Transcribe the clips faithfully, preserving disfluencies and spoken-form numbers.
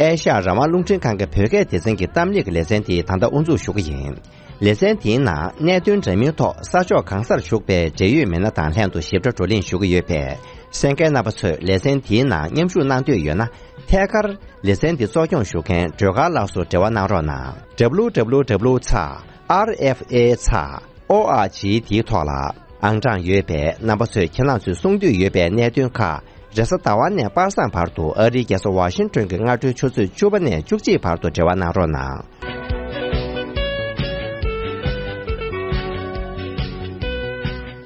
ཨེ་ཤ་ཡ་རང་དབང་རླུང་འཕྲིན་ཁང་གི་བོད་སྐད་སྡེ་ཚན་གྱི་གཏམ་གླེང་གི་ལེ་ཚན་དེ་ད་ལྟ་དབུ་འཛུགས་ཞུ་གི་ཡིན། ལེ་ཚན་དེའི་ནང་གནད་དོན་འདྲ་མིན་ཐོག་ས་ཕྱོགས་གང་སར་བཞུགས་པའི་འབྲེལ་ཡོད་མི་སྣ་དང་ལྷན་དུ་ཞིབ་ཕྲ་བགྲོ་གླེང་ཞུ་གི་ཡོད་པས། གསན་མཁན་རྣམ་པ་ཚོས་ལེ་ཚན་དེའི་ནང་མཉམ་ཞུགས་གནང་འདོད་ཡོད་ན། ཐད་ཀར་ལེ་ཚན་འདི་གཙོ་སྐྱོང་ཞུ་མཁན་སྒྲོལ་དཀར་ལགས་སུ་འབྲེལ་བ་གནང་རོགས་གནང་། W W W ཚེག་R F A ཚེག O R G དེའི་ཐོག་ལ་ཨང་གྲངས་ཡོད་པས། རྣམ་པ་ཚོས་ཁྱེད་རང་ཚོས་གསུང་འདོད་ཡོད་པའི་གནད་དོན་ཁག་རེས་གཟའ་ཟླ་བ་ནས་པ་སངས་བར་དུ་ཨ་རིའི་རྒྱལ་ས་ཝ་ཤིང་ཏོན་གྱི་སྔ་དྲོའི་ཆུ་ཚོད་བཅུ་པ་ནས་བཅུ་གཅིག་བར་དུ་འབྲེལ་བ་གནང་རོགས་གནང་།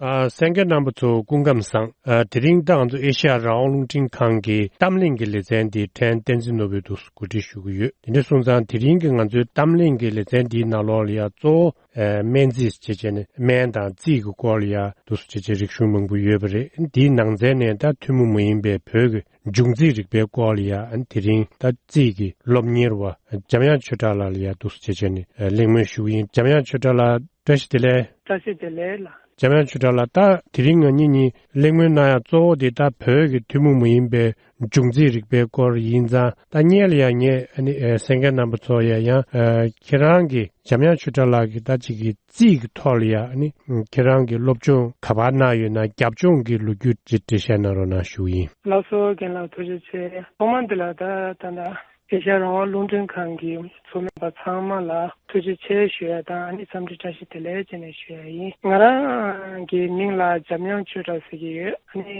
ཨ། གསན་མཁན་རྣམ་པ་ཚོ་སྐུ་ཁམས་བཟང་། ཨ། དེ་རིང་ད་ང་ཚོ་ཨེ་ཤ་ཡ་རང་དབང་རླུང་འཕྲིན་ཁང་གི་གཏམ་གླེང་གི་ལེ་ཚན་འདི་ཕྲན་བསྟན་འཛིན་ནོར་བུས་འདུག་གོ་སྒྲིག་ཞུ་གི་ཡོད། དེ་འདྲ་སོང་ཙང་དེ་རིང་གི་ང་ཚོའི་གཏམ་གླེང་གི་ལེ་ཚན་འདིའི་ནང་ལོགས་ལ་ཡ་གཙོ་བོ་ཨ། སྨན་རྩིས་བྱས་བྱས་ནས་སྨན་དང་རྩིས་ཀྱི་སྐོར་ལ་ཡ་འདུག་སེ་བྱས་བྱས་རིག་གཞུང་མང་པོ་ཡོད་པ་རེད། འདིའི་ནང་ཚན་ནས་ད་ཐུན་མོང་མ་ཡིན་པའི་བོད་ཀྱི་འབྱུང་རྩིས་རིག་པའི་སྐོར་ལ་ཡ་དེ་རིང་ད་རྩིས་ཀྱི་སློབ་གཉེར་བ་འཇམ་དབྱངས་ཆོས་གྲགས་ལགས་ལ་ཡ་འདུག་སེ་བྱས་བྱས་ནས་གླེང་མོལ་ཞུ་གི་ཡིན། འཇམ་དབྱངས་ཆོས་གྲགས་ལགས་བཀྲ་ཤིས་བདེ་ལེགས། བཀྲ་ཤིས་བདེ་ལེགས་ལགས། འཇམ་དབྱངས་ཆོས་གྲགས་ལགས། ད་དེ་རིང་ང་གཉིས་གཉིས་གླེང་མོལ་གནང་ཡ་གཙོ་བོ་དེ་ད་བོད་ཀྱི་ཐུན་མོང་མ་ཡིན་པའི་འབྱུང་རྩིས་རིག་པའི་སྐོར་ཡིན་ཙང་། ད་སྔོན་ལ་ཡང་ངས་ཨ་ནི་ཨ། གསན་མཁན་རྣམ་པ་ཚོ་ཡ་ཡང་ཨ། ཁྱེད་རང་གིས་འཇམ་དབྱངས་ཆོས་གྲགས་ལགས་ཀྱིས་ད་ཅིག་གི་རྩིས་ཀྱི་ཐོག་ལ་ཡ་ཨ་ནི་ཁྱེད་རང་གིས་སློབ་སྦྱོང་ག་པར་གནང་ཡོད་ན་རྒྱབ་ལྗོངས་ཀྱི་ལོ་རྒྱུས་ཅིག་འགྲེལ་བཤད་གནང་རོགས་གནང་ཞུ་གི་ཡིན། ལགས་སོ། རྒན་ལགས་ཐུགས་རྗེ་ཆེ། ཐོག་མ་འདི་ལ་ད་ད་ལྟ་ཨེ་ཤ་ཡ་རང་དབང་རླུང་འཕྲིན་ཁང་གི་ཚོགས་མི་པ་ཚང་མ་ལ་ཐུགས་རྗེ་ཆེ་ཞུ་ཡ་དང་། ཨ་ནི་འཚམས་འདྲི་བཀྲ་ཤིས་བདེ་ལེགས་བྱས་ནས་ཞུ་ཡ་ཡིན། ང་རང་གི་མིང་ལ་འཇམ་དབྱངས་ཆོས་གྲགས་ཟེར་གྱི་ཡོད། ཨ་ནི་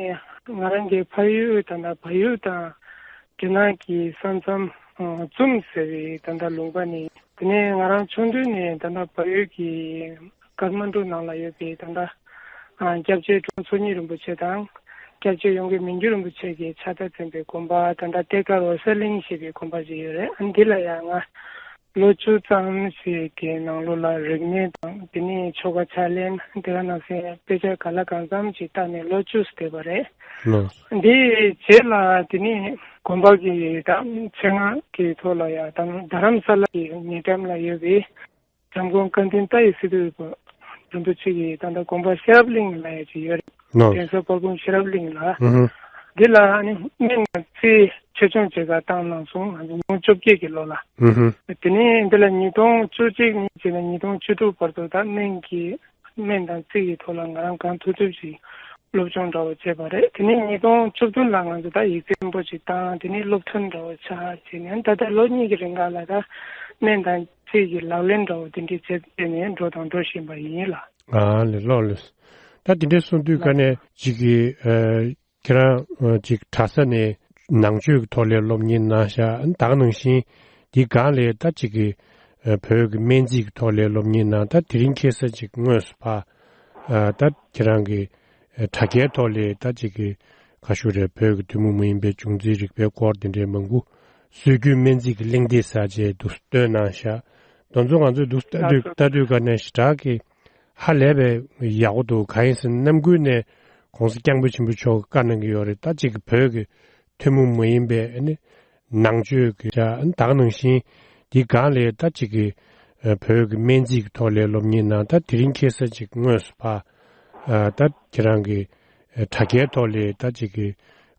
ང་རང་གི་ཕ་ཡུལ་ད་ལྟ་བལ་ཡུལ་དང་འབྲི་ནག་གི་ས་མཚམས་ཨ། ཙུམ་ཟེར་བའི་ད་ལྟ་ལུང་པ་ནས། དེ་ནས་ང་རང་ཆུང་དུས་ནས་ད་ལྟ་བལ་ཡུལ་གྱི་ཀ་ཐ་མན་ཌུ་ནང་ལ་ཡོད་པའི་ད་ལྟ་ཨ། སྐྱབས་རྗེ་འབྲོང་ཚོགས་གཉིས་རིན་པོ་ཆེ་དང་། སྐྱབས་རྗེ་ཡོངས་དགེ་མི་འགྱུར་རིན་པོ་ཆེ་གི་ཕྱག་རྟགས་འཛིན་པའི་དགོན་པ་ད་ལྟ་གཏེར་སྒར་འོད་གསལ་གླིང་ཞེས་པའི་དགོན་པ་ཞིག་ཡོད་རེད། ཨ། འདི་ལ་ཡང་ང་ལོ་བཅུ་ཙམ་ཞིག་གི་ནང་ལོགས་ལ་རིག་གནས་དང་། དེ་ནས་ཆོ་ག་ཕྱག་ལེན། དེ་ག་ནང་བཞིན་དཔེ་ཆ་ག་ལ་གང་འཚམ་ཞིག་བལྟས་ནས་ལོ་བཅུ་བསྡད་པ་རེད། ལགས། འདིའི་རྗེས་ལ་དེ་ནས་དགོན་པ་གི་ད་ཆེད་མངགས་ཀྱི་ཐོག་ལ་ཡང་ད་རྡ་རམ་ས་ལ་གི་ཉེ་འགྲམ་ལ་ཡོད་པའི་འཇམ་མགོན་བཀའ་བརྟེན་ཏཱའི་སི་ཏུ་རིན་པོ་ཆེ་གི་ད་ལྟ་དགོན་པ་ཤེས་རབ་གླིང་ལ་ཡ་ཅིག་ཡོད་རེད། ལགས། གདན་ས་དཔལ་སྤུངས་ཤེས་རབ་གླིང་ལ། ཨུ་ཧུ། འདི་ལ་ཨ་ནི་སྨན་དང་རྩིས་ཆེད་སྦྱོང་བྱེད་གར་བཏང་གནང་སོང་། ང་ཚོ་ཉིས་སྟོང་བཅོ་བརྒྱད་ཀྱི་ལོ་ལ། ཨུ་ཧུ། དེ་ནས་འདི་ལ་ཉིས་སྟོང་བཅུ་གཅིག་ནས་བྱས་ནས་ཉིས་སྟོང་བཅུ་དྲུག་བར་དུ་ད་སྨན་གྱི་སྨན་དང་རྩིས་ཀྱི་ཐོག་ལ་ང་རང་གང་ཐུབ་ཐུབ་ཅིག་སློབ་སྦྱོང་འདྲ་བོ་བྱས་པ་རེད། དེ་ནས་ཉིས་སྟོང་བཅུ་བདུན་ལ་ང་ཚོ་ད་ཡིག་ཚད་མང་པོ་ཅིག་བཏང་། དེ་ནས་སློབ་ཐོན་འདྲ་བོ་ཆགས་བྱས་ནས་ད་ལྟ་ལོ་གཉིས་ཀྱི་རིང་ག་ལ་ད་སྨན་དང་རྩིས་ཀྱི་ལག་ལེན་འདྲ་བོ་དེ་འདྲས་བྱས་བྱས་ནས་འགྲོ་དང་འགྲོ་བཞིན་པ་ཡིན་ལགས། ཨ་ལེ། ལགས་ལགས། ད་དེ་འདྲས་གསུངས་དུས་ཀ་ནས་ཅིག་གི་ཨ། ཁྱེད་རང་ཨ། ཅིག་གྲྭ་ས་ནས་ནང་ཆོས་ཀྱི་ཐོག་ལ་སློབ་གཉེར་གནང་ཤག་ད་ག་ནང་བཞིན་དེའི་སྒང་ལ་ད་ཅིག་གི་ཨ། བོད་ཀྱི་སྨན་རྩིས་ཀྱི་ཐོག་ལ་སློབ་གཉེར་གནང་། ད་དེ་རིང་ཁ་སང་ཅིག་དངོས་སུ་ཕར་ཨ། ད་ཁྱེད་རང་གི་ཨ། དྲ་རྒྱའི་ཐོག་ལ་ད་ཅིག་གི་ག་ཞུ་རེད། བོད་ཀྱི་ཐུན་མོང་མ་ཡིན་པའི་འབྱུང་རྩིས་རིག་པའི་སྐོར་དེ་འདྲའི་མང་པོ་སྲོལ་རྒྱུན་སྨན་རྩིས་ཀྱི་གླེང་སྟེགས་ཟེར་བྱས་འདུག་སྟོན་གནང་ཤག་དེ་ཚོ་ང་ཚོས་འདུག་ལྟ་དུས་ལྟ་དུས་ཀ་ནས་ཞེ་དྲག་གི་ཧ་ལས་པའི་ཡག་པོ་འདུག་གང་ཡིན་ཟེར་ན་ནམ་རྒྱུན་ནས་༸གོང་ས་༸སྐྱབས་མགོན་ཆེན་པོ་མཆོག་གིས་བཀའ་གནང་གི་ཡོད་རེད། ད་ཅིག་གི་བོད་ཀྱི་ཐུན་མོང་མ་ཡིན་པའི་ཨ་ནི་ནང་ཆོས་ཀྱི་ཆ་ཨ་ནི་ད་ག་ནང་བཞིན་དེའི་སྒང་ལ་ད་ཅིག་གི་ཨ། བོད་ཀྱི་སྨན་རྩིས་ཀྱི་ཐོག་ལ་སློབ་གཉེར་གནང་། ད་དེ་རིང་ཁ་སང་ཅིག་དངོས་སུ་ཕར་ཨ། ད་ཁྱེད་རང་གི་ཨ། དྲ་རྒྱའི་ཐོག་ལ་ད་ཅིག་གི་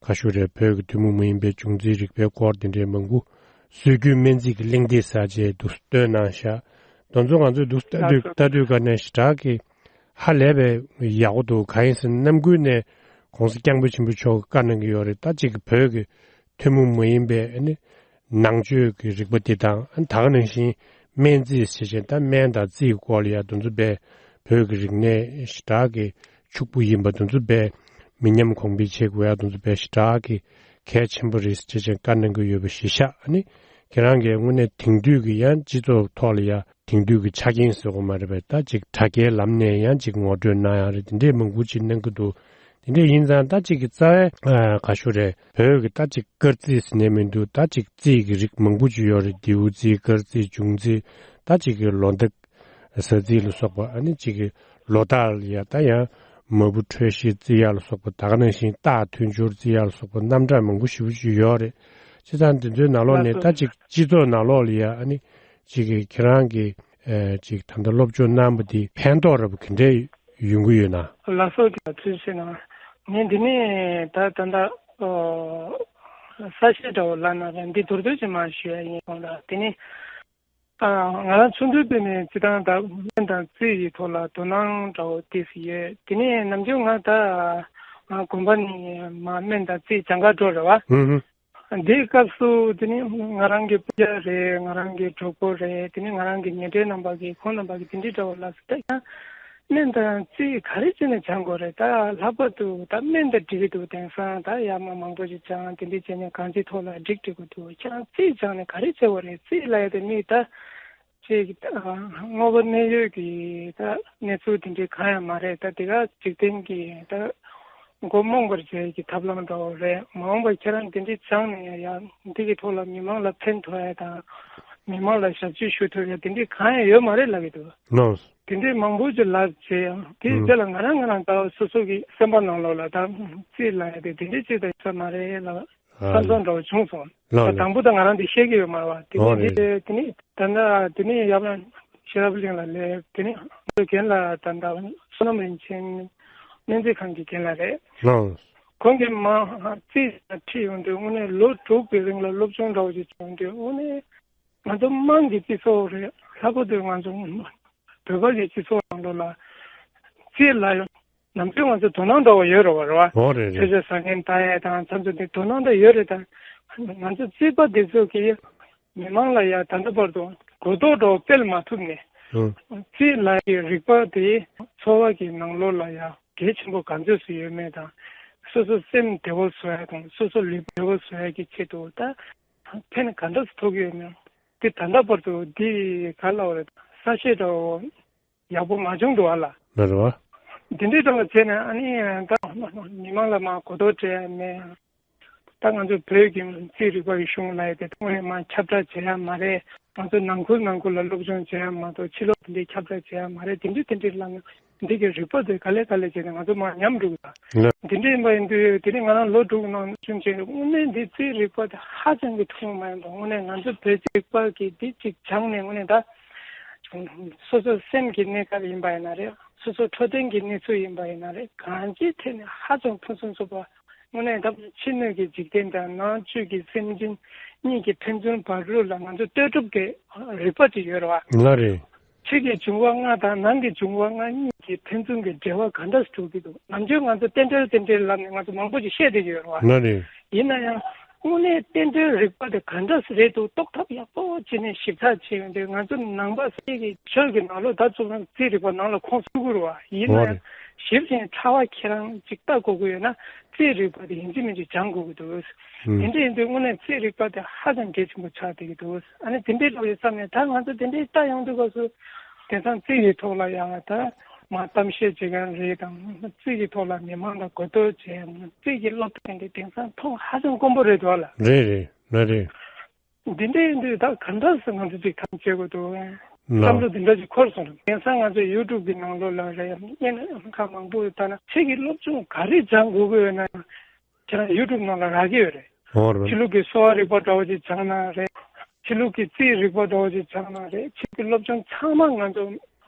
ག་ཞུ་རེད། བོད་ཀྱི་ཐུན་མོང་མ་ཡིན་པའི་འབྱུང་རྩིས་རིག་པའི་སྐོར་དེ་འདྲའི་མང་པོ་སྲོལ་རྒྱུན་སྨན་རྩིས་ཀྱི་གླེང་སྟེགས་ཟེར་བྱས་འདུག་སྟོན་གནང་ཤག་དེ་ཚོ་ང་ཚོས་འདུག་ལྟ་དུས་ལྟ་དུས་ཀ་ནས་ཞེ་དྲག་གི་ཧ་ལས་པའི་ཡག་པོ་འདུག་གང་ཡིན་ཟེར་ན་ནམ་རྒྱུན་ནས་༸གོང་ས་༸སྐྱབས་མགོན་ཆེན་པོ་མཆོག་གིས་བཀའ་གནང་གི་ཡོད་རེད། ད་ཅིག་གི་བོད་ཀྱི་ཐུན་མོང་མ་ཡིན་པའི་ཨ་ནི་ནང་ཆོས་ཀྱི་རིག་པ་འདི་དང་། ཨ་ནི་ད་ག་ནང་བཞིན་སྨན་རྩིས་ཞེས་བྱས་ད་སྨན་དང་རྩིས་ཀྱི་སྐོར་ལ་ཡ་དེ་ཚོ་དཔེ་བོད་ཀྱི་རིག་གནས་ཞེ་དྲག་གི་ཕྱུག་པོ་ཡིན་པ་དེ་ཚོ་དཔེ་མི་ཉམས་གོང་འཕེལ་བྱེད་དགོས་ཡ་དེ་ཚོ་དཔེ་ཞེ་དྲག་གི་གལ་ཆེན་པོ་རེད་ཅེས་བཀའ་གནང་གི་ཡོད་པ་གཞི་བཞག་ཨ་ནི་ཁྱེད་རང་གིས་དངོས་གནས་དེང་དུས་ཀྱི་ཡང་སྤྱི་ཚོགས་ཐོག་ལ་ཡ་དེང་དུས་ཀྱི་ཆ་རྐྱེན་ཟེར་དགོས་མ་རེད་པས། ད་ཅིག་དྲ་རྒྱའི་ལམ་ནས་ཡང་ཅིག་ངོ་སྤྲོད་གནང་ཡ་རེད། དེ་འདྲས་མང་པོ་ཅིག་གནང་གི་འདུག་དེ་འདྲས་ཡིན་ཙང་ད་ཅིག་གི་རྩ་བའི་ཨ། ག་ཞུ་རེད། བོད་ཀྱི་ད་ཅིག་སྐར་རྩིས་ཟེར་ནས་མི་འདུག་ད་ཅིག་རྩིས་ཀྱི་རིགས་མང་པོ་ཅིག་ཡོད་རེད། ལྡེའུ་རྩིས། སྐར་རྩིས། འབྱུང་རྩིས། ད་ཅིག་གི་ལོ་ཟླ་གཟའ་རྩིས་ལ་སོགས་པ། ཨ་ནི་ཅིག་གི་ལོ་རྟགས་ལ་ཡ་ད་ཡང་མ་བུ་འཕྲོད་བཞི་རྩི་ཡ་ལ་སོགས་པ། ད་ག་ནང་བཞིན་རྟགས་མཐུན་སྦྱོར་རྩི་ཡ་ལ་སོགས་པ་རྣམ་གྲངས་མང་པོ་ཞེ་པོ་ཅིག་ཡོད་རེད། བྱས་ཙང་དེ་ཚོའི་ནང་ལོགས་ནས་ད་ཅིག་སྤྱི་ཚོགས་ནང་ལོགས་ལ་ཡ་ཨ་ནི་ཅིག་གི་ཁྱེད་རང་གིས་ཨ། ཅིག་ད་ལྟ་སློབ་སྦྱོང་གནང་བ་འདི་ཕན་ཐོགས་རབ་ག་འདྲས་ཡོང་གི་ཡོད་ན། ལགས་སོ། ཐུགས་རྗེ་ཆེ་གནང་། ངས་འདི་ནས་ད་ད་ལྟ་ཨོ། གསལ་བཤད་འདྲ་བོ་ལབ་ན་ར་འདི་མདོར་བསྡུས་ཅིག་མར་ཞུ་ཡ་ཡིན་སོང་ལ། དེ་ནི་ཨ་ང་རང་ཆུང་དུས་དེ་ནས་སྤྱིར་བཏང་ད་སྨན་དང་རྩིས་ཀྱི་ཐོག་ལ་དོ་སྣང་འདྲ་བོ་ཏོག་ཙམ་ཡོད། དེ་ནས་ནམ་རྒྱུན་ང་ད་ང་དགོན་པ་ནས་མར་སྨན་དང་རྩིས་སྦྱང་གར་འགྲོ་རེད་བ། ཧུམ་ཧུམ། འདིའི་སྐབས་སུ་དེ་ནི་ང་རང་གི་སྤུན་ཀྱག་རེད། ང་རང་གི་གྲོགས་པོ་རེད། དེ་ནི་ང་རང་གི་ཉེ་འབྲེལ་རྣམ་པ་གིས་ཁོང་རྣམ་པ་གིས་དེ་འདྲའི་འདྲ་བོ་ལབ་སོང་། ད་ཡང་སྨན་དང་རྩིས་ག་རེ་བྱས་ནས་སྦྱང་དགོས་རེད། ད་ལྷག་པར་དུ་ད་སྨན་དང་འབྲེལ་གྱི་འདུག་དེང་སང་ད་ཡར་མར་མང་པོ་ཞིག་སྦྱང་དེ་འདྲའི་བྱས་ནས་གང་ཅིའི་ཐོག་ལ་འགྲིག་འགྲིག་གི་འདུག་ཁྱེད་རང་རྩིས་སྦྱངས་ནས་ག་རེ་བྱེད་དགོས་རེད། རྩིས་ལབ་ཡ་དེ་མི་ད་ཅིག་ད་དངོས་པོ་གནས་ཡུལ་གྱི་ད་གནས་ཚུལ་དེ་འདྲའི་གང་ཡང་མ་རེད། ད་དེ་ག་འཇིག་རྟེན་གྱི་ད་མགོ་རྨོངས་པར་བྱེད་ཀྱི་ཐབས་ལམ་འདྲ་བོ་རེད། མ་འོངས་པར་ཁྱེད་རང་དེ་འདྲའི་སྦྱངས་ནས་ཡང་འདི་གི་ཐོག་ལ་མི་མང་ལ་ཕན་ཐོགས་ཡ་དང་མི་མང་ལ་ཞབས་ཕྱི་ཞུ་ཐུབ་ཡ་དེ་འདྲའི་གང་ཡང་ཡོད་མ་རེད་ལབ་ཀྱི་འདུག་ལགས། དེ་འདྲའི་མང་པོ་ཅིག་ལབ་བྱས་ཡང་དེ་ཨུམ། དེ་ལ་ང་རང་ང་རང་ལྟ་བ་སོ་སོ་གི་སེམས་པ་ནང་ལོགས་ལ་ད་རྩིས་ལབ་ཡ་དེ་དེ་འདྲའི་ཅིག་ད་ཡོད་ས་མ་རེད་ལབ་ཨ་བསམ་ཚུལ་འདྲ་བོ་བྱུང་སོང་། ལགས་ད་ལགས། དང་པོ་ད་ང་རང་དེ་ཤེས་ཀྱི་ཡོད་མ་རེད་བ། དེ་ཨོ་ནས་རེད། འདི་དེ་ནས་ད་ལྟ་དེ་ནས་ཡབ་རང་ཤེས་རབ་གླིང་ལ་སླེབས། དེ་ནས་ང་ཚོ་རྒན་ལགས་ད་ལྟ་བསོད་ནམས་རིན་ཆེན་སྨན་རྩིས་ཁང་གི་རྒན་ལགས་རེད། ལགས། ཁོང་གིས་མ་རྩིས་ཁྲིད་ཡོང་དུས་དངོས་གནས་ལོ་དྲུག་གི་རིང་ལ་སློབ་སྦྱོང་འདྲ་བོ་ཞིག་བྱུང་དུས་དངོས་གནས་ང་ཚོ་དམངས་ཀྱི་སྤྱི་ཚོགས་རེད། ལྷག་པར་དུ་ང་ཚོ་བོད་པ་གི་སྤྱི་ཚོགས་ནང་ལོགས་ལ་རྩིས་ལ་ཡང་ནམ་རྒྱུན་ང་ཚོ་དོ་སྣང་འདྲ་བོ་ཡོད་རེད་བ། རེད་བ། ཨོ་རེད་ཆོས་རེད། ཆོས་ཟ་མཁན་ལྟ་ཡས་དང་ཚང་ཚོ་འདི་དོ་སྣང་འདྲ་ཡོད་རེད། ད་ང་ཚོ་རྩིས་པ་འདི་ཚོ་གིས་མི་མང་ལ་ཡང་ད་ལྟ་བར་དུ་གོ་རྟོགས་འདྲ་བོ་སྤེལ་མ་ཐུབ་ནས། ཨང་། རྩིས་ལ་ཡི་རིག་པ་དེ་འཚོ་བ་གི་ནང་ལོགས་ལ་ཡང་གལ་ཆེན་པོ་ག་ཚོད་ཅིག་ཡོད་མེད་དང་། སོ་སོ་སེམས་བདེ་བོ་བཟོ་ཡ་དང་སོ་སོ་ལུས་བདེ་བོ་བཟོ་ཡ་གི་ཆེད་དུ་ད་ཕན་ག་འདྲ་ཐོགས་ཀྱི་ཡོད་མེད། དེ་ད་ལྟ་བར་དུ་འདི་ག་ལབ་རེད། གསལ་བཤད་འདྲ་བོ་ཡག་པོ་མ་བྱུང་འདུག་ཨ་ལ། ལ་རེད་བ། འདི་འདྲའི་སྒང་ལ་བྱས་ནས་ཨ་ནི་ད་མི་མང་ལ་མ་གོ་རྟོགས་སྤྲད་ཡ་མེད། ད་ང་ཚོ་བོད་ཀྱི་རྩིས་རིག་པ་ཡི་གཞུང་ལ་ཡ་དེ་དངོས་གནས་མ་ཁྱབ་བསྒྲགས་བྱེད་ཡ་མ་རེད། ང་ཚོ་ནང་ཁུལ་ནང་ཁུལ་ལ་སློབ་སྦྱོང་བྱེད་ཡ་མ་གཏོགས་ཕྱི་ལོགས་དེ་འདྲའི་ཁྱབ་བསྒྲགས་བྱེད་ཡ་མ་རེད། དེ་འདྲའི་དེ་འདྲའི་ལབ་ན་འདི་གི་རིག་པ་དེ་ག་ལེ་ག་ལེ་བྱས་ནས་ང་ཚོ་མར་ཉམས་འགྲོ་གི་ད། ལ། དེ་འདྲ་ཡིན་པ་ཡིན་དུས་དེ་ནི་ང་རང་ལོ་དྲུག་ནང་བཞིན་བྱས་ནས་དངོས་གནས་འདི་རྩིས་རིག་པ་དེ་ཧ་ཅང་གི་ཐུན་མོང་མ་ཡིན་པ། དངོས་གནས་ང་ཚོ་བོད་རྩིས་རིག་པ་གི་འདི་གཅིག་སྦྱངས་ནས་དངོས་གནས་ད་སོ་སོ་སེམས་ཀྱི་གནས་སྐབས་ཡིན་པ་ཡིན་ན་རེད། སོ་སོ་འཕྲོད་བསྟེན་གྱི་གནས་ཚུལ་ཡིན་པ་ཡིན་ན་རེད། གང་ཅིའི་ཐད་ནས་ཧ་ཅང་ཕུན་སུམ་ཚོགས་པ། དངོས་གནས་ད་ཕྱི་སྣོད་ཀྱི་འཇིག་རྟེན་དང་ནང་བཅུད་ཀྱི་སེམས་ཅན་གཉིས་ཀྱི་ཕན་ཚུན་བར་ལུགས་ལ་ང་ཚོ་ལྟོས་གྲུབ་ཀྱི་རིག་པ་ཅིག་ཡོད་རེད་བ། ལ་རེད། ཕྱི་གི་འབྱུང་བ་ལྔ་དང་ནང་གི་འབྱུང་བ་ལྔ་གཉིས་ཀྱི་ཕན་ཚུན་གྱི་འབྲེལ་བ་ག་འདྲ་སྒྲུབ་ཀྱི་འདུག་ནམ་རྒྱུན་ང་ཚོ་རྟེན་འབྲེལ་རྟེན་འབྲེལ་ལབ་ནས་ང་ཚོ་མང་པོ་ཞིག་བཤད་བསྡད་ཀྱི་ཡོད་རེད་བ། ལ་རེད། ཡིན་ན་ཡང་དངོས་གནས་རྟེན་འབྲེལ་རིག་པ་དེ་ག་འདྲ་རེད་འདུག་རྟོགས་ཐབས་ཡག་པོ་བྱས་ནས་ཞིབ་ཚགས་བྱས་ཡོང་དུས་ང་ཚོ་ནང་པ་སེ་གི་ཆོས་ཀྱི་ནང་ལོགས་ད་ཚུར་རྩིས་རིག་པ་ནང་ལ་ཁོངས་སུ་ཚུད་ཀྱི་རེད་བ། ཡིན་ན་ཡང་ཞིབ་ཅིང་ཕྲ་བ་ཁྱེད་རང་ཅིག་ལྟ་དགོས་ཀྱི་ཡོད་ན་རྩིས་རིག་པ་དེ་ཡིན་གཅིག་མིན་གཅིག་སྦྱང་དགོས་ཀྱི་འདུག་དེ་འདྲ་ཡིན་དུས་དངོས་གནས་རྩིས་རིག་པ་དེ་ཧ་ཅང་གལ་ཆེན་པོ་ཆགས་བསྡད་ཀྱི་འདུག་ཨ་ནི་དེ་འདྲའི་ལོག་ཡོད་བསམ་ནས་ད་ང་ཚོ་དེ་འདྲའི་ལྟ་ཡོང་དུས་སྐབས་སུ་དེང་སང་རྩིས་ཀྱི་ཐོག་ལ་ཡང་ད་མ་གཏམ་བཤད་བྱེད་མཁན་རེད་དང་རྩིས་ཀྱི་ཐོག་ལ་མི་མང་ལ་གོ་རྟོགས་བྱས་རྩིས་ཀྱི་སློབ་གྲྭ་དེ་འདྲ་དེང་སང་མཐོང་ཧ་ཅང་དཀོན་པོ་རེད་འདུག་ཨ་ལ། རེད་རེད་ལ་རེད། འདི་འདྲ་ཡིན་དུས་ད་ག་འདྲ་སེ་ང་ཚོ་ཅིག་ཐག་གཅོད་དགོས་འདུག་ལ། བསམ་བློ་འདི་འདྲ་ཅིག་འཁོར་སོང་རེད། དེང་སང་ང་ཚོ་ཡུ་ཊུབ་ཀྱི་ནང་ལོགས་ལ་རེད་ཡང་སྙན་ཁག་མང་པོ་ཡོད། ད་ན་ཁྱེད་ཀྱིས་སློབ་སྦྱོང་ག་རེ་སྦྱང་དགོས་ཀྱི་ཡོད་ན་ཁྱེད་རང་ཡུ་ཊུབ་ནང་ལ་རག་གི་ཡོད་རེད། ཧོ་རེད། ཕྱི་ལུགས་ཀྱི་གསོ་བ་རིག་པ་འདྲ་བོ་ཅིག་སྦྱང་ན་རེད། ཕྱི་ལུགས་ཀྱི་རྩིས་རིག་པ་འདྲ་བོ་ཅིག་སྦྱང་ན་རེད། ཁྱེད་ཀྱི་སློབ་སྦྱོང་ཚང་མ་ང་ཚོ་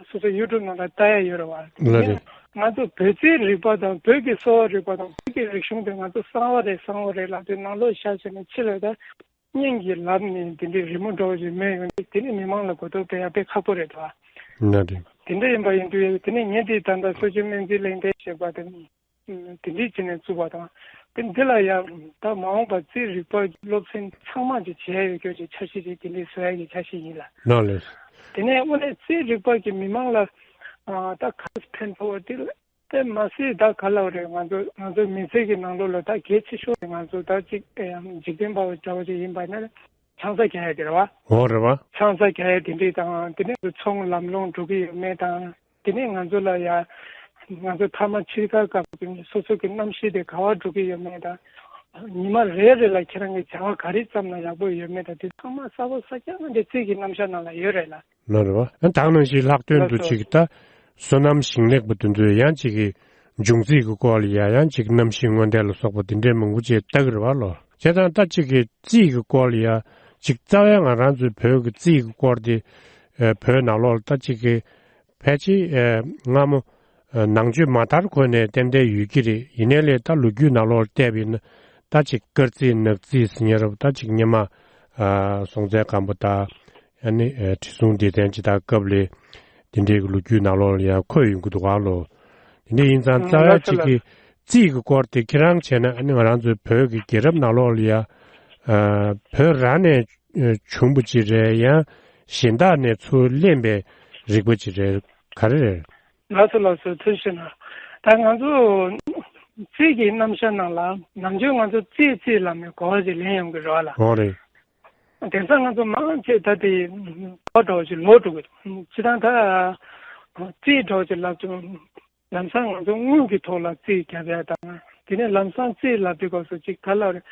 སོ་སོ་ཡུ་ཊུབ་ནང་ལ་ལྟ་ཡ་ཡོད་རེད་བ། ལ་རེད། ང་ཚོ་བོད་རྩིས་རིག་པ་དང་བོད་ཀྱི་གསོ་བ་རིག་པ་དང་བོད་ཀྱི་རིག་གཞུང་དེ་ང་ཚོ་གསང་བ་རེད་གསང་བ་རེད་ལབ་དུས་ནང་ལོགས་བཞག་བྱས་ནས་ཕྱི་ལ་ད། སྙན་གྱིས་ལབ་ནས་དེ་འདྲའི་རི་མོ་འདྲ་བོ་ཞིག་མེད་ཡོང་དུས་དེ་ནི་མི་མང་ལ་གོ་རྟོགས་སྤེལ་ཡ་དཔེ་ཁག་པོ་རེད་དོ། ན་རེད། དེ་འདྲ་ཡིན་པ་ཡིན་དུས་དེ་ནི་ངས་འདི་ད་ལྟ་གསོ་བཅོས་སྨན་རྩིས་གླེང་སྟེགས་ཞེས་པ་དེ་དེ་འདྲའི་བྱས་ནས་བཙུགས་པ་དང་དེ་འདི་ལ་ཡང་ད་མ་འོངས་པ་རྩིས་རིག་པ་སློབ་ཚན་ཚང་མ་ཅིག་བྱས་ཡོད་རྒྱུ་ཅིག་འཆར་གཞི་ཅིག་དེ་འདྲའི་བཟོ་ཡ་གི་འཆར་གཞི་ཡིན་ལ། ན་ལེ། དེ་ནས་དངོས་གནས་རྩིས་རིག་པ་གི་མི་མང་ལ་ད་ག་ཕན་ཐོགས་དེ། དེ་མ་ཟད་ད་ག་ལབ་རེད། ང་ཚོ་ང་ཚོ་མི་ཚེ་གི་ནང་ལོགས་ལ་ད་གལ་ཆེ་ཤོས་རེད། ང་ཚོ་ད་ཅིག་ཨེ་ཡང་འཇིག་རྟེན་པ་འདྲ་བོ་ཅིག་ཡིན་པ་ན་ཆང་ས་རྒྱག་ཡ་དེ་རེད་བ། འོ་རེད་བ། ཆང་ས་རྒྱག་ཡ་དེ་འདྲས་དང་དེ་ནས་ཚོང་ལམ་ལྷོང་འགྲོ་གི་ཡོད་མེད་དང་དེ་ནས་ང་ཚོ་ལ་ཡ་ང་ཚོ་མཐའ་མ་ཕྱིར་ཁ་སྐབས་སུ་སོ་སོ་གི་རྣམ་ཤེས་དེ་ག་བ་འགྲོ་གི་ཡོད་མེད་དང་ཉི་མ་རེ་རེ་ལ་ཁྱེད་རང་གི་བྱ་བ་ག་རེ་བརྩམས་ན་ཡག་པོ་ཡོད་མེད་དང་དེ་ཚང་མ་གསལ་པོ་གསལ་རྐྱང་ང་འདྲའི་རྩིས་ཀྱི་རྣམ་གཞག་ནང་ལ་ཡོད་རེད་ལ། ལ་རེད་བ། ཨ་ད་ག་ནང་བཞིན་ལྷག་དོན་དུ་ལགས་སོ། ཅིག་ད་བསོད་ནམས་ཞིང་ལེགས་པ་དེ་ཚོས་ཡང་ཅིག་གི་འབྱུང་རྩིས་ཀྱི་སྐོར་ལ་ཡ་ཡང་ཅིག་གནམ་གཤིས་སྔོན་བརྡ་ལ་སོགས་པ་དེ་འདྲའི་མང་པོ་ཅིག་ལྟ་གི་རེད་བ་ལོ། བྱས་ཙང་ད་ཅིག་གི་རྩིས་ཀྱི་སྐོར་ལ་ཡ་ཅིག་རྩ་བའི་ང་རང་ཚོའི་བོད་ཀྱི་རྩིས་ཀྱི་སྐོར་དེ་ཨ་བོད་ནང་ལོགས་ལ་ད་ཅིག་གི་ཕལ་ཆེར་ཨ་སྔ་མོ་ཨ་ནང་ཆོས་མ་དར་གོང་ནས་ཏན་ཏན་ཡོད་ཀྱི་རེད། ཡིན་ནའི་ལས་ད་ལོ་རྒྱུས་ནང་ལོགས་ལ་བལྟས་པ་ཡིན་ན་ ད་ཅིག་སྐར་རྩིས་ནག་རྩིས་ཟེར་ཉེ་རབས་ད་ཅིག་སྔོན་མ་ཨ་སྲོང་བཙན་སྒམ་པོ་དང་ཨ་ནི་ཨ་ཁྲི་སྲོང་ལྡེ་བཙན་ཅིག་དང་སྐབས་ལས་དེ་འདྲའི་གི་ལོ་རྒྱུས་ནང་ལོགས་ལ་ཡང་འཁོད་ཡོང་གི་འདུག་ག་ལོ། དེ་འདྲ་ཡིན་ཙང་ཨ་རྩ་བ་ལགས་སོ་ཅིག་ལགས་གི་སོ། རྩིས་ཀྱི་སྐོར་དེ་ཁྱེད་རང་བྱས་ན་ཨ་ནི་ང་རང་ཚོའི་བོད་ཀྱི་རྒྱལ་རབས་ནང་ལོགས་ལ་ཡང་ཨ་བོད་རང་ནས་ཨ་བྱུང་བ་ཅིག་རེད་ཡང་གཞན་དག་ནས་ཚུར་ལེན་པའི་རིག་པ་ཅིག་རེད། ག་རེ་རེད། ལགས་སོ་ལགས་སོ། ཐུགས་རྗེ་གནང་། ད་ང་ཚོ་རྩིས་ཀྱི་རྣམ་གཞག་ནང་ལ་ནམ་རྒྱུན་ང་ཚོ་རྩིས་རྩིས་ལབ་ནས་གོ་བ་ཅིག་ལེན་ཡོང་གི་རེད་བ་ལ། འོ་རེད། དེང་སང་ང་ཚོ་མང་ཆེ་ད་དེ་གོ་འདྲ་བོ་ཅིག་ལོག་འགྲོ་གི་འདུག་སྤྱིར་བཏང་ད་རྩིས་འདྲ་བོ་ཅིག་ལབ་དུས་ལམ་སང་ང་ཚོ་དངུལ་གྱི་ཐོག་ལ་རྩིས་རྒྱབ་ཡ་དང་དེ་ནས་ལམ་སང་རྩིས་ལབ་དུས་སྐབས་སུ་ཅིག་ག་ལ་རེད།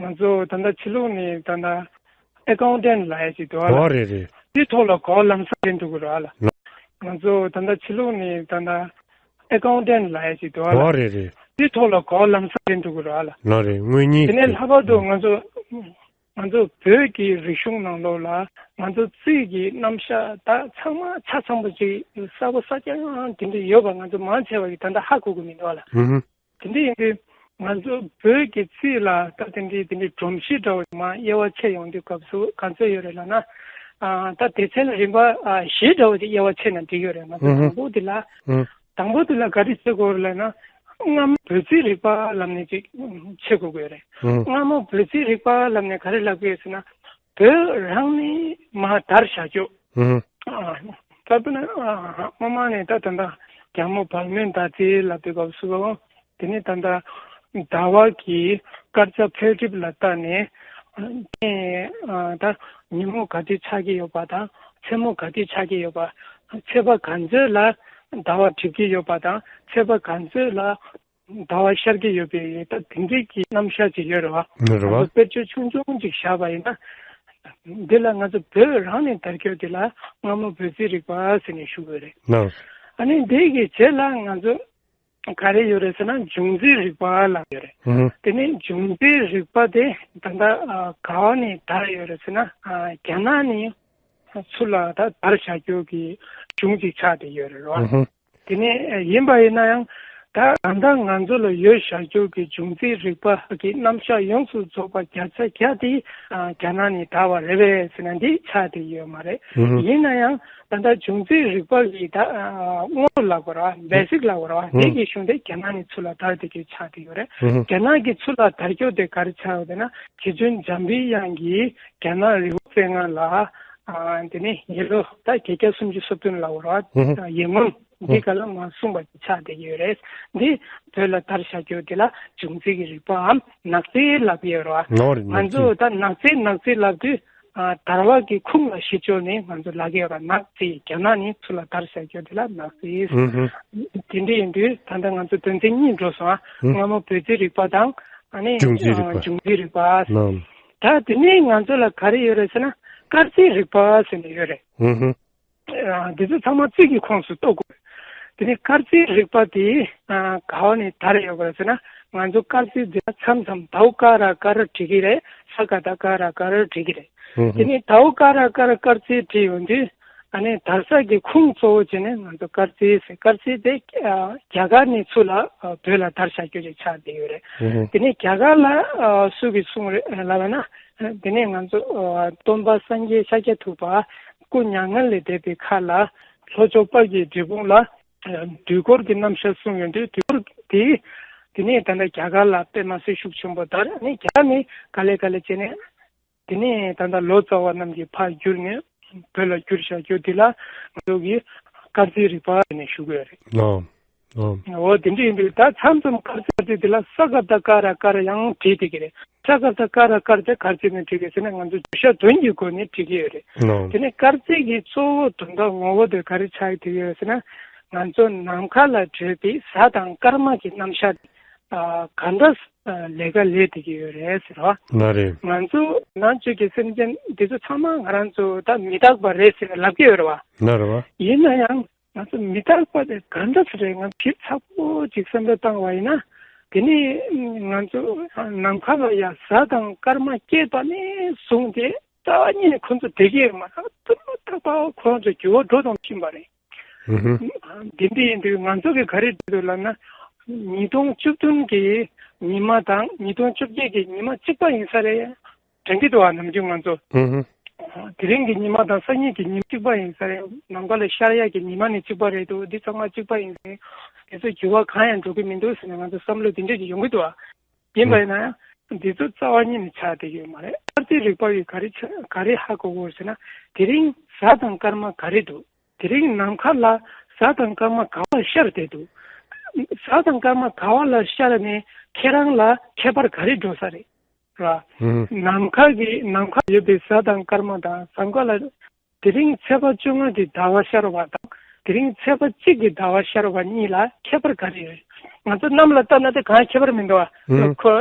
ང་ཚོ་ད་ལྟ་ཕྱི་ལོགས་ནས་ད་ལྟ་ཨེ་ཀའུན་ཊེན་ལབ་ཡ་ཅིག་འདུག་ཨ་ལ། འོ་རེད་རེད། དེ་ཐོག་ལ་གོ་ལམ་སང་ལེན་ཐུབ་ཀྱི་རེད་ཨ་ལ། ང་ཚོ་ད་ལྟ་ཕྱི་ལོགས་ནས་ད་ལྟ་ཨེ་ཀའུན་ཊེན་ལབ་ཡ་ཅིག་འདུག་ཨ་ལ། འོ་རེད་རེད། དེ་ཐོག་ལ་གོ་ལམ་སང་ལེན་ཐུབ་ཀྱི་རེད་ཨ་ལ། ལོ་རེད་དངོས་གཉིས་དེ་ནས་ལྷག་པར་དུ་ང་ཚོ་ང་ཚོ་བོད་ཀྱི་རིག་གཞུང་ནང་ལོགས་ལ་ང་ཚོ་རྩིས་ཀྱི་རྣམ་གཞག་ད་ཚང་མ་ཆ་ཚང་པོ་ཅིག་གསལ་པོ་གསལ་རྐྱང་དེ་འདྲ་ཡོད་པ་ང་ཚོ་མང་ཆེ་བ་གིས་ད་ལྟ་ཧ་གོ་གི་མི་འདུག་ཨ་ལ། ཧུམ་ཧུམ། དེ་འདྲ་ཡིན་དུས་ང་ཚོ་བོད་ཀྱི་རྩིས་ལ་ད་དེ་འདྲའི་དེ་འདྲའི་སྒྲོམ་གཞི་འདྲ་བོ་མར་དབྱེ་བ་ཕྱེ་ཡོང་དུས་སྐབས་སུ་ག་ཚོད་ཡོད་རེད་ལབ་ན། ཨ་ད་སྡེ་ཚན་རིམ་པ་ཨ་བཞི་འདྲ་བོ་ཅིག་དབྱེ་བ་ཕྱེ་ན་འགྲིག་ཡོད་རེད། ང་ཚོ་ཧུམ་ཧུམ། དང་པོ་དེ་ལ་ཧུམ། དང་པོ་དེ་ལ་ག་རེ་བྱེད་དགོས་རེད་ལབ་ན། སྔ་མོ་འབོད་རྩིས་རིག་པ་ལབ་ནས་ཅིག་ཕྱེ་དགོས་ཀྱི་ཡོད་རེད། ཧུམ། སྔ་མོ་འབོད་རྩིས་རིག་པ་ལབ་ནས་ག་རེ་ལབ་ཀྱི་ཡོད་ཟེར་ན། བོད་རང་ནས་མར་དར་བཞག་རྒྱུ། ཧུམ། ཨ་ད་དཔེར་ན་ཨ་སྔ་མ་ནས་ད་ད་ལྟ་རྒྱལ་མོ་བལ་མོའི་ཟླ་རྩིས་ལབ་དུས་སྐབས་སུ། དེ་ནས་ད་ལྟ་ཟླ་བ་གི་སྐར་ཆ་འཕེལ་འགྲིབ་ལ་བལྟས་ནས་ཨ་ད་ཉིན་མོ་ག་དུས་ཆགས་ཀྱི་ཡོད་པ་དང་མཚན་མོ་ག་དུས་ཆགས་ཀྱི་ཡོད་པ། ཚེས་པ་ག་ཚོད་ལ་ཟླ་བ་འགྲིབ་ཀྱི་ཡོད་པ་དང་ཚེས་པ་ག་ཚོད་ལ་ཟླ་བ་ཤར་གྱི་ཡོད་པའི་ད་དེ་འདྲའི་གི་རྣམ་གཞག་ཅིག་ཡོད་རེད་བ། རེད་བ། ང་ཚོ་དཔེར་བརྗོད་ཆུང་ཆུང་ཅིག་བཞག་པ་ཡིན་ན། འདི་ལ་ང་ཚོ་བོད་རང་ནས་དར་རྒྱས་དེ་ལ་སྔ་མོ་འབོད་རྩིས་རིག་པ་ཟེར་ནས་ཞུ་དགོས་རེད། ལགས། ཨ་ནི་འདི་གི་རྗེས་ལ་ང་ཚོ་ག་རེ་ཡོད་རེད་ཟེར་ན་འབྱུང་རྩིས་རིག་པ་ལབ་ཡོད་རེད། ཧུམ། དེ་ནས་འབྱུང་རྩིས་རིག་པ་དེ་ད་ལྟ་ཨ་ག་བ་ནས་དར་ཡོད་རེད་ཟེར་ན་ཨ་རྒྱ་ནག་ནས་ཚུར་ལ་ད་དར་བཞག་རྒྱུ་གི་གཞུང་ཅིག་ཆགས་བསྡད་ཡོད་རེད་བ། ཧུམ། དེ་ནས་ཡིན་པ་ཡིན་ན་ཡང་ད་ད་ལྟ་ང་ཚོ་ལ་ཡོད་བཞག་རྒྱུ་གི་འབྱུང་རྩིས་རིག་པ་གི་རྣམ་གཞག་ཡོངས་སུ་རྫོགས་པ་བརྒྱ་ཆ་བརྒྱ་དེ་ཨ་རྒྱ་ནག་ནས་དར་བ་རེད་པས་ཟེར་ན་འདི་ཆགས་བསྡད་ཡོད་མ་རེད། ཧུམ། ཡིན་ན་ཡང་ད་ལྟ་འབྱུང་རྩིས་རིག་པ་གི་ད་ཨ་དངོས་ལབ་དགོས་ར་བ་བེ་སིག་ལབ་དགོས་ར་བ་འདི་ཧུམ། གི་གཞུང་དེ་རྒྱ་ནག་ནས་ཚུར་ལ་དར་བསྡད་རྒྱུ་ཆགས་བསྡད་ཡོད་རེད། ཧུམ། རྒྱ་ནག་གི་ཚུར་ལ་དར་རྒྱུ་དེ་ག་རེ་ཆགས་ཡོད་དེ་ན་རྗེ་བཙུན་འཇམ་པའི་དབྱངས་ཀྱིས་རྒྱ་ནག་རི་བོ་རྩེ་ལྔ་ལ་ཨ་དེ་ནས་ཡེ་ལོ་ད་བརྒྱད་བརྒྱ་སུམ་ཅུ་སོ་བདུན་ལབ་དགོས་ར་བ། ཧུམ། ཡེ་སྔོན། འདི་ག་ལ་མ་གསུངས་པ་ཆགས་བསྡད་ཡོད་རེད། འདི་བོད་ལ་དར་བཞག་རྒྱུ་འདི་ལ་འབྱུང་རྩིས་ཀྱི་རིག་པའམ་ནག་རྩིས་ལབ་ཀྱི་ཡོད་རེད་བ། ནོར་ནག་རྩིས། ང་ཚོ་ད་ནག་རྩིས་ནག་རྩིས་ལབ་དུས་ཨ་དར་བ་གི་ཁུངས་ལ་གཞི་བཅོལ་ནས་ང་ཚོ་ལབ་ཀྱི་ཡོད་རེད། ནག་རྩིས་རྒྱ་ནག་ནས་ཚུར་ལ་དར་བཞག་རྒྱུ་འདི་ལ་ནག་རྩིས། ཧུམ་ཧུམ། དེ་འདྲ་ཡིན་དུས་ད་ལྟ་ང་ཚོ་དོན་ཚན་གཉིས་འགྲོ་སོང་ཨ། ཧུམ། སྔ་མོ་འབོད་རྩིས་རིག་པ་དང་ཨ་ནི་འབྱུང་རྩིས་རིག་པ། འབྱུང་རྩིས་རིག་པ། ནམ། ད་དེ་ནས་ང་ཚོ་ལ་ག་རེ་ཡོད་རེད་ཟེར་ན་སྐར་རྩིས་རིག་པ་ཟེར་ནས་ཡོད་རེད། ཧུམ་ཧུམ། ཨ་འདི་ཚོ་ཚང་མ་རྩིས་ཀྱི་ཁོངས་སུ་གཏོགས་དགོས། དེ་ནས་སྐར་རྩིས་རིག་པ་དེ་ཨ་ག་བ་ནས་དར་ཡོད་པ་རེད་ཟེར་ན་ང་ཚོ་སྐར་རྩིས་འདི་ལ་མཚམས་མཚམས་ཟླ་བ་ཀ་ར་ཀ་ར་བྲིས་ཀྱི་རེད། ས་ག་ཟླ་ཀ་ར་ཀ་ར་བྲིས་ཀྱི་རེད། ཧུམ་ཧུམ། དེ་ནས་ཟླ་བ་ཀ་ར་ཀ་ར་སྐར་རྩིས་བྲིས་ཡོང་དུས་ཨ་ནི་དར་ས་གི་ཁུངས་གཙོ་བོ་བྱས་ནས་ང་ཚོ་སྐར་རྩིས་ཟེར། སྐར་རྩིས་དེ་ཨ་རྒྱ་གར་ནས་ཚུར་ལ་ཨ་བོད་ལ་དར་བཞག་རྒྱུ་ཞིག་ཆགས་བསྡད་ཡོད་རེད། ཧུམ་ཧུམ། དེ་ནས་རྒྱ་གར་ལ་ཨ་སུ་གིས་གསུངས་རེད་ལབ་ན་དེ་ནས་ང་ཚོ་ཨ་སྟོན་པ་སངས་རྒྱས་ཤཱཀྱ་ཐུབ་པ་སྐུ་མྱ་ངན་ལས་འདས་པའི་ཁ་ལ་ལྷོ་ཕྱོགས་དཔལ་གྱི་འབྲས་སྤུངས་ལ་ཨ་དུས་འཁོར་གྱི་རྣམ་གཞག་གསུངས་ཡོང་དུས་དུས་འཁོར་དེ་དེ་ནས་ད་ལྟ་རྒྱ་གར་ལ་དཔེ་མ་སྲིད་ཤུགས་ཆེན་པོ་དར། ཨ་ནི་རྒྱ་གར་ནས་ག་ལེ་ག་ལེ་བྱས་ནས། དེ་ནས་ད་ལྟ་ལོ་ཙཱ་བ་རྣམས་ཀྱིས་ཕར་བསྒྱུར་ནས་བོད་ལ་བསྒྱུར་བཞག་རྒྱུ་འདི་ལ་ང་ཚོ་གིས་སྐར་རྩིས་རིག་པ་ཟེར་ནས་ཞུ་གི་ཡོད་རེད། ལགས། ལགས། འོ་དེ་འདྲ་ཡིན་དུས་ད་མཚམས་མཚམས་སྐར་རྩིས་འདི་ལ་ས་ག་ཟླ་ཀ་ར་ཀ་ར་ཡང་བྲིས་བསྡད་ཀྱི་རེད། ས་ག་ཟླ་ཀ་ར་ཀ་ར་དེ་ག་རེ་བྱས་ནས་བྲིས་ཀྱི་ཟེར་ན་ང་ཚོ་བརྗོད་བྱ་དོན་གྱི་སྒོ་ནས་བྲིས་ཀྱི་ཡོད་རེད། ལགས། དེ་ནས་སྐར་རྩིས་ཀྱི་གཙོ་བོ་དོན་དག་ངོ་བོ་དེ་ག་རེ་ཆགས་ཀྱི་ཡོད་ཟེར་ན་ང་ཚོ་ནམ་མཁའ་ལ་བྲིས་པའི་གཟའ་དང་སྐར་མ་གི་རྣམ་གཞག་ཨ་ག་འདྲ་ཨ་ལས་ཀ་ལས་བསྡད་ཀྱི་ཡོད་རེད་ཟེར་བ། ང་རེད། ང་ཚོ་ནང་ཆོས་ཀྱི་སེམས་ཅན་འདི་ཚོ་ཚང་མ་ང་རང་ཚོ་ད་མི་རྟག་པ་རེད་ཟེར་ལབ་ཀྱི་ཡོད་རེད་བ། ང་རེད་བ། ཡིན་ན་ཡང་ང་ཚོ་མི་རྟག་པ་དེ་ག་འདྲ་ཟེར་རེད། ང་ཞིབ་ཚགས་པོ་ཅིག་བསམ་བློ་བཏང་བ་ཡིན་ན་དེ་ནི་ང་ཚོ་ནམ་མཁའ་ལ་ཡ་གཟའ་དང་སྐར་མ་སྐྱེས་པ་ནས་བཟུང་སྟེ་རྩ་བ་ཉིད་ནས་ཁོ་ཚོ་བསྡད་ཀྱི་ཡོད་མ་རེད། ཏུ་རུ་ཏག་ཏག་ཁོ་རང་ཚོ་འགྱུར་བ་འགྲོ་དང་ཕྱིན་པ་རེད། ཨུ་ཧུ། འདི་འདྲ་ཡིན་དུས་ང་ཚོ་གིས་ག་རེ་བྲིས་འདུག་ལབ་ན། ཉིས་སྟོང་བཅུ་བདུན་གྱི་ ཉི་མ་དང་ཉིས་སྟོང་བཅོ་བརྒྱད་ཀྱི་ཉི་མ་གཅིག་པ་ཡིན་ས་རེད། དྲན་གྱི་འདུག་བ། ནམ་རྒྱུན་ང་ཚོ་ཧུམ་ཧུམ། དེ་རིང་གི་ཉི་མ་དང་སང་ཉིན་གྱི་ཉི་མ་གཅིག་པ་ཡིན་ས་རེད། ནམ་མཁའ་ལ་ཤར་ཡག་གི་ཉི་མ་ནི་གཅིག་པ་རེད་འདུག་འདི་ཚང་མ་གཅིག་པ་ཡིན་ས་རེད། དེ་ཚོ་འགྱུར་བ་གང་ཡང་འགྲོ་གི་མི་འདུག་ཟེར་ནས་ང་ཚོ་བསམ་བློ་འདི་འདྲས་ཀྱི་ཡོང་གི་འདུག་བ། ཡིན་པ་ཡིན་ན་ཡང་འདི་ཚོ་རྩ་བ་ཉིད་ནས་ཆགས་བསྡད་ཀྱི་ཡོད་མ་རེད། སྐར་རྩིས་རིག་པ་ཡིས་ག་རེ་ཆ་ག་རེ་ཧ་གོ་དགོས་ཟེར་ན། དེ་རིང་གཟའ་དང་སྐར་མ་ག་རེ་འདུག་དེ་རིང་ནམ་མཁའ་ལ་གཟའ་དང་སྐར་མ་ག་བ་ཤར་བསྡད་འདུག་གཟའ་དང་སྐར་མ་ག་བ་ལ་ཤར་ནས་ཁྱེད་རང་ལ་ཁྱད་པར་ག་རེ་འགྲོ་ས་རེད། ར། ཧུམ། ནམ་མཁའ་གི་ནམ་མཁའ་ཡོད་པའི་གཟའ་དང་སྐར་མ་དང་གཟའ་མཁའ་ལ། དེ་རིང་ཚེས་པ་བཅོ་ལྔ་གི་ཟླ་བ་ཤར་བ་དང་། དེ་རིང་ཚེས་པ་གཅིག་གི་ཟླ་བ་ཤར་བ་གཉིས་ལ་ཁྱད་པར་ག་རེ་ཡོད། ང་ཚོ་གནམ་ལ་ལྟ་ན་དེ་གང་ཁྱད་པར་མི་འདུག་བ། ཧུམ། ཁོ་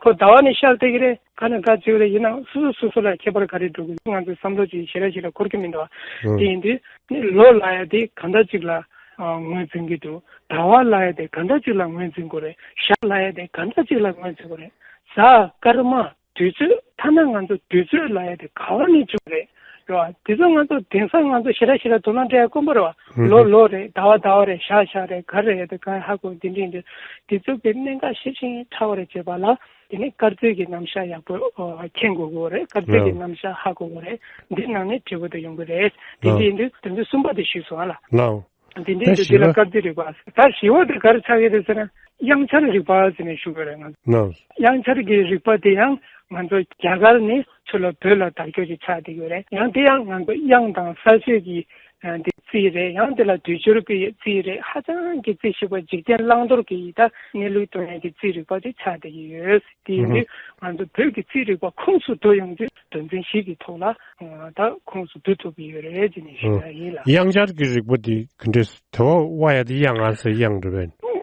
ཁོ་ཟླ་བ་ནི་ཤར་བསྡད་ཀྱི་རེད། ག་ནས་ག་བྱེད་ཀྱི་རེད། ཡིན་ནའང་སོ་སོ་སོ་སོ་ལ་ཁྱད་པར་ག་རེ་འགྲོ་གི་ང་ཚོའི་བསམ་བློ་ཅིག་ཞེ་དྲག་ཞེ་དྲག་འཁོར་གྱི་མི་འདུག་བ། ཧུམ། དེ་ཡིན་དུས་ནི་ལོ་ལབ་ཡ་དེ་གང་འདྲ་ཅིག་ལ་ཨ་ངོས་འཛིན་གྱི་འདུག་ཟླ་བ་ལབ་ཡ་དེ་གང་འདྲ་ཅིག་ལ་ངོས་འཛིན་དགོས་རེད། ཞག་ལབ་ཡ་དེ་གང་འདྲ་ཅིག་ལ་ངོས་འཛིན་དགོས་རེད། གཟའ་སྐར་མ་དུས་ཚོད། ཐ་ན་ང་ཚོ་དུས་ཚོད་ལབ་ཡ་དེ་ག་བ་ནས་བྱུང་རེད། རེད་བ། དེ་ཚོ་ང་ཚོ་དེང་སང་ང་ཚོ་ཞེ་དྲག་ཞེ་དྲག་དོ་སྣང་སྤྲད་ཡ་དཀོན་པོ་རེད་བ། ཧུམ་ལོ་ལོ་རེད། ཟླ་བ་ཟླ་བ་རེད། ཞག་ཞག་རེད། ག་རེ་རེད། དེ་ག་ཧ་གོ་འདི་འདྲ་འདི། དེ་ཚོ་གི་གནད་འགག་ཞིབ་ཅིང་ཕྲ་བ་རེ་བྱེད་པ་ལ། དེ་ནས་སྐར་རྩིས་ཀྱི་རྣམ་གཞག་ཡག་པོ་ཨོ་མཁྱེན་དགོས་དགོས་རེད། སྐར་རྩིས་ཀྱི་རྣམ་གཞག་ཧ་གོ་དགོས་རེད། འདི་ནང་ནས་འབྲས་བུ་དེ་ཡོང་གི་རེད། དེ་འདྲ་ཡིན་དུས་དོན་ཚན་གསུམ་པ་དེ་ཞུས་སོང་ཨ་ལ། ལའོ། དེ་འདྲའི་ད་འདི་འདི་ལ་བཞི་པ། སྐར་རྩིས་རིག་པ། ད་བཞི་པ་དེ་ག་རེ་ཆགས་ཀྱི་རེད་ཟེར་ན། དབྱངས་འཆར་རིག་པ་ཟེར་ནས་ཞུ་དགོས་རེད་ང་ཚོ། ལའོ། དབྱངས་འཆར་གྱི་རིག་པ་དེ་ཡང་ང་ཚོ་རྒྱ་གར་ནས་ཚུར་ལ་བོད་ལ་དར་ཁྱབ་ཅིག་ཆགས་བསྡད་ཡོད་རེད། ཡང་དེ་ཡང་ང་ཚོ་དབྱངས་དང་གསལ་བྱེད་ཀྱི་ཨ་འདི་རྩིས་རེད། ཡང་དེ་ལ་དུས་སྦྱོར་གྱི་རྩིས་རེད། ཧ་ཅང་གི་རྩིས་ཞིབ་པ། འཇིག་རྟེན་བླང་དོར་གྱི་ད་གནས་ལུགས་སྟོན་ཡས་ཀྱི་རྩིས་རིག་པ་དེ་ཆགས་བསྡད་ཀྱི་ཡོད། དེ་ཡིན་དུས་ང་ཚོ་བོད་ཀྱི་རྩིས་རིག་པ་ཁོངས་སུ་འགྲོ་ཡོང་དུས་དོན་ཚན་བཞི་གི་ཐོག་ལ་ད་ཁོངས་སུ་འདུ་ཐུབ་ཀྱི་ཡོད་རེད་ཅེས་ནས་ཞུ་ཡ་ཡིན་ལ། དབྱངས་འཆར་གྱི་རིག་པ་འདི་ག་འདྲས། དེ་བ་ཝ་ཡ་དེ་དབྱངས་ང་ས་དབྱངས་རེད་པས།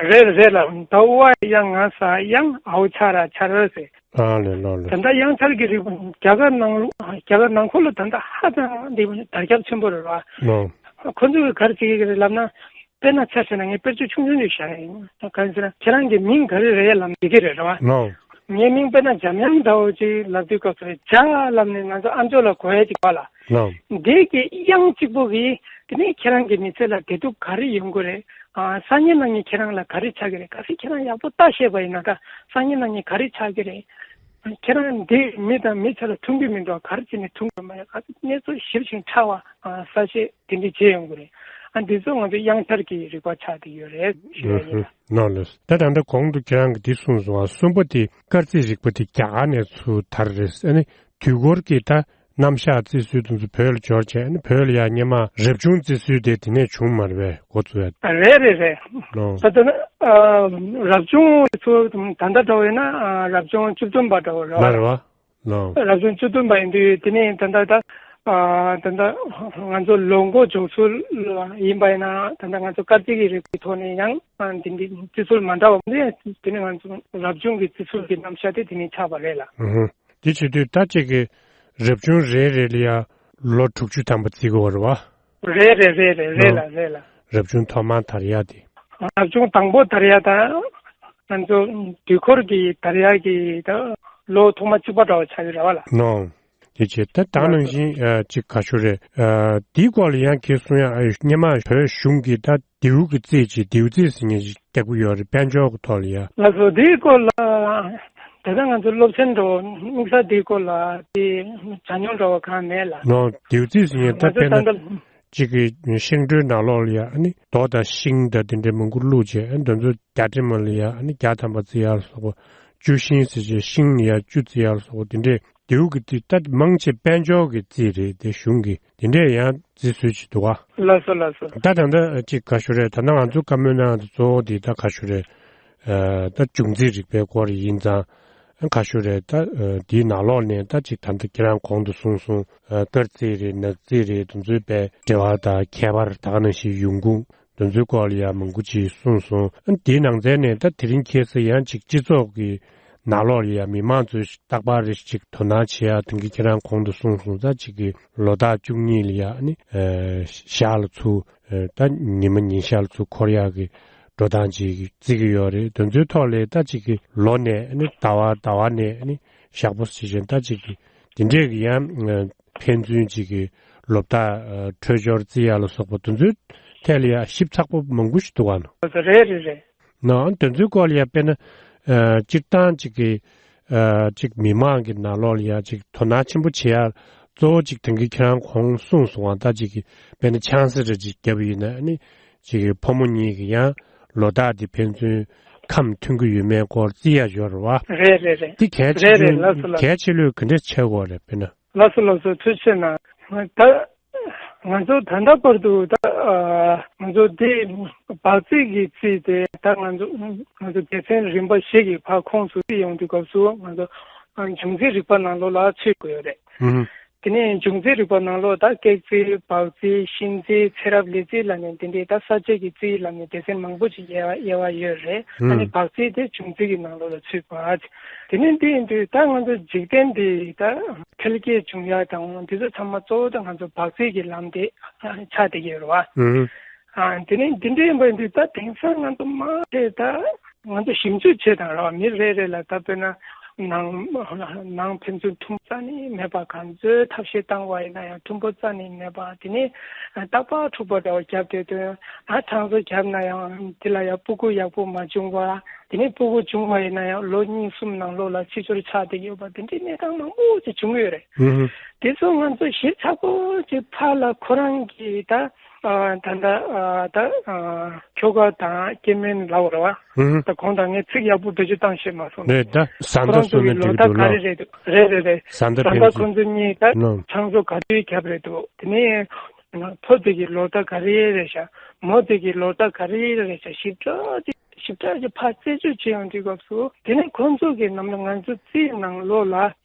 རེད་རེད་ལ། ད་ཝ་ཡ་དབྱངས་ང་ས་དབྱངས། ཨའོ་ཆ་ར་ཆ་ར་ཟེར། ཨ་ལེ་ལོ་ལེ། ད་ལྟ་དབྱངས་འཆར་གྱི་རིག་པ་རྒྱ་གར་ནང་ལོ་རྒྱ་གར་ནང་ཁུལ་ལ་ད་ལྟ་ཧ་ཅང་འདི་དར་ཁྱབ་ཆེན་པོ་རེད་བ། ལོ། ཁོ་ཚོས་ག་རེ་བྱེད་ཀྱི་རེད་ལབ་ན། དཔེར་ན་ཆ་བཞག་ན་ངས་དཔེར་བརྗོད་ཆུང་ཆུང་ཅིག་བཞག་ཡིན། གང་ཟེར་ན་ཁྱེད་རང་གི་མིང་ག་རེ་རེད་ལབ་ན་འགྲིག་གི་རེད་རེད་བ། ལོ། ངའི་མིང་དཔེར་ན་འཇམ་དབྱངས་ཟླ་འོད་ཅིག་ལབ་དུས་སྐབས་སུ་རེད། འཇམ་ལབ་ནས་ང་ཚོ་ཨམ་ཅོག་ལ་གོ་ཡ་ཅིག་བ་ལ། ལོ། འདི་གི་དབྱངས་གཅིག་པོ་གིས་དེ་ནས་ཁྱེད་རང་གི་མི་ཚེ་ལ་བདེ་སྡུག་ག་རེ་ཡོང་གི་རེད། ཨ་སང་ཉིན་གནངས་ཉིན་ཁྱེད་རང་ལ་ག་རེ་ཆགས་ཀྱི་རེད། གལ་སྲིད་ཁྱེད་རང་ཡག་པོ་ལྟ་ཤེས་པ་ཡིན་ན་ད་སང་ཉིན་གནངས་ཉིན་ག་རེ་ཆགས་ཀྱི་རེད། ཁྱེད་རང་འདི་མི་དང་མི་ཚེ་ལ་མཐུན་གྱི་མི་འདུག་ག་རེ་བྱས་ནས་མཐུན་དགོས་མ་རེད། ག་ཚོད་གནས་ཚུལ་ཞིབ་ཅིང་ཕྲ་བ་ཨ་གསལ་བཤད་དེ་འདྲ་བྱས་ཡོང་གི་རེད། ཨ་འདི་ཚོ་ང་ཚོ་དབྱངས་འཆར་གྱི་རིག་པ་ཆགས་བསྡད་ཡོད་རེད་ཞུ་ཡ་ཡིན་ལ། ནོ་ལེས། ད་ད་ལྟ་གོང་དུ་ཁྱེད་རང་གིས་འདི་གསུངས་སོང་བ། གསུམ་པ་དེ་སྐར་རྩིས་རིག་པ་དེ་རྒྱ་གར་ནས་ཚུར་དར་རེད། ཨ་ནི་དུས་འཁོར་གྱི་ད་རྣམ་གཞག་རྩི་སྲོལ་དེ་ཚོ་བོད་ལ་འབྱོར་བྱས། ཨ་ནི་བོད་ལ་ཡ་སྔོན་མ་རབ་བྱུང་རྩི་སྲོལ་དེ་དེ་ནས་བྱུང་མ་རེད་པས། འགོ་བཙུགས་ཡ། རེད་རེད་རེད། ལོ། ད་ལྟ་ཨ་རབ་བྱུང་ཚོ་ད་ལྟ་འདྲ་བོ་ཡིན་ན་ཨ་རབ་བྱུང་བཅུ་བདུན་པ་འདྲ་བོ་རེད་མ་རེད་བ། བ། ལོ། རབ་བྱུང་བཅུ་བདུན་པ་ཡིན་དུས་དེ་ནས་ད་ལྟ་ད་ཨ་ད་ལྟ་ང་ཚོ་ལོ་འགོ་འཇུག་ཚུལ་ཡིན་པ་ཡིན་ན། ད་ལྟ་ང་ཚོ་སྐར་རྩིས་ཀྱི་རིག་པའི་ཐོག་ནས་ཡང་ཨ་འདི་འདི་རྩི་ཚུལ་མ་འདྲ་བ་འདི། དེ་ནས་ང་ཚོ་རབ་བྱུང་གི་རྩི་ཚུལ་གྱི་རྣམ་གཞག་དེ་དེ་ནས་ཆགས་པ་རེད་ལ། ཨུ་ཧུ། དེ་བྱེད་དུས་ད་ཅིག་གི་རབ་བྱུང་རེ་རེ་ལ་ཡ་ལོ་དྲུག་ཅུ་ཐམ་པ་བརྩི་དགོས་པ་རེད་བ། རེད་རེད་རེད་རེད་རེད་ལ་རེད་ལ། རབ་བྱུང་ཐོག་མར་དར་ཡ་དེ། རབ་བྱུང་དང་པོ་དར་ཡ་དང་། ང་ཚོ་དུས་འཁོར་གྱི་དར་ཡ་གི་ད་ལོ་ཐོག་མ་གཅིག་པ་འདྲ་བ་ཆགས་ཀྱི་རེད་བ་ལ། ནོ། དེ་བྱས་ད་ད་ག་ནང་བཞིན་ཨ་ཅིག་ག་ཞུ་རེད། ཨ་དེའི་སྐོར་ལ་ཡང་ཁྱེད་གསུང་ཡ། ཨ་སྔོན་མ་བོད་གཞུང་གི་ད་ལྡེའུ་གི་རྩིས་ཀྱི་ལྡེའུ་རྩིས་ཟེར་མཁན་ཞིག་སྟེགས་བུ་ཡོད་རེད། དཔལ་འབྱོར་གྱི་ཐོག་ལ་ཡ། ལགས་སོ། དེའི་སྐོར་ལ་ད་ལྟ་ང་ཚོ་སློབ་ཚན་འདྲ་བོ་དམིགས་བསལ་དེའི་སྐོར་ལ་དེ་སྦྱང་མྱོང་འདྲ་བོ་གང་མེད་ལ། ནོ། ལྡེའུ་རྩིས་ཟེར་མཁན་ད་ང་ཚོ་དཔེར་ད་ན་ལྟ་གཅིག་གི་ཤིང་འབྲུའི་ནང་ལོགས་ལ་ཡ་ཨ་ནི་རྡོ་དང་ཤིང་དང་དེ་འདྲའི་མང་པོ་བླུགས་བྱས། ཨ་ནི་དེ་ཚོ་རྒྱ་གྲིམ་ལ་ཡ་ཨ་ནི་བརྒྱ་ཐམ་པ་བརྩི་ཡ་ལ་སོགས་པ། བཅུ་ཤིང་ཟེར་བྱས་ཤིང་ལ་ཡ་བཅུ་བརྩི་ཡ་ལ་སོགས་པ་དེ་འདྲས། ལྡེའུ་གི་རྩིས་ད་མང་ཆེ་དཔལ་འབྱོར་གྱི་རྩིས་རེད། དེ་གཞུང་གི་དེ་འདྲས་ཡང་རྩིས་སྲོལ་ཅིག་འདུག་ག། ལགས་སོ་ལགས་སོ། ད་ད་ལྟ་ཅིག་ག་ཞུ་རེད། ད་ལྟ་ང་ཚོ་བཀའ་མོལ་གནང་ཡ་དེ་གཙོ་བོ་དེ་ད་ག་ཞུ་རེད། ཨ་ད་འབྱུང་རྩིས་རིག་པའི་སྐོར་ཡིན་ཙང་། ག་ཞུ་རེད། ད་ཨ་དེའི་ནང་ལོགས་ནས་ད་ཅིག་ད་ལྟ་ཁྱེད་རང་གོང་དུ་གསུངས་སོང་། ཨ་སྐར་རྩིས་རེད། ནག་རྩིས་རེད། དེ་ཚོའི་པའི་འབྲེལ་བ་དང་ཁྱད་པར། ད་ག་ནང་བཞིན་ཡོང་ཁུངས། དེ་ཚོའི་སྐོར་ལ་ཡང་མང་པོ་ཅིག་གསུངས་སོང་། ཨ་དེའི་ནང་ཚན་ནས་ད་དེ་རིང་ཁྱེད་ཚོས་ཡང་ཅིག་སྤྱི་ཚོགས་ཀྱི་ནང་ལོགས་ལ་ཡང་མི་མང་ཚོས་རྟག་པར་རེ་ཞིག་དོ་སྣང་བྱེད་ཡ། དེང་གི་ཁྱེད་རང་གོང་དུ་གསུངས་སོང་། ད་ཅིག་གི་ལོ་རྟགས་བཅུ་གཉིས་ལ་ཡ་ཨ་ནི་ཨ་ཞག་ལ་ཚུར་ཨ་ད་ཉི་མ་ཉིན་ཞག་ལ་ཚུར་འཁོར་ཡག་གི་འགྲོ་སྟངས་ཅིག་བརྩི་གི་ཡོད་རེད། དེ་ཚོའི་ཐོག་ལ་ད་ཅིག་གི་ལོ་ནས་ཨ་ནི་ཟླ་བ། ཟླ་བ་ནས་ཨ་ནི་ཞག་པོ་ཟེར་བཞིན་ད་ཅིག་གི་དེ་འདྲས་ཀྱི་ཡང་ཨ་ཕན་ཚུན་གཅིག་གི་ལོ་རྟགས་ཨ་འཕྲོད་སྦྱོར་བརྩི་ཡ་ལ་སོགས་པ་དེ་ཚོའི་ཐད་ལ་ཡ་ཞིབ་ཚགས་པོ་མང་པོ་ཞིག་འདུག་ག་ནོ། རེད་རེད་རེད། ནའང་དེ་ཚོའི་སྐོར་ལ་ཡ་དཔེར་ན་ ཨ་སྤྱིར་བཏང་ཅིག་གི་ཨ་ཅིག་མི་མང་གི་ནང་ལོགས་ལ་ཡང་ཅིག་དོ་སྣང་ཆེན་པོ་བྱེད་ཡ་གཙོ་བོ་ཅིག་དེང་གི་ཁྱེད་རང་གོང་གསུངས་སོང་བ། ད་ཅིག་གི་དཔེར་ན་ཆང་ས་རེ་ཅིག་བརྒྱབ་ཡིན་ན་ནི་ཅིག་གི་ཕོ་མོ་གཉིས་ཀྱི་ཡང་ལོ་རྟགས་དེ་ཕན་ཚུན་ཁམས་མཐུན་གྱི་ཡོད་མེད་སྐོར་བརྩི་ཡ་ཡོད་རེད་བ། རེད་རེད་རེད། དེ་གལ་ཆེ་རེད་རེད། ལགས་སོ་ལགས། གལ་ཆེ་ལོས་ག་འདྲས་ཆགས་ཀྱི་ཡོད་རེད་དཔེར་ན། ལགས་སོ་ལགས་སོ། ཐུགས་རྗེ་གནང་། ད་ང་ཚོ་ད་ལྟ་བར་དུ་ད་ཨ་ང་ཚོ་འདི་བག་རྩིས་ཀྱི་རྩིས་དེ་ད་ང་ཚོ་ང་ཚོ་སྡེ་ཚན་རིམ་པ་བཞི་གི་ཕར་ཁོངས་སུ་བརྩིས་ཡོང་དུས་སྐབས་སུ་ང་ཚོ་ཨ་འབྱུང་རྩིས་རིག་པ་ནང་ལོགས་ལ་ཚུད་དགོས་ཡོད་རེད། ཨུ་ཧུ། དེ་ནས་འབྱུང་རྩིས་རིག་པ་ནང་ལོགས་ད་ཀེག་རྩིས། བག་རྩིས། གཤིན་རྩིས། ཚེ་རབས་ལས་རྩིས་ལབ་ནས་དེ་འདྲའི་ད་ས་བཅད་ཀྱི་རྩིས་ལབ་ནས་སྡེ་ཚན་མང་པོ་ཅིག་དབྱེ་བ་དབྱེ་བ་ཡོད་རེད། ཨ་ནི་ཨུ་བག་རྩིས་དེ་འབྱུང་རྩིས་ཀྱི་ནང་ལོགས་ལ་ཚུད་པ། དེ་ནས་འདི་ཡིན་དུས་ད་ང་ཚོ་འཇིག་རྟེན་འདི་ད་འཕེལ་རྒྱས་བྱུང་ཡ་དང་འདི་ཚོ་ཚང་མ་གཙོ་བོ་ད་ང་ཚོ་བག་རྩིས་ཀྱི་ལམ་དེ་ཆགས་བསྡད་ཀྱི་ཡོད་རེད་བ། ཨུ་ཧུ། ཨ་དེ་ནས་འདི་འདྲ་ཡིན་པ་ཡིན་དུས་ད་དེང་སང་ང་ཚོ་མ་དེ་ད་ང་ཚོ་ཞིབ་འཇུག་བྱེད་དང་ར་མི་རེ་རེ་ལ་ད་དཔེར་ན་ནང་ནང་ཕན་ཚུན་མཐུན་རྩ་ནས་མེད་པ། གང་ཚོད་ཐབས་ཤེས་བཏང་བ་ཡིན་ན་ཡང་མཐུན་པོ་རྩ་ནས་མེད་པ། དེ་ནས་རྟག་པར་འཁྲུག་པ་འདྲ་བ་བརྒྱབ་བསྡད་དུས་ཨ་གྲངས་སོ་བརྒྱབ་ན་ཡང་དེ་ལ་ཡང་སྤུ་གུ་ཡག་པོ་མ་བྱུང་བ། དེ་ནས་སྤུ་གུ་བྱུང་བ་ཡིན་ན་ཡང་ལོ་གཉིས་གསུམ་ནང་ལོགས་ལ་ཕྱི་སྦྱོར་ཆགས་བསྡད་ཡོད་པ་དེ་འདྲའི་གནས་སྟངས་མང་པོ་ཅིག་བྱུང་ཡོད་རེད། ཨུ་ཧུ། དེ་ཚོ་ང་ཚོ་ཞིབ་ཚགས་པོ་ཅིག་ཕར་ལ་ཁོ་རང་གི་ད། ཨ་ད་ལྟ་ཨ་ད་ཨ་ཁྱོ་ག་དང་སྐྱེ་དམན་ལབ་རེད་བ། ཧུམ། ད་གོང་དང་ངས་ཚིག་ཡག་པོ་བེད་སྤྱོད་བཏང་ཤེས་མ་སོང་། རེད། ད་བཟའ་ཟླ་ཁོ་རང་ཚོ་སོ་ན་གི་ལོ་འགྲིག་གི་ཟླ་འདུག་ག་ལོ། རེ་རེད་འདུག་རེད་རེད་རེད། བཟའ་ཟླ་བཟའ་ཟླ་ཕན་ཚུན། ཁོ་ཚོ་གཉིས་ད་ནོ། ཆང་བཟོ་ག་དུས་བརྒྱབ་རེད་འདུག་དེ་ནས་ཕོ་དེ་གི་ལོ་ཟླ་ག་རེ་རེད་ཤག་མོ་དེ་གི་ལོ་ཟླ་ག་རེ་རེད་ཤག་ཞིབ་ཕྲ་ཅིག་ཞིབ་ཕྲ་ཅིག་ཕར་རྩད་གཅོད་བྱེད་ཡོང་དུས་སྐབས་སུ་དེ་ནས་ཁོ་ཚོ་གི་ནམ་ན་ང་ཚོ་རྩིས་ནང་ལོགས་ལ་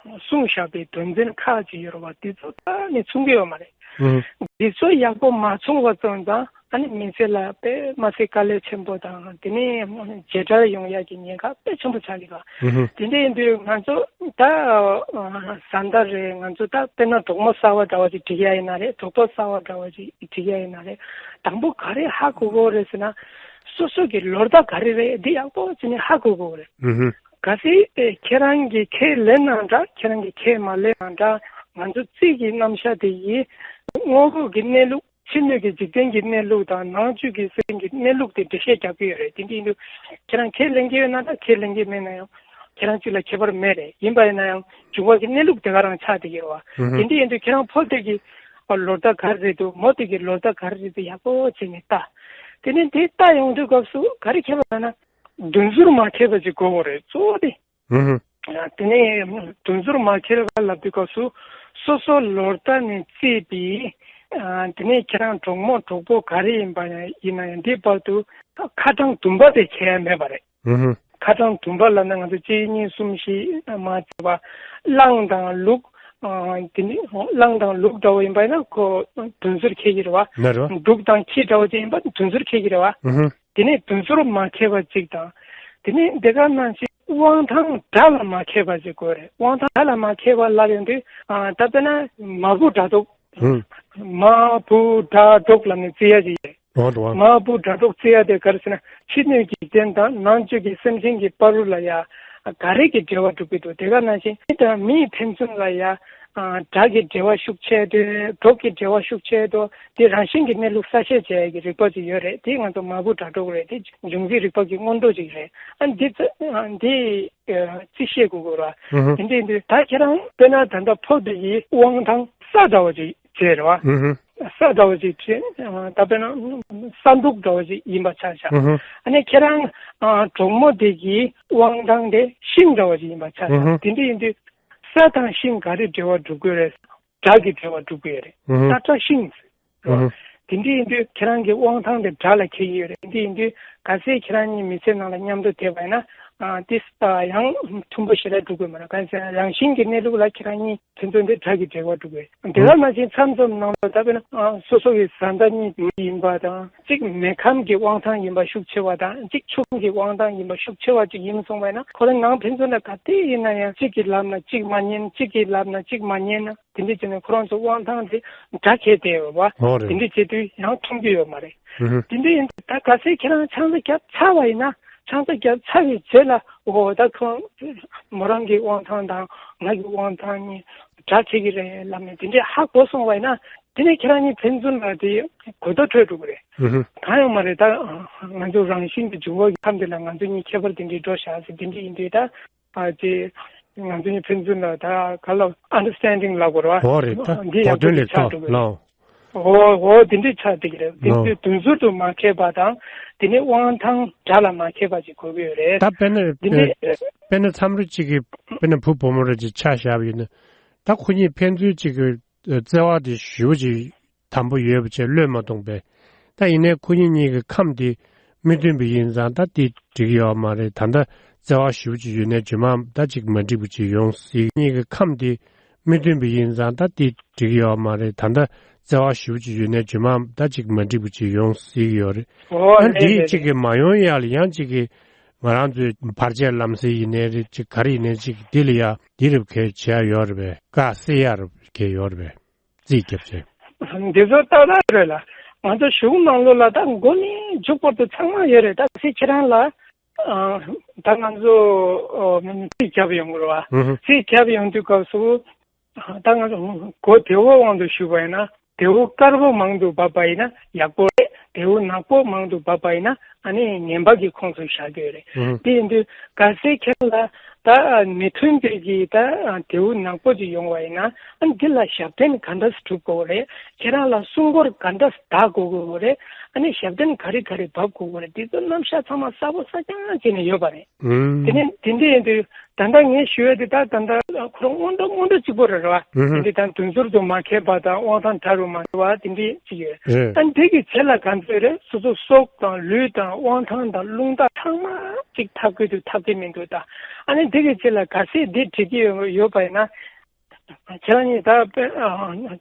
གསུངས་བཞག་པའི་དོན་ཚན་ཁག་ཅིག་ཡོད་རེད་བ། དེ་ཚོ་གཏན་ནས་མཚུངས་ཀྱི་ཡོད་མ་རེད། ཨུ། འདི་ཚོ་ཡག་པོ་མ་བྱུང་བ་ཙམ་དང་ཨ་ནི་མི་ཚེ་ལ་དཔེ་མ་སྲིད་དཀའ་ལས་ཆེན་པོ་དང་དེ་ནས་བརྗེད་དྲགས་ཡོང་ཡག་གི་ཉེན་ཁ་དཔེ་ཆེན་པོ་ཆགས་ཀྱི་འདུག་ཨུ་ཧུ། དེ་འདྲ་ཡིན་དུས་ང་ཚོ་ད་བཟའ་ཟླ་རེད། ང་ཚོ་ད་དཔེར་ན་གྲོགས་མོ་གསར་བ་འདྲ་བ་ཅིག་སྒྲིག་ཡ་ཡིན་ན་རེད། གྲོགས་པོ་གསར་བ་འདྲ་བ་ཅིག་སྒྲིག་ཡ་ཡིན་ན་རེད། དང་པོ་ག་རེ་ཧ་གོ་གོ་རེད་ཟེར་ན་སོ་སོ་གི་ལོ་ཟླ་ག་རེ་རེད་འདི་ཡག་པོ་བྱས་ནས་ཧ་གོ་གོ་རེད། ཨུ་ཧུ། གལ་སྲིད་ཨེ་ཁྱེད་རང་གིས་ཁས་ལེན་ན་འདྲ། ཁྱེད་རང་གིས་ཁས་མ་ལེན་ན་འདྲ། ང་ཚོ་རྩིས་ཀྱི་རྣམ་གཞག་དེ་ཡིས་དངོས་པོ་གི་གནས་ལུགས། ཕྱི་སྣོད་ཀྱི་འཇིག་རྟེན་གྱི་གནས་ལུགས་དང་ནང་བཅུད་ཀྱི་སེམས་ཀྱི་གནས་ལུགས་དེ་འགྲེལ་བཤད་རྒྱག་གི་ཡོད་རེད། དེ་འདྲ་ཡིན་དུས་ཁྱེད་རང་ཁས་ལེན་གྱི་ཡོད་ན་འདྲ། ཁས་ལེན་གྱི་མེད་ན་ཡང་ཁྱེད་རང་གཅིག་ལ་ཁྱད་པར་མེད་རེད། ཡིན་པ་ཡིན་ན་ཡང་འབྱུང་བ་གི་གནས་ལུགས་དེ་ག་རང་ཆགས་བསྡད་ཀྱི་ཡོད་བ། ཨུ་ཧུ། དེ་འདྲ་ཡིན་དུས་ཁྱེད་རང་ཕོ་དེ་གི་ལོ་ཟླ་ག་རེ་རེད་འདུག་མོ་དེ་གི་ལོ་ཟླ་ག་རེ་རེད་འདུག་ཡག་པོ་བྱས་ནས་ལྟ། དེ་ནས་དེ་ལྟ་ཡོང་དུས་སྐབས་སུ་ག་རེ་ཁྱད་པར་ལབ་ན། བདུན་ཟུར་མ་ཁེལ་བ་ཅིག་དགོས་པ་རེད། གཙོ་བོ་དེ། ཨུ་ཧུ། དེ་ནས་བདུན་ཟུར་མ་ཁེལ་བ་ལབ་དུས་སྐབས་སུ་སོ་སོ་ལོ་ཟླ་ནས་བརྩིས་པའི། དེ་ནས་ཁྱེད་རང་གྲོགས་མོ་གྲོགས་པོ་ག་རེ་ཡིན་པ་ཡིན་ན་ཡང་འདི་བར་དུ་ཁ་གྲངས་བདུན་པ་དེ་ཁེལ་ཡ་མེད་པ་རེད། ཨུ་ཧུ། ཁ་གྲངས་བདུན་པ་ལབ་ན་ང་ཚོ་གཅིག་གཉིས་གསུམ་བཞི་མ་བརྩིས་པ། གླང་དང་ལུག་དེ་ནི་གླང་དང་ལུག་འདྲ་བོ་ཡིན་པ་ཡིན་ན་ཁོ་བདུན་ཟུར་ཁེལ་གྱི་རེད་བ། ན་རོ། འབྲུག་དང་ཁྱི་འདྲ་བོ་ཅིག་ཡིན་པ་བདུན་ཟུར་ཁེལ་གྱི་རེད་བ། ཨུ་ཧུ། དེ་ནས་བདུན་ཟུར་མ་ཁེལ་བ་གཅིག་དང་། དེ་ནས་འདི་ག་ནང་བཞིན་དབང་ཐང་སྒྲ་ལ་མ་ཁེལ་བ་ཅིག་དགོས་རེད། དབང་ཐང་སྒྲ་ལ་མ་ཁེལ་བ་ལབ་ཡོང་དུས་ཨ་ད་དཔེར་ན་མ་བུ་སྒྲ་སྒྲོགས། ཧུམ། མ་བུ་སྒྲ་སྒྲོགས་ལབ་ནས་བརྩི་ཡ་ཅིག་ཡོད། འོ་འདུག་བ། མ་བུ་སྒྲ་སྒྲོགས་བརྩི་ཡ་དེ་ག་རེ་ཟེར་ན་ཕྱི་སྣོད་འཇིག་རྟེན་དང་ནང་བཅུད་ཀྱི་སེམས་ཅན་གྱི་བར་དུ་ལ་ཡ་ག་རེ་གི་འབྲེལ་བ་གྲུབ་ཀྱི་འདུག་དེ་ག་ནང་བཞིན་མི་དང་མིའི་ཕན་ཚུན་ལ་ཡ་སྒྲ་གི་འབྲེལ་བ་ཤུགས་ཆེ་དོ། སྒྲོག་གི་འབྲེལ་བ་ཤུགས་ཆེ་དོ། དེ་རང་བཞིན་གྱི་གནས་ལུགས་གསལ་བཤད་བྱེད་ཡ་གི་རིག་པ་ཅིག་ཡོད་རེད། དེ་ང་ཚོ་མ་བུ་སྒྲ་སྒྲོགས་རེད། དེ་འབྱུང་རྩིས་རིག་པ་གི་སྔོན་འགྲོ་ཅིག་རེད། ཨ་འདི་ཚོ་འདི་རྩིས་བཤད་དགོས་དགོས་ར། ཧུ་ཧུ། དེ་འདྲ་ཡིན་དུས་ད་ཁྱེད་རང་དཔེར་ན་ད་ལྟ་ཕོ་དེ་ཡི་དབང་ཐང་ས་འདྲ་བ་ཅིག་བྱས་རེད་བ། ཧུ་ཧུ། ས་འདྲ་བ་ཅིག་བྱས། ད་དཔེར་ན་ས་འབྲུག་འདྲ་བ་ཅིག་ཡིན་པ་ཆ་བཞག་ཧུ་ཧུ། ཨ་ནི་ཁྱེད་རང་གྲོགས་མོ་དེ་གི་དབང་ཐང་དེ་ཤིང་འདྲ་བ་ཅིག་ཡིན་པ་ཆ་བཞག་ཧུ་ཧུ། དེ་འདྲ་ཡིན་དུས་ས་དང་ཤིང་ག་རེ་འབྲེལ་བ་འགྲོ་གི་ཡོད་རེད། སྒྲ་གི་འབྲེལ་བ་འགྲོ་གི་ཡོད་རེད། ཧུ་ཧུ། ས་སྒྲ་ཤིང་། ཨུ་ཧུ། དེ་འདྲ་ཡིན་དུས་ཁྱེད་རང་གི་དབང་ཐང་དེ་སྒྲ་ལ་འཁེལ་གྱི་ཡོད་རེད། དེ་འདྲ་ཡིན་དུས་གལ་སྲིད་ཁྱེད་རང་གཉིས་མི་ཚེ་ནང་ལ་མཉམ་དུ་བསྡད་པ་ཡིན་ན་ཨ་དེ་ཡང་མཐུན་པོ་ཞེ་དྲག་འགྲོ་གི་མ་རེད། གལ་སྲིད་རང་བཞིན་གྱི་གནས་ལུགས་ལ་ཁྱེད་རང་གཉིས་ཕན་ཚུན་དེ་སྒྲ་གི་འབྲེལ་བ་འགྲོ་གི་རེད། དེ་ག་ནང་བཞིན་མཚམས་མཚམས་ནང་ལ་ད་དཔེར་ན་ཨ་སོ་སོ་གི་བཟའ་ཟླ་གཉིས་མི་ཡིན་པ་དང་གཅིག་མེ་ཁམས་ཀྱི་དབང་ཐང་ཡིན་པ་ཤུགས་ཆེ་བ་དང་གཅིག་ཆུ་ཁམས་ཀྱི་དབང་ཐང་ཡིན་པ་ཤུགས་ཆེ་བ་གཅིག་ཡིན་སོང་བ་ཡིན་ན་ཁོ་རང་ནང་ཕན་ཚུན་ལ་ག་དེ་ཡིན་ན་ཡང་གཅིག་གིས་ལབ་ན་གཅིག་མ་ཉན། གཅིག་གིས་ལབ་ན་གཅིག་མ་ཉན་ན། དེ་འདྲ་བྱས་ནས་ཁོ་རང་ཚོ་དབང་ཐང་དེ་འདྲ་ཁེལ་བསྡད་ཡོད་པ། འོ་རེད། དེ་འདྲ་བྱེད་དུས་ཡང་མཐུན་གྱི་ཡོད་མ་རེད། ཧུ་ཧུ། དེ་འདྲ་ཡིན་དུས་ད་གལ་སྲིད་ཁྱེད་རང་ཆང་ས་བརྒྱབ་ཚར་བ་ཡིན་ན་ཆང་ས་བརྒྱབ་ཚར་བའི་རྗེས་ལ་འོ་ད་ཁོང་མོ་རང་གི་དབང་ཐང་དང་ང་གི་དབང་ཐང་གཉིས་འདྲ་ཁེལ་གྱི་རེད་ལབ་ནས་དེ་འདྲ་ཧ་གོ་སོང་བ་ཡིན་ན་ དེ་ནས་ཁྱེད་རང་གཉིས་ཕན་ཚུན་ལ་དེ་གོ་བརྡ་འཕྲོད་འགྲོ་གི་རེད། ཨུ་ཧུ། གང་ཡང་མ་རེད། ད་ང་ཚོ་རང་བཞིན་གྱི་འབྱུང་བ་གི་ཁམས་དེ་ལ་ང་ཚོ་གཉིས་ཁྱད་པར་དེ་འདྲའི་འགྲོ་བཞག་ཟེར། དེ་འདྲ་ཡིན་དུས་ད་ཨ་ཅེ་ང་ཚོ་གཉིས་ཕན་ཚུན་ལ་ད་ག་ལ་ཨན་ཌར་སི་ཊན་ཌིང་ལབ་དགོས་རེད་བ། འོ་རེད། ད་འདི་གོ་ཡང་དོན་ལས་ཆགས་ཐོག་འགྲོ་གི་རེད། ལའོ། འོ་འོ་དེ་འདྲའི་ཆ་དེ་གི་རེད། དེ་ནོ། ཚོས་དུས་ཚོད་དུ་མ་ཁེལ་བ་དང་དེ་ནས་དབང་ཐང་འདྲ་ལ་མ་ཁེལ་བ་ཅིག་དགོས་ཀྱི་ཡོད་རེད། ད་དཔེར་ན་དེ་ནས་དཔེར་ན་མཚམས་རེ་གཅིག་གི་དཔེར་ན་བུ་བུ་མོ་རེ་ཅིག་ཆ་བཞག་པ་ཡིན་ན། ད་ཁོ་གཉིས་ཕན་ཚུན་གཅིག་གི་བརྩེ་བ་དེ་ཞེ་པོ་ཅིག་དམ་པོ་ཡོད་པ་བྱས་བློས་མ་གཏོང་པས། ད་ཡིན་ནའི་ཁོ་གཉིས་གཉིས་ཀྱི་ཁམས་དེ་མི་མཐུན་པ་ཡིན་ཙང་ད་དེ་འགྲིག་གི་ཡོད་མ་རེད། ད་ལྟ་བརྩེ་བ་ཞེ་པོ་ཅིག་ཡོད་ནའི་རྗེས་མ་ད་ཅིག་མ་འགྲིག་པ་ཅིག་ཡོང་སྲིད། གཉིས་ཀྱི་ཁམས་དེ་མི་མཐུན་པ་ཡིན་ཙང་ད་དེ་འགྲིག་ཡོད་མ་རེད། ད་ལྟ་བརྩེ་བ་ཞེ་པོ་ཅིག་ཡོད་ནའི་རྗེས་མ་ད་ཅིག་མ་འགྲིག་པ་ཅིག་ཡོང་སྲིད་ཀྱི་ཡོད་རེད། འོ་ཨ་རེད་འདི་རེད་གཅིག་རེད། གིས་མ་ཡོང་ཡག་ལ་ཡང་གཅིག་གིས་ང་རང་ཚོའི་བར་ཆད་ལམ་སེལ་ཡིན་ནའི་རེད། ཅིག་ག་རེ་ཡིན་ནའི་ཅིག་འདི་ལ་ཡ་འདི་རུ་གལ་ཆེ་ཡ་ཡོད་རེད་པས། བཀག་སེལ་ཡ་རུ་གལ་ཡོད་རེད་པས། རྩིས་རྒྱབ་ཆེ། འདི་ཚོ་ཏག་ཏག་རེད་ལ། ང་ཚོ་གཞུང་ནང་ལོགས་ལ་ད་མགོ་ནས་མཇུག་བར་དུ་ཚང་མ་ཡོད་རེད། ད་སྲིད་ཁྱེད་རང་ལ་ཨ་ད་ང་ཚོ་ཨོ་རྩིས་རྒྱབ་ཡོང་གི་རེད་བ། ཨུ་ཧུ། རྩིས་རྒྱབ་ཡོང་དུས་སྐབས་སུ་ད་ང་ཚོ་གོ་བདེ་བོ་དབང་དུ་ཞུས་པ་ཡིན་ན། བདེ་བོ་དཀར་པོ་མང་དུ་བབས་པ་ཡིན་ན་ཡག་པོ་རེད། བདེ་བོ་ནག་པོ་མང་དུ་བབས་པ་ཡིན་ན་ཨ་ནི་ངན་པ་གི་ཁོངས་སུ་བཞག་གི་ཡོད་རེད། ཨུ་ཧུ། དེ་ཡིན་དུས་གལ་སྲིད་ཁྱེད་ལ་ད་མི་མཐུན་པའི་གི་ད་བདེ་བོ་ནག་པོ་ཅིག་ཡོང་བ་ཡིན་ན་ཨ་ནི་འདི་ལ་ཞབས་བརྟན་ག་འདྲ་སེ་སྒྲུབ་དགོས་རེད། ཁྱེད་རང་ལ་སྲུང་འཁོར་ག་འདྲ་སེ་བདག་དགོས་དགོས་རེད། ཨ་ནི་ཞབས་བརྟན་ག་རེ་ག་རེ་འབབ་དགོས་རེད། འདི་ཚོ་རྣམ་གཞག་ཚང་མ་གསལ་པོ་གསལ་རྐྱང་བྱས་ནས་ཡོད་པ་རེད། ཨུམ། དེ་ནས་དེ་འདྲ་ཡིན་དུས་ད་ལྟ་ངས་ཞུ་ཡ་དེ་ད་ད་ལྟ་ཁོ་རང་སྔོན་འགྲོ་སྔོན་འགྲོ་གཅིག་པོ་རེད་རེད་བ། ཨུ་ཧུ། དེ་འདྲ་དང་དུས་ཚོད་དུ་མ་ཁེལ་བ་དང་དབང་ཐང་འདྲ་རུ་མ་འགྲོ་བ་དེ་འདྲ་ཅིག་ཡོད། རེད། ད་འདི་གི་རྗེས་ལ་ག་ཚོད་རེད། སོ་སོ་སྲོག་དང་ལུས་དང་དབང་ཐང་དང་རླུང་རྟ་ཚང་མ་གཅིག་འཐབ་དགོས་དུས་འཐབ་ཀྱི་མི་འདུག་ད་ཨ་ནི་འདི་གི་རྗེས་ལ་གལ་སྲིད་འདི་འགྲིག་གི་ཡོད་ཡོད་པ་ཡིན་ན། ཁྱེད་རང་གཉིས་ད་དཔེ་ཨ་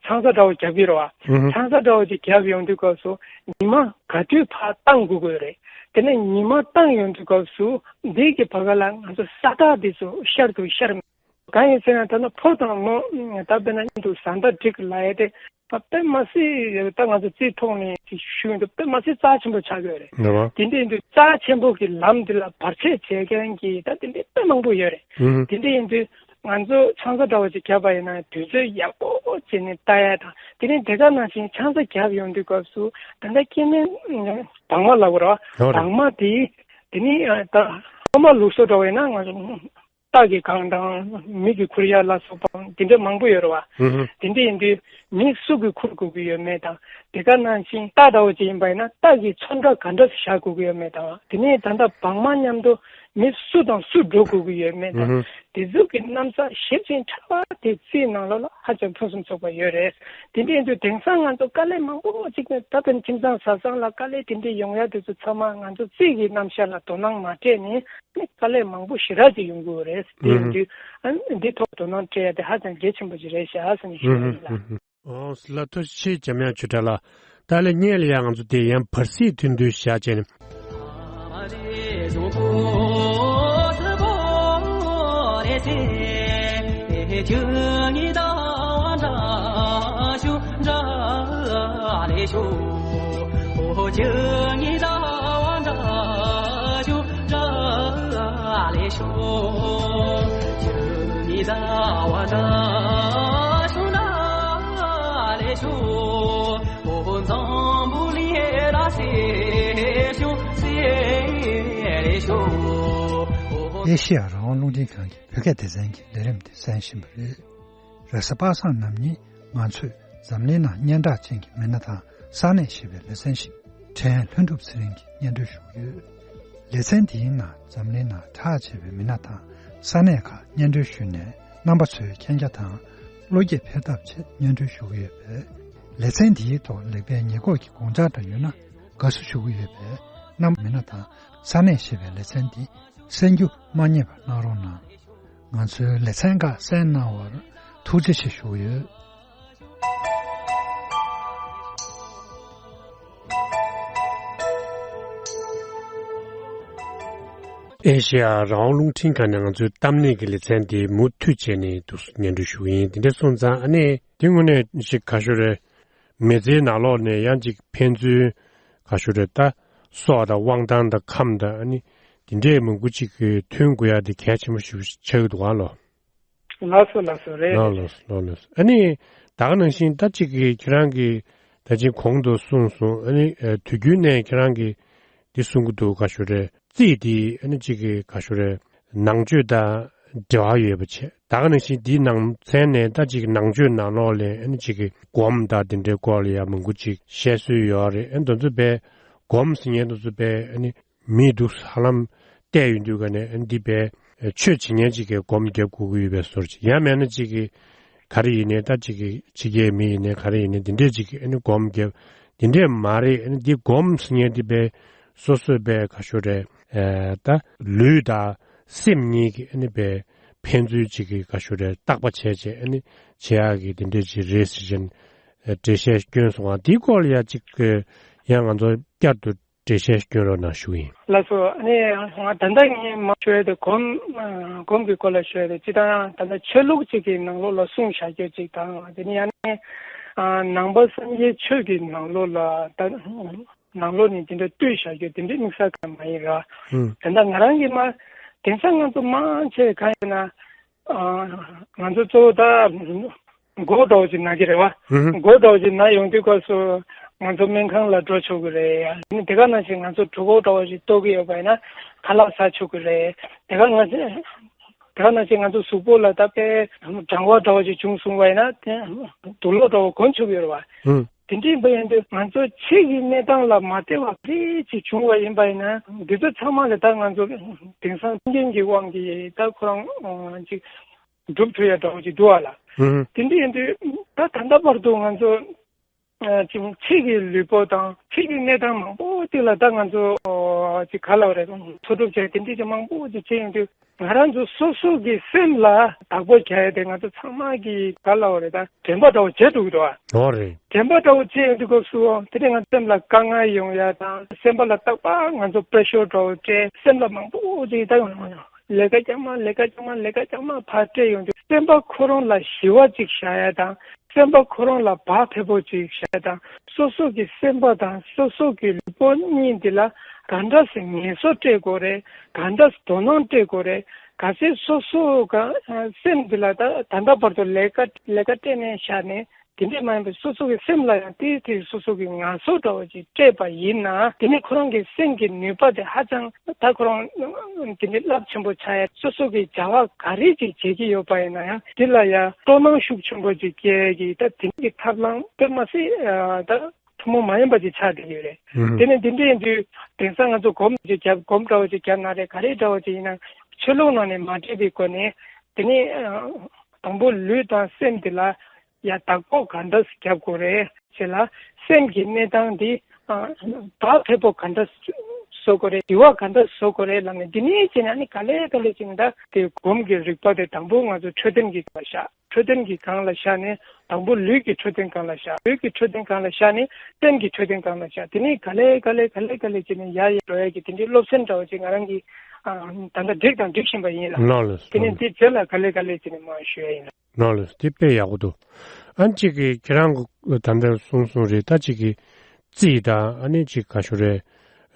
ཆང་ས་འདྲ་བོ་རྒྱབ་ཀྱི་རེད་བ། ཨུ་ཧུ། ཆང་ས་འདྲ་བོ་ཅིག་རྒྱབ་ཡོང་དུས་སྐབས་སུ་ཉི་མ་ག་དུས་ཕར་བཏང་དགོས་ཀྱི་རེད། དེ་ནས་ཉི་མ་བཏང་ཡོང་དུས་སྐབས་སུ་འདི་གི་བར་སྐབས་ལ་ང་ཚོ་ས་བདག་འདི་ཚོ་ཤར་དུ་ཤར་མེད། གང་ཡིན་ཟེར་ན་ད་ནི་ཕོ་དང་མོ་ད་དཔེར་ན་མཉམ་དུ་བཟའ་ཟླ་འགྲིག་ལབ་ཡ་དེ་དཔེ་མ་སྲིད་ད་ང་ཚོ་རྩིས་ཐོག་ནས་ཅིག་ཞུ་ཡོང་དུས་དཔེ་མ་སྲིད་རྩ་ཆེན་པོ་ཆགས་ཀྱི་ཡོད་རེད། རེད་བ། དེ་འདྲ་ཡིན་དུས་རྩ་ཆེན་པོ་གི་ལམ་འདི་ལ་བར་ཆད་བྱེད་མཁན་གྱི་ད་དེ་འདྲ་དཔེ་མང་པོ་ཡོད་རེད། ཨུ་ཧུ། དེ་འདྲ་ཡིན་དུས། ང་ཚོ་ཆང་ས་འདྲ་བོ་ཅིག་བརྒྱབ་པ་ཡིན་ན་དུས་ཚོད་ཡག་པོ་བྱས་ནས་ལྟ་ཡ་དང་དེ་ནས་དེ་ག་ནང་བཞིན་ཆང་ས་བརྒྱབ་ཡོང་དུས་སྐབས་སུ་ད་ལྟ་སྐྱེ་དམན་བག་མ་ལབ་དགོས་རེད་བ། ཡོད་རེད། བག་མ་དེ་དེ་ནས་ད་ཕ་མ་ལུགས་སྲོལ་འདྲ་བོ་ཡིན་ན་ང་ཚོ་རྟ་གི་སྒང་དང་མི་གི་ཁུར་ཡ་ལ་སོགས་པ་དེ་འདྲ་མང་པོ་ཡོད་རེད་བ། ཧུམ་ཧུམ། དེ་འདྲ་ཡིན་དུས་མི་སུ་གི་ཁུར་དགོས་ཀྱི་ཡོད་མེད་དང་དེ་ག་ནང་བཞིན་རྟ་འདྲ་བོ་ཅིག་ཡིན་པ་ཡིན་ན་རྟ་གི་ཚོན་ཁྲ་ག་འདྲ་བཞག་དགོས་ཀྱི་ཡོད་མེད་དང་དེ་ནས་ད་ལྟ་བག་མ་མཉམ་དུ། མི་སུ་དང་སུ་འགྲོ་དགོས་ཀྱི་ཡོད་མེད་དང་། ཨུ་ཧུ། དེ་ཚོ་གི་རྣམ་གཞག་ཞིབ་ཅིང་ཕྲ་བ་དེ་རྩིས་ནང་ལོགས་ལ་ཧ་ཅང་ཕུན་སུམ་ཚོགས་པ་ཡོད་རེད། དེ་འདྲ་ཡིན་དུས་དེང་སང་ང་ཚོ་དཀའ་ལས་མང་པོ་ཅིག་ནས་ད་ཕན་ཁྱིམ་ཚང་བཟའ་ཚང་ལ་དཀའ་ལས་དེ་འདྲ་ཡོང་ཡ་དེ་ཚོ་ཚང་མ་ང་ཚོ་རྩིས་ཀྱི་རྣམ་གཞག་ལ་དོ་སྣང་མ་སྤྲད་ནས་ནི་དཀའ་ལས་མང་པོ་ཞེ་དྲག་ཅིག་ཡོང་གི་ཡོད་རེད། དེ་ཨུ་ཡིན་ཧུ། དུས་ཨ་ནི་འདི་ཐོག་དོ་སྣང་སྤྲད་ཡ་དེ་ཧ་ཅང་གལ་ཆེན་པོ་ཅིག་རེད་ཤག་ཟེར་ནས་ཞུ་ཡ་ཡིན་ལགས། ཨུ་ཧུ། ཨོ་ལགས་ཐུགས་རྗེ་ཆེ། འཇམ་དབྱངས་ཆོས་གྲགས་ལགས། ད་ལན་སྔོན་ལ་ཡང་ང་ཚོ་དེ་ཡང་བར་སྲིད་མཐུན་སྒྲིལ་བཞག་བྱས་ནས། ཨེ་ཤེ་ཡ་རང་དབང་རླུང་འཕྲིན་ཁང་གི་བོད་སྐད་སྡེ་ཚན་གྱི་ལས་རིམ་དེ་གསན་བཞིན་པ་རེད། རེས་གཟའ་པ་སངས་ནམ་ཉིན་ང་ཚོས་འཛམ་གླིང་ནང་སྙན་གྲགས་ཅན་གྱི་མི་སྣ་དང་ས་གནས་ཞེས་པའི་ལེ་ཚན་ཞིག་ཕྲན་ལྷུན་གྲུབ་ཚེ་རིང་གིས་སྙན་སྒྲོན་ཞུ་གི་ཡོད། ལེ་ཚན་འདིའི་ནང་འཛམ་གླིང་ནང་གྲགས་ཆེ་བའི་མི་སྣ་དང་ས་གནས་ཁག་སྙན་སྒྲོན་ཞུས་ནས་རྣམ་པ་ཚོའི་མཁྱེན་རྒྱ་དང་བློ་སྐྱེད་འཕེལ་ཐབས་ཆེད་སྙན་སྒྲོན་ཞུ་གི་ཡོད་པས། ལེ་ཚན་འདིའི་ཐོག་ལེགས་སྤེལ་ཉེས་འགོག་གི་དགོངས་འཆར་འདྲ་ཡོད་ན་དགའ་བསུ་ཞུ་གི་ཡོད་པས་རྣམ་པ་མི་སྣ་དང་ས་གནས་ཞེས་པའི་ལེ་ཚན་འདི་གསན་རྒྱུ་མ་བསྙེལ་བ་གནང་རོགས་གནང་། ང་ཚོའི་ལེ་ཚན་ཁག་གསན་གནང་བར་ཐུགས་རྗེ་ཆེ་ཞུ་གི་ཡོད། ཨེ་ཤེ་ཡ་རང་དབང་རླུང་འཕྲིན་ཁང་ནས་ང་ཚོའི་གཏམ་གླེང་གི་ལེ་ཚན་འདི་མུ་མཐུད་བྱས་ནས་འདུག་སེ་སྙན་སྒྲོན་ཞུ་གི་ཡིན། དེ་འདྲ་སོང་ཙང་ཨ་ནི་དེ་དངོས་གནས་ཞིག་ག་ཤོད་རེད། མི་ཚེའི་ནང་ལོགས་ནས་ཡང་ཅིག་ཕན་ཚུན་ག་ཤོད་རེད། ད་སྲོག་དང་དབང་ཐང་དང་ཁམས་དང་ཨ་ནི་དེ་འདྲའི་མང་པོ་ཅིག་གི་མཐུན་དགོས་ཡ་དེ་གལ་ཆེན་པོ་ཞིག་ཆགས་ཀྱི་འདུག་ག་ལོ། ལགས་སོ་ལགས་སོ་རེད། ལགས་ལགས་ལགས་ལགས། ཨ་ནི་ ད་ག་ནང་བཞིན་ད་ཅིག་གི་ཁྱེད་རང་གི་ད་ཅིག་གོང་དུ་གསུངས་སོང་། ཨ་ནི་ཨ་དུས་རྒྱུན་ནས་ཁྱེད་རང་གི་འདི་གསུང་གི་འདུག་ག་ཞུ་རེད། རྩིས་འདི་ཨ་ནི་ཅིག་གི་ག་ཞུ་རེད། ནང་ཆོས་དང་འབྲེལ་བ་ཡོད་པ་བྱས། ད་ག་ནང་བཞིན་འདིའི་ནང་ཚན་ནས་ད་ཅིག་ནང་ཆོས་ནང་ལོགས་ལ་ཨ་ནི་ཅིག་གི་སྒོམ་དང་འདི་འདྲའི་སྐོར་ལ་ཡང་མང་པོ་ཅིག་བཤད་སྲོལ་ཡོད་རེད། ཨ་ནི་དེ་ཚོ་དཔེ་སྒོམ་ཟེར་མཁན་དེ་ཚོ་དཔེ་ཨ་ནི་མི་འདུག་ཧ་ལམ་བལྟས་ཡོང་དུས་ག་ནས་ཨ་ནི་འདི་དཔེ་ཆོས་བྱེད་མཁན་ཅིག་གི་སྒོམ་རྒྱབ་དགོས་ཀྱི་ཡོད་པའི་བཟོ་འདྲ་ཅིག་ཡང་མིན་ན་ཅིག་གི་ག་རེ་ཡིན་ནའི་ད་ཅིག་གི་ཕྱི་རྒྱལ་མི་ཡིན་ནའི་ག་རེ་ཡིན་ནའི་འདི་འདྲས་ཅིག་གི་ཨ་ནི་སྒོམ་རྒྱབ། འདི་འདྲས་མ་རེད། ཨ་ནི་འདི་སྒོམ་ཟེར་མཁན་འདི་དཔེ་སོ་སོའི་དཔེ་ག་ཞུ་རེད། ཨ་ད་ལུས་དང་སེམས་གཉིས་ཀྱི་ཨ་ནི་དཔེ་ཕན་ཚུན་ཅིག་གི་ག་ཞུ་རེད། བརྟག་པ་བྱས་བྱས་ཨ་ནི་བྱེད་ཡག་གི་འདི་འདྲས་ཅིག་རེད་ཟེར་བཞིན་འགྲེལ་བཤད་བསྐྱོན་སོང་བ། འདིའི་སྐོར་ལ་ཡ་ཅིག་ཡང་ང་ཚོ་བསྐྱར་དུ་འགྲེལ་བཤད་སྐྱོན་རོགས་གནང་ཞུ་ཡིན། ལགས་སོ། ཨ་ནི་ང་ད་ལྟ་ངས་མ་ཞུ་ཡ་དེ་སྒོམ་སྒོམ་གྱི་སྐོར་ལ་ཞུ་ཡ་དེ་སྤྱིར་བཏང་ད་ལྟ་ཆོས་ལུགས་ཅིག་གི་ནང་ལོགས་ལ་གསུངས་བཞག་རྒྱུ་ཅིག་དང་དེ་ནས་ཡང་ནས་ནང་པ་སངས་རྒྱས་ཆོས་ཀྱི་ནང་ལོགས་ལ་ད་ནང་ལོགས་ནས་དེ་འདྲ་བཏུས་བཞག་རྒྱུ་དེ་འདྲའི་དམིགས་བསལ་གང་མ་ཡིན་ར། ཨུམ། དེ་འདྲ་ང་རང་གིས་མ་དེང་སང་ང་ཚོ་མང་ཆེ་གང་ཡིན་ན། ང་ཚོ་གཙོ་བོ་ད་མགོ་འདྲ་བོ་ཅིག་ན་གི་རེད་བ། ཧུམ་ཧུམ། མགོ་འདྲ་བོ་ཅིག་ན་ཡོང་དུས་སྐབས་སུ་ང་ཚོ་སྨན་ཁང་ལ་འགྲོ་ཆོག་གི་རེད། ཨ་ནི་དེ་ག་ནང་བཞིན་ང་ཚོ་གྲོད་ཁོག་འདྲ་བོ་ཅིག་ལྟོགས་ཀྱི་ཡོད་པ་ཡིན་ན་ཁ་ལག་ཟ་ཆོག་གི་རེད། དེ་ག་ང་ཚོ་དེ་ག་ནང་བཞིན་ང་ཚོ་གཟུགས་པོ་ལ་ད་དཔེ་གྲང་བ་འདྲ་བོ་ཅིག་བྱུང་སོང་བ་ཡིན་ན་དེ་དུག་ལོག་འདྲ་བོ་གོན་ཆོག་གི་ཡོད་རེད་བ། ཧུམ། དེ་འདྲ་ཡིན་པ་ཡིན་དུས་ང་ཚོ་ཕྱི་གི་གནས་སྟངས་ལ་མ་བལྟས་པ་རེ་ཅིག་བྱུང་བ་ཡིན་པ་ཡིན་ན་འདི་ཚོ་ཚང་མ་ལ་ད་ང་ཚོ་དེང་སང་རྐྱེན་གྱི་དབང་གིས་ད་ཁོ་རང་ཅིག་སྒྲུབ་ཐུབ་ཡ་འདྲ་བོ་ཅིག་འདུག་བ་ལ། ཧུམ། དེ་འདྲ་ཡིན་དུས་ད་ད་ལྟ་བར་དུ་ང་ཚོ་ཅིག་ཕྱི་གི་ལུས་པོ་དང་ཕྱི་གི་གནས་སྟངས་མང་པོ་ཅིག་ལ་ད་ང་ཚོ་ཅིག་ག་ལབ་རེད། འཚོ་སྒྲུབ་བྱས་དེ་འདྲ་ཅིག་མང་པོ་ཅིག་བྱས་ཡོང་དུས། ང་རང་ཚོ་སོ་སོ་གི་སེམས་ལ་བདག་པོ་རྒྱག་ཡ་དེ་ང་ཚོ་ཚང་མ་གི་ག་ལབ་རེད་ད་དྲན་པ་འདྲ་བོ་བྱེད་འགྲོ་གི་འདུག་ཨ། འོ་རེད། དྲན་པ་འདྲ་བོ་བྱེད་ཡོང་དུས་སྐབས་སུ་དེ་ནས་ང་སེམས་ལ་དཀའ་ངལ་ཡོང་ཡ་དང་སེམས་པ་ལ་རྟག་པར་ང་ཚོ་པེ་རེ་ཤར་འདྲ་བོ་སྤྲད་སེམས་ལ་མང་པོ་ཅིག་ད་ཡོང་ཡོང་ཡོང་ལས་ཀ་རྐྱང་མ་ལས་ཀ་རྐྱང་མ་ལས་ཀ་རྐྱང་མ་ཕར་སྤྲད་ཡོང་དུས་སེམས་པ་ཁོ་རང་ལ་ཞི་བ་ཅིག་བྱ་ཡ་དང་སེམས་པ་ཁོ་རང་ལ་བག་ཕེབས་པོ་ཅིག་བྱ་ཡ་དང་སོ་སོ་གི་སེམས་པ་དང་སོ་སོ་གི་ལུས་པོ་གཉིས་འདི་ལ་ག་འདྲ་སེ་ངལ་གསོ་སྤྲད་དགོས་རེད། ག་འདྲ་དོ་སྣང་སྤྲད་དགོས་རེད། ག་ཚད་སོ་སོ་ག་སེམས་འདི་ལ་ད་ད་ལྟ་བར་དུ་ལས་ཀ་ལས་ཀ་སྤྲད་ནས་བཞག་ནས་དེ་འདྲས་མ་ཡིན་པའི་སོ་སོ་གི་སེམས་ལ་ཡང་ཏིག་ཏིག་སོ་སོ་གི་ངལ་གསོ་འདྲ་བོ་ཅིག་སྤྲད་པ་ཡིན་ན་དེ་ནི་ཁོ་རང་གི་སེམས་ཀྱི་ནུས་པ་དེ་ཧ་ཅང་ད་ཁོ་རང་དེ་འདྲས་རླབས་ཆེན་པོ་ཆགས་ཡ་སོ་སོ་གི་བྱ་བ་ག་རེ་ཅིག་བྱེད་ཀྱི་ཡོད་པ་ཡིན་ན་ཡང་དེ་ལ་ཡང་སྤྲོ་སྣང་ཤུགས་ཆེན་པོ་ཅིག་སྐྱེ་གི་ད་དེ་འདྲས་ཀྱི་ཐབས་ལམ་དཔེ་མ་སྲིད་ད། ཐུན་མོང་མ་ཡིན་པ་ཅིག་ཆགས་བསྡད་ཡོད་རེད། ཨུ། དེ་ནས་འདི་འདྲ་ཡིན་དུས་དེང་སང་ང་ཚོ་སྒོམ་ཅིག་བརྒྱབ་སྒོམ་འདྲ་བོ་ཅིག་བརྒྱབ་ན་རེད་ག་རེ་འདྲ་བོ་ཅིག་ཡིན་ན་ཆོས་ལུགས་ནང་ནས་མ་བྲིས་པའི་སྒོ་ནས་དེ་ནས་དང་པོ་ལུས་དང་སེམས་དེ་ལ་ཡ་བདག་པོ་ག་འདྲ་བརྒྱབ་དགོས་རེད་ཅེས་ལ་སེམས་ཀྱི་གནས་སྟངས་འདི་བག་ཕེབས་པོ་ག་འདྲ་བཟོ་དགོས་རེད་ཞི་བ་ག་འདྲ་བཟོ་དགོས་རེད་ལབ་ནས་འདི་ནས་བྱས་ནས་ཨ་ནི་ག་ལེ་ག་ལེ་བྱས་ནས་ད་དེ་སྒོམ་གྱི་རིག་པ་དེ་དང་པོ་ང་ཚོ་འཕྲོད་བསྟེན་གྱི་སྐབས་ཤ། འཕྲོད་བསྟེན་གྱི་སྒང་ལ་བཞག་ནས་དང་པོ་ལུས་ཀྱི་འཕྲོད་བསྟེན་སྒང་ལ་བཞག་ལུས་ཀྱི་འཕྲོད་བསྟེན་སྒང་ལ་བཞག་ནས་སེམས་ཀྱི་འཕྲོད་བསྟེན་སྒང་ལ་བཞག་དེ་ནས་ག་ལེ་ག་ལེ་ག་ལེ་ག་ལེ་བྱས་ནས་ཡར་ཡར་འགྲོ་ཡ་གི་དེ་འདྲའི་སློབ་ཚན་འདྲ་བོ་ཅིག་ང་རང་གིས་ཨ་ད་ལྟ་སྒྲིག་དང་སྒྲིག་བཞིན་པ་ཡིན་ལ། ལགས་ལགས། དེ་ནས་འདི་རྗེས་ལ་ག་ལེ་ག་ལེ་བྱས་ནས་མར་ཞུ་ཡ་ཡིན་ལ། ལགས་ལགས། འདི་དཔེ་ཡག་པོ་འདུག་ཨ་ནི་གཅིག་གིས་ཁྱེད་རང་གི་ད་ལྟ་གསུངས་གསུངས་རེད། ད་གཅིག་གིས་རྩིས་དང་ཨ་ནི་གཅིག་ག་ཞུ་རེད།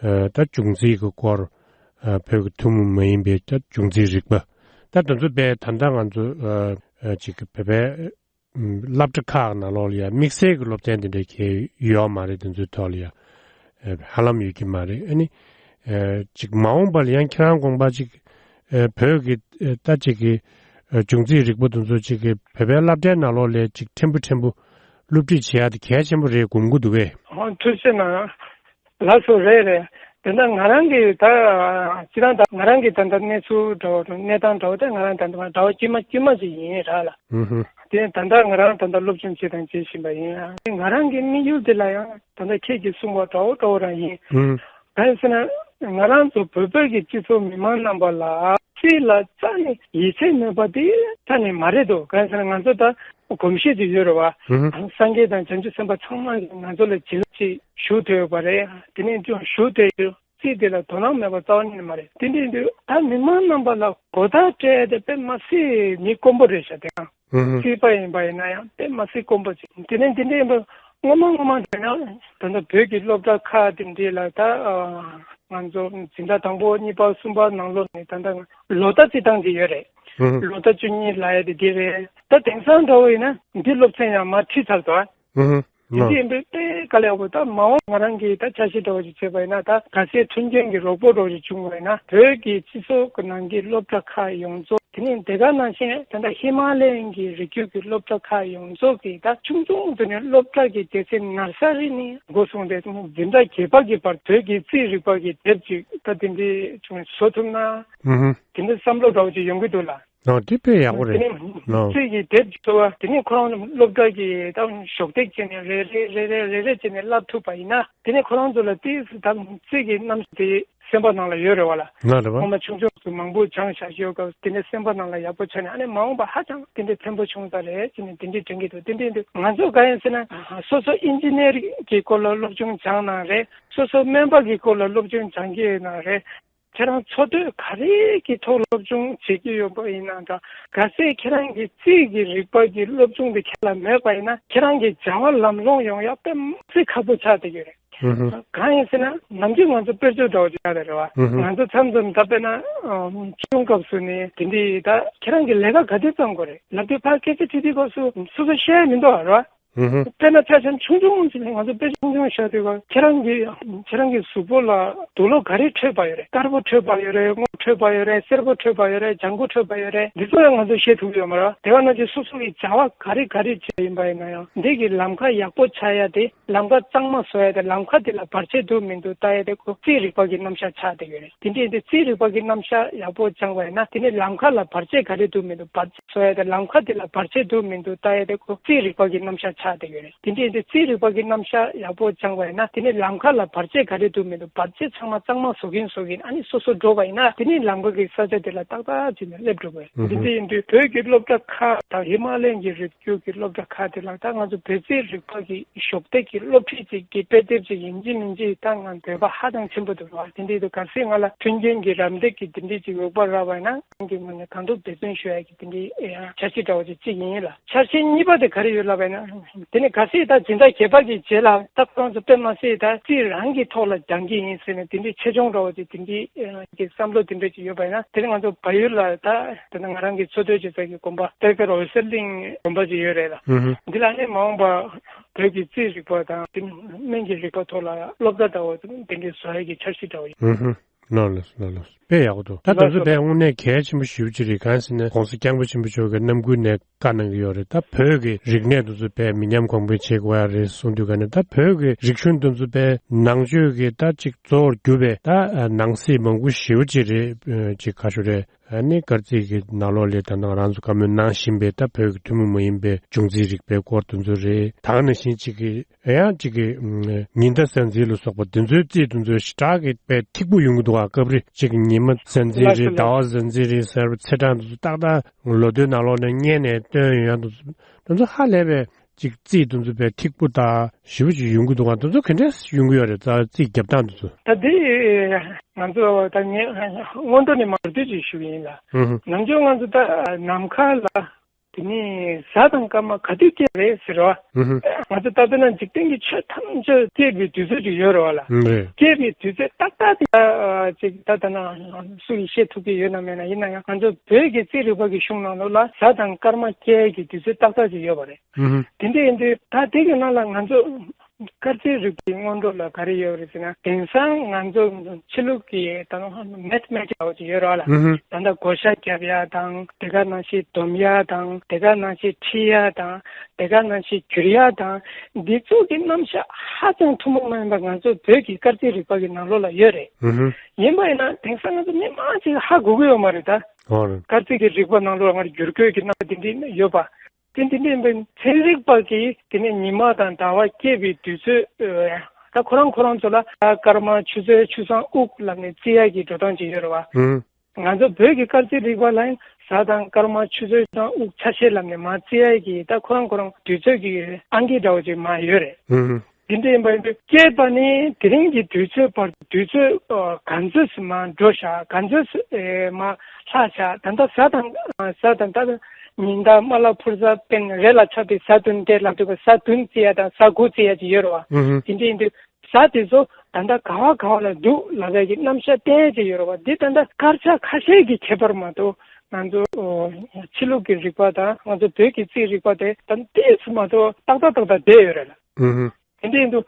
ད་འབྱུང་རྩིས་ཀྱི་སྐོར། བོད་ཀྱི་ཐུན་མོང་མ་ཡིན་པའི་ད་འབྱུང་རྩིས་རིག་པ། ད་དེ་ཚོ་དཔེ་ད་ལྟ་ང་ཚོ་ཅིག་བོད་པའི་སློབ་གྲྭ་ཁག་ནང་ལོགས་ལ་ཡང་དམིགས་བསལ་གྱི་སློབ་ཚན་དེ་འདྲ་གལ་ཡོད་མ་རེད། དེ་ཚོའི་ཐོག་ལ་ཡང་ཧ་ལམ་ཡོད་ཀྱི་མ་རེད། ཨ་ནི་ཅིག་མ་འོངས་པ་ལ་ཡང་ཁྱེད་རང་དགོངས་པ་ཅིག་བོད་ཀྱི་ད་ཅིག་གི་འབྱུང་རྩིས་རིག་པ་དེ་ཚོ་ཅིག་གི་བོད་པའི་སློབ་གྲྭའི་ནང་ལོགས་ལ་ཅིག་ཕྲན་བུ་ཕྲན་བུ་སློབ་ཁྲིད་བྱེད་ཡ་དེ་གལ་ཆེན་པོ་རེད་དགོངས་ཀྱི་འདུག་གས། ཨོ་ཐུགས་རྗེ་གནང་། ལགས་སོ། རེད་རེད། དེ་འདྲ་ང་རང་གི་ད་སྤྱིར་བཏང་ད་ང་རང་གི་ད་ལྟ་གནས་ཚུལ་འདྲ་བོ་གནས་སྟངས་འདྲ་བོ་དེ་ང་རང་ད་ལྟ་འདྲ་བོ་དཀྱུས་མ་དཀྱུས་མ་ཞིག་ཡིན་ར་ལ། ཧུམ་ཧུམ། དེ་ད་ལྟ་ང་རང་ད་ལྟ་སློབ་སྦྱོང་བྱེད་དང་བྱེད་བཞིན་པ་ཡིན། ང་རང་གི་དམིགས་ཡུལ་དེ་ལ་ཡང་ད་ལྟ་ཁྱེད་ཀྱིས་གསུངས་པ་འདྲ་བོ་འདྲ་བོ་རང་ཡིན། ཧུམ། གང་ཡིན་ཟེར་ན་ང་རང་ཚོ་བོད་པའི་གི་སྤྱི་ཚོགས་མི་མང་རྣམ་པ་ལ་རྩིས་ལ་རྩ་ནས་ཡིད་ཆེས་མེད་པ་དེ་རྩ་ནས་མ་རེད་དོ། གང་ཡིན་ཟེར་ན་ང་ཚོ་ད་གོམས་གཤིས་ཅིག་ཡོད་རེད་བ། ཧུམ། སངས་རྒྱས་དང་བྱང་ཆུབ་སེམས་དཔའ་ཚང་མ་གིས་ང་ཚོ་ལ་བྱིན་རླབས་ཅིག་ཞུགས་བསྡད་ཡོད་པ་རེད། དེ་ནས་ཅུང་ཞུགས་བསྡད་ཡོད། རྩིས་དེ་ལ་དོ་སྣང་མེད་པ་རྩ་བ་ཉིད་ནས་མ་རེད། དེ་འདྲ་ཡིན་དུས་ད་མི་མང་རྣམ་པ་ལ་གོ་བརྡ་སྤྲད་དེ་དཔེ་མ་སྲིད་མི་དཀོན་པོ་རེད་ཤག་དེ་ཡང་། ཧུམ་ཧུམ། རྩིས་པ་ཡིན་པ་ཡིན་ན་ཡང་དཔེ་མ་སྲིད་དཀོན་པོ་ཅིག་དེ་ནས་དེ་འདྲ་ཡིན་པ་སྔོན་མ་སྔོན་མ་དེ་ན་ད་ལྟ་བོད་ཀྱི་སློབ་གྲྭ་ཁག་དེ་འདྲ་ལ་ད་ ང་ཚོ་འཛིན་གྲྭ་དང་པོ་གཉིས་པ་གསུམ་པ་ནང་ལོགས་ནས་ད་ལྟ་ལོ་ཟླ་རྩིས་སྟངས་ཅིག་ཡོད་རེད། ལོ་ཟླ་བཅུ་གཉིས་ལབ་ཡ་དེ་འདི་རེད། ད་དེང་སང་འདྲ་བོ་ཡིན་ན་འདི་སློབ་ཚན་ཡང་མར་ཁྲིད་ཚར་འདུག་ཨ། དེ་འདྲ་ཡིན་པས་དཔེ་དཀའ་ལས་ཁག་པོ། ད་མ་འོངས་ང་རང་གིས་ད་འཆར་གཞི་འདྲ་བོ་ཞིག་བྱས་པ་ཡིན་ན། ད་གལ་སྲིད་མཐུན་རྐྱེན་གྱི་རོགས་པ་འདྲ་བོ་ཞིག་བྱུང་བ་ཡིན་ན། བོད་ཀྱི་སྤྱི་ཚོགས་ཀྱི་ནང་གི་སློབ་གྲྭ་ཁག་ཡོངས་རྫོགས། དེ་ནས་དེ་ག་ནང་བཞིན་ད་ལྟ་ཧི་མ་ལ་ཡན་གྱི་རི་རྒྱུད་ཀྱི་སློབ་གྲྭ་ཁག་ཡོངས་རྫོགས་ཀྱི་ད་ཆུང་ཆུང་དུས་ནས་སློབ་གྲྭ་གི་སྡེ་ཚན་ནར་ས་རི་ནས་འགོ་བཟུང་སྟེ་འཛིན་གྲྭ་བརྒྱད་པ་གི་བར་བོད་ཀྱི་རྩིས་རིག་པ་གི་དེབ་ཅིག་ད་དེ་འདྲ་བྱུང་བཟོ་ཐུབ་ན། དེ་འདྲ་བསམ་བློ་འདྲ་བོ་ཅིག་ཡོང་གི་འདུག་ལ། ཨོ། དེ་དཔེ་ཡག་པོ་རེད། དེ་ནས་ཨོ། རྩིས་ཀྱི་དེབ་ཅིག་བཟོ་བ། དེ་ནས་ཁོ་རང་སློབ་གྲྭ་གི་ད་གཞོགས་འདེགས་བྱས་ནས་རེ་རེ་རེ་རེ་རེ་རེ་བྱས་ནས་བསླབ་ཐུབ་པ་ཡིན་ན། དེ་ནས་ཁོ་རང་ཚོ་ལ་དེ་ད་རྩིས་ཀྱི་རྣམ་གཞག་དེ་སེམས་པ་ནང་ལ་ཡོད་རེད་བ་ལ། ང་རེད་བ། སྔོན་མ་ཆུང་ཆུང་དུས་མང་པོ་སྦྱངས་བཞག་ཡོད་སྐབས། དེ་ནས་སེམས་པ་ནང་ལ་ཡག་པོ་ཆགས་ནས། ཨ་ནི་མ་འོངས་པ་ཧ་ཅང་དེ་འདྲའི་ཕན་པོ་བྱུང་ས་རེད་ཅེས་ནས་དེ་འདྲའི་དྲན་གྱི་འདུག་དེ་འདྲའི་འདུག་ང་ཚོ་ག་ཡིན་ཟེར་ན། སོ་སོ་ཨིན་ཇི་ནེར་གྱི་སྐོར་ལ་སློབ་སྦྱོང་སྦྱངས་ན་རེད། སོ་སོ་སྨན་པ་གི་སྐོར་ལ་སློབ་སྦྱོང་སྦྱང་གི་ཡོད་ན་རེད། ཁྱེད་རང་འཚོ་སྡོད་ག་རེ་གི་ཐོག་སློབ་སྦྱོང་བྱེད་ཀྱི་ཡོད་པ་ཡིན་ན་འདྲ། གལ་སྲིད་ཁྱེད་རང་གི་རྩིས་ཀྱི་རིག་པ་གི་སློབ་སྦྱོང་དེ་ཁྱེད་ལ་མེད་པ་ཡིན་ན། ཁྱེད་རང་གི་བྱ་བ་ལམ་ལྷོང་ཡོང་ཡག་དཔེ་མི་སྲིད་ཁག་པོ་ཆགས་བསྡད་ཀྱི་རེད། ཧུམ་ཧུམ། གང་ཡིན་ཟེར་ན། ནམ་རྒྱུན་ང་ཚོ་དཔེར་བརྗོད་འདྲ་བོ་ཅིག་བཞག་ཡོད་རེད་བ། ཧུམ་ཧུམ། ང་ཚོ་མཚམས་མཚམས་ད་དཔེར་ན་ཨ་ཆུང་སྐབས་སུ་ནས་དེ་འདྲའི་ད་ཁྱེད་རང་གིས་ལས་ཀ་ག་དུས་བརྩམ་དགོས་རེད་ལབ་དུས། ཕར་སྐད་ཆ་དྲིས་དུས་སྐབས་སུ་སོ་སོ་བཤད་ཡ་མི་འདུག་བ་རེད་བ། ཧུམ་ཧུམ། དཔེར་ན་ཆ་བཞག་ན། ཆུང་ཆུང་ཅིག་ནས་ང་ཚོ་དཔེ་ཆུང་ཆུང་བཞག་དུས་སྐབས། ཁྱེད་རང་གི་ཁྱེད་རང་གི་གཟུགས་པོ་ལ་དུག་སློག་ག་རེ་འཕྲོད་པ་ཡོད་རེད། དཀར་པོ་འཕྲོད་པ་ཡོད་རེད། སྔོ་འཕྲོད་པ་ཡོད་རེད། སེར་པོ་འཕྲོད་པ་ཡོད་རེད། ལྗང་གུ་འཕྲོད་པ་ཡོད་རེད། འདི་ཚོ་ཡང་ང་ཚོ་ཤེས་ཐུབ་ཀྱི་ཡོད་མ་རེད། དེ་ག་ནང་བཞིན་སོ་སོ་གི་བྱ་བ་ག་རེ་ག་རེ་བྱས་ཡིན་པ་ཡིན་ན་ཡང་། འདི་གི་ལམ་ཁ་ཡག་པོ་ཆགས་ཡ་དེ། ལམ་ཁ་གཙང་མ་བཟོ་ཡ་དེ། ལམ་ཁ་དེ་ལ་བར་ཆད་འདུག་མི་འདུག་ལྟ་ཡ་དེ་ཁོ་རྩིས་རིག་པ་གི་རྣམ་གཞག་ཆགས་བསྡད་ཡོད་རེད། དེ་འདྲ་ཡིན་དུས་རྩིས་རིག་པ་གི་རྣམ་གཞག་ཡག་པོ་སྦྱངས་པ་ཡིན་ན། དེ་ནས་ལམ་ཁ་ལ་བར་ཆད་ག་རེ་འདུག་མི་འདུག་བར་ཆད་བཟོ་ཡ་དེ། ལམ་ཁ་དེ་ལ་བར་ཆད་འདུག་མི་འདུག་ལྟ་ཡ་དེ་ཁོ་རྩིས་རིག་པ་གི་རྣམ་གཞག་ཆགས་བསྡད་ཡོད་རེད། དེ་འདྲ་ཡིན་དུས་རྩིས་རིག་པ་གི་རྣམ་གཞག་ཡག་པོ་སྦྱངས་པ་ཡིན་ན། དེ་ནས་ལམ་ཁ་ལ་བར་ཆད་ག་རེ་འདུག་མི་འདུག་བར་ཆད་ཚང་མ་གཙང་མ་བཟོ་གིན་བཟོ་གིན། ཨ་ནི་སོ་སོ་འགྲོ་བ་ཡིན་ན། དེ་ནས་ལམ་ཁ་གི་ས་ཆ་དེ་ལ་ཏག་ཏག་ཅིག་ནས་སླེབས་འགྲོ་གི་རེད། ཨུ་ཧུ། འདི་འདྲ་ཡིན་དུས་བོད་ཀྱི་སློབ་གྲྭ་ཁག་དང་ཧི་མ་ལ་ཡན་གྱི་རི་རྒྱུད་ཀྱི་སློབ་གྲྭ་ཁག་དེ་ལ་ད་ང་ཚོ་བོད་རྩིས་རིག་པ་གི་གཞོགས་འདེགས་ཀྱི་སློབ་ཁྲིད་ཅིག་གི་དཔེ་དེབ་ཅིག་ཡིན་གཅིག་མིན་གཅིག་ད་ང་འདོད་པ་ཧ་ཅང་ཆེན་པོ་འདུག་ར། དེ་འདྲ་ཡིན་དུས་གལ་སྲིད་ང་ལ་མཐུན་རྐྱེན་གྱི་རམ་འདེགས་ཀྱི་དེ་འདྲ་ཅིག་འོས་འབབ་རག་པ་ཡིན་ན། ཁྱེད་རང་གི་ངོས་ནས་གང་ཐུབ་འབད་བརྩོན་ཞུ་ཡ་གི་དེ་འདྲའི་ཨེ་འཆར་གཞི་འདྲ་བོ་ཅིག་ཅིག་ཡིན་ལ། འཆར་གཞི་གཉིས་པ་དེ་ག་རེ་ཡོད་ལབ་པ་ཡིན་ན། དེ་ནས་གལ་སྲིད་ད་སྦྱིན་བདག་བརྒྱད་པ་གི་རྗེས་ལ་ད་ཁོ་རང་ཚོ་དཔེ་མ་སྲིད་ད་རྩིས་རང་གི་ཐོག་ལ་སྦྱང་གི་ཡིན་ཟེར་ནས་དེ་འདྲའི་ཆེ་ཆུང་འདྲ་བོ་ཅིག་དེ་འདྲའི་ཨེ་གི་བསམ་བློ་དེ་འདྲ་ཅིག་ཡོད་པ་ཡིན་ན། དེ་ནས་ང་ཚོ་བལ་ཡུལ་ལ་ད་དེ་ནས་ང་རང་གི་འཚོ་སྡོད་བྱེད་ས་གི་དགོན་པ་ཏེ་ཀེར་འོད་གསལ་གླིང་དགོན་པ་ཅིག་ཡོད་རེད་ལ། ཧུ་ཧུ། འདི་ལ་ནི་མ་འོངས་པ་བོད་ཀྱི་རྩིས་རིག་པ་དང་དེ་སྨན་གྱི་རིག་པ་ཐོག་ལ་སློབ་གྲྭ་འདྲ་བོ་དེ་འདྲའི་བཟོ་ཡ་གི་འཆར་གཞི་འདྲ་བོ་ཡོད། ཧུ་ཧུ། ལགས་ལགས་ལགས་ལགས། དཔེ་ཡག་པོ་འདུག་ད་དེ་ཚོ་དཔེ་དངོས་གནས་གལ་ཆེན་པོ་ཞེ་པོ་ཅིག་རེད། གང་ཟེར་ན་༸གོང་ས་༸སྐྱབས་མགོན་ཆེན་པོ་མཆོག་གིས་རྣམ་ཀུན་ནས་བཀའ་གནང་གི་ཡོད་རེད། ད་བོད་ཀྱི་རིག་གནས་དེ་ཚོ་དཔེ་མི་ཉམས་གོང་འཕེལ་བྱེད་དགོས་ཡ་རེད་གསུངས་དུས། ག་ནས་ད་བོད་ཀྱི་རིག་གཞུང་དེ་ཚོ་དཔེ་ནང་ཆོས་ཀྱི་ད་ཅིག་གཙོ་བོར་གྱུར་པའི་ད་ནང་གསེས་མང་པོ་ཞེ་པོ་ཅིག་རེད། ཅིག་ག་ཞུ་རེད། ཨ་ནི་སྐར་རྩིས་ཀྱི་ནང་ལོགས་ལ་ད་ལྟ་ང་རང་ཚོ་བཀའ་མོལ་གནང་བཞིན་པའི་ད་བོད་ཀྱི་ཐུན་མོང་མ་ཡིན་པའི་འབྱུང་རྩིས་རིག་པའི་སྐོར་དེ་ཚོ་རེད། ད་ག་ནང་བཞིན་ཅིག་གི་ཡང་ཅིག་གི་ཉི་ཟླ་གཟའ་འཛིན་ལ་སོགས་པ་དེ་ཚོའི་རྩིས་དེ་ཚོ་ཞེ་དྲག་གི་དཔེ་ཐིག་པོ་ཡོང་གི་འདུག་ག་སྐབས་རེ་ཅིག་ཉི་མ་གཟའ་འཛིན་རེད། ཟླ་བ་གཟའ་འཛིན་རེད་ཟེར་བའི་ཚེས་གྲངས་དེ་ཚོ་ཏག་ཏག་ལོ་ཐོའི་ནང་ལོགས་ནས་བརྙན་ནས་བཏོན་ཡོང་ཡ་དེ་ཚོ། དེ་ཚོ་ཧ་ལས་པའི་ཅིག་རྩིས་དེ་ཚོ་དཔེ་ཐིག་པོ་དང་ཞེ་པོ་ཅིག་ཡོང་གི་འདུག་ག་དེ་ཚོ་ག་འདྲས་ཡོང་གི་ཡོད་རེད། རྩིས་རྒྱབ་སྟངས་དེ་ཚོ། ད་དེ་ང་ཚོ་ད་ངས་སྔོན་འགྲོ་ནས་མར་དུས་ཅིག་ཞུ་གི་ཡིན་ལ། ཧུ་ཧུ། ནམ་རྒྱུན་ང་ཚོ་ད་ནམ་མཁའ་ལ་དེ་ནས་གཟའ་དང་སྐར་མ་ག་དུས་སྐྱེ་རེད་ཟེར་བ། ཧུ་ཧུ། ང་ཚོ་ད་ལྟ་ན་འཇིག་རྟེན་གྱི་ཆོས་ཐམས་ཅད་སྐྱེས་པའི་དུས་ཚོད་ཅིག་ཡོད་རེད་བ་ལ། ཧུ་རེད། སྐྱེས་པའི་དུས་ཚོད་ཏག་ཏག་དེ་ཅིག་ད་ལྟ་ན་སུ་ཡིས་ཤེས་ཐུབ་ཀྱི་ཡོད་ན་མེད་ན། ཡིན་ན་ཡང་ང་ཚོ་བོད་ཀྱི་རྩིས་རིག་པ་གི་གཞུང་ནང་ལོགས་ལ་གཟའ་དང་སྐར་མ་སྐྱེ་ཡས་ཀྱི་དུས་ཚོད་ཏག་ཏག་ཅིག་ཡོད་པ་རེད། ཧུ་ཧུ། དེ་འདྲ་ཡིན་དུས་ད་དེ་གི་ནང་ལ་ང་ཚོ་སྐར་རྩིས་རིག་པའི་སྔོན་འགྲོ་ལ་ག་རེ་ཡོད་རེད་ཟེར་ན། དེང་སང་ང་ཚོ་ཕྱི་ལུགས་ཀྱི་ད་ནང་མེ་ཐི་མེ་ཊིག་ཅིག་ཡོད་རེད་བ་ལ། ཧུ་ཧུ། ད་ལྟ་བགོ་བཤའ་རྒྱབ་ཡ་དང་། དེ་ག་ནང་བཞིན་སྡོམ་ཡ་དང་། དེ་ག་ནང་བཞིན་ཁྲིད་ཡ་དང་། དེ་ག་ནང་བཞིན་བསྒྱུར་ཡ་དང་། འདི་ཚོ་གི་རྣམ་གཞག་ཧ་ཅང་ཐུན་མོང་མ་ཡིན་པ་ང་ཚོ་བོད་ཀྱི་སྐར་རྩིས་རིག་པ་གི་ནང་ལོགས་ལ་ཡོད་རེད། ཧུ་ཧུ། ཡིན་པ་ཡིན་ན་དེང་སང་ང་ཚོ་མི་མང་ཅིག་ཧ་གོ་གི་ཡོད་མ་རེད་ད། ཨོ་རེད། སྐར་རྩིས་ཀྱི་རིག་པ་ནང་ལོགས་ལ་སྔར་བསྒྱུར་བཀོད་ཀྱི་རྣམ་པ་འདི་འདྲ་ཡོད་པ། དེ་འདི་འདྲ་ཡིན་པའི་ཚན་རིག་པ་གིས་དེ་ནས་ཉི་མ་དང་ཟླ་བ་སྐྱེས་པའི་དུས་ཚོད། ཨ། ད་ཁོ་རང་ཁོ་རང་ཚོ་ལ་ཟླ་སྐར་མ་ཆུ་ཚོད་ཆུ་སྲང་དབུགས་ལབ་ནས་རྩི་ཡག་གི་འགྲོ་སྟངས་ཅིག་ཡོད་རེད་བ། ཧུམ། ང་ཚོ་བོད་ཀྱི་སྐར་རྩིས་རིག་པ་ལ་ཡང་གཟའ་དང་སྐར་མ་ཆུ་ཚོད་དང་དབུགས་ཆ་ཤས་ལབ་ནས་མར་རྩི་ཡག་གི་ད་ཁོ་རང་ཁོ་རང་དུས་ཚོད་ཀྱི་ཨང་ཀི་འདྲ་བོ་ཅིག་མར་ཡོད་རེད། ཧུམ་ཧུམ། དེ་འདྲ་ཡིན་པ་ཡིན་དུས་སྐྱེས་པ་ནས་དེ་རིང་གི་དུས་ཚོད་བར་དུས་ཚོད་ཨ་ག་ཚོད་ཙམ་མར་འགྲོ་ཤག་ག་ཚོད་ཙམ་ཨེ་མར་ལྷག་ཤག་ད་ལྟ་གཟའ་དང་ཨ་གཟའ་དང་ད་ལྟ་ཉི་ཟླ་དམར་ལ་ཕུར་གཟའ་སྤེན་རེད་ལ་ཆགས་དུས་གཟའ་བདུན་དེ་ལབ་དུས་གཟའ་བདུན་རྩི་ཡ་དང་གཟའ་དགུ་རྩི་ཡ་ཅིག་ཡོད་རེད་བ། ཧུམ་ཧུམ། དེ་འདྲ་ཡིན་དུས་གཟའ་དེ་ཚོ་ ད་ལྟ་ག་བ་ག་བ་ལ་འདུག་ལབ་པའི་གི་རྣམ་གཞག་བསྟན་ཡས་ཅིག་ཡོད་རེད་བ། འདི་ད་ལྟ་དཀར་ཆག་ཁ་ཤས་ཀྱི་ཁྱད་པར་མ་གཏོགས། ང་ཚོ་ཨོ་ཕྱི་ལུགས་ཀྱི་རིག་པ་དང་ང་ཚོ་བོད་ཀྱི་རྩིས་རིག་པ་དེ་ད་ལྟ་ཏོག་ཙམ་མ་གཏོགས་ཏག་ཏག་ཏག་ཏག་བསྡད་ཡོད་རེད་ལ། ཨུ་ཧུ། དེ་འདྲ་ཡིན་དུས་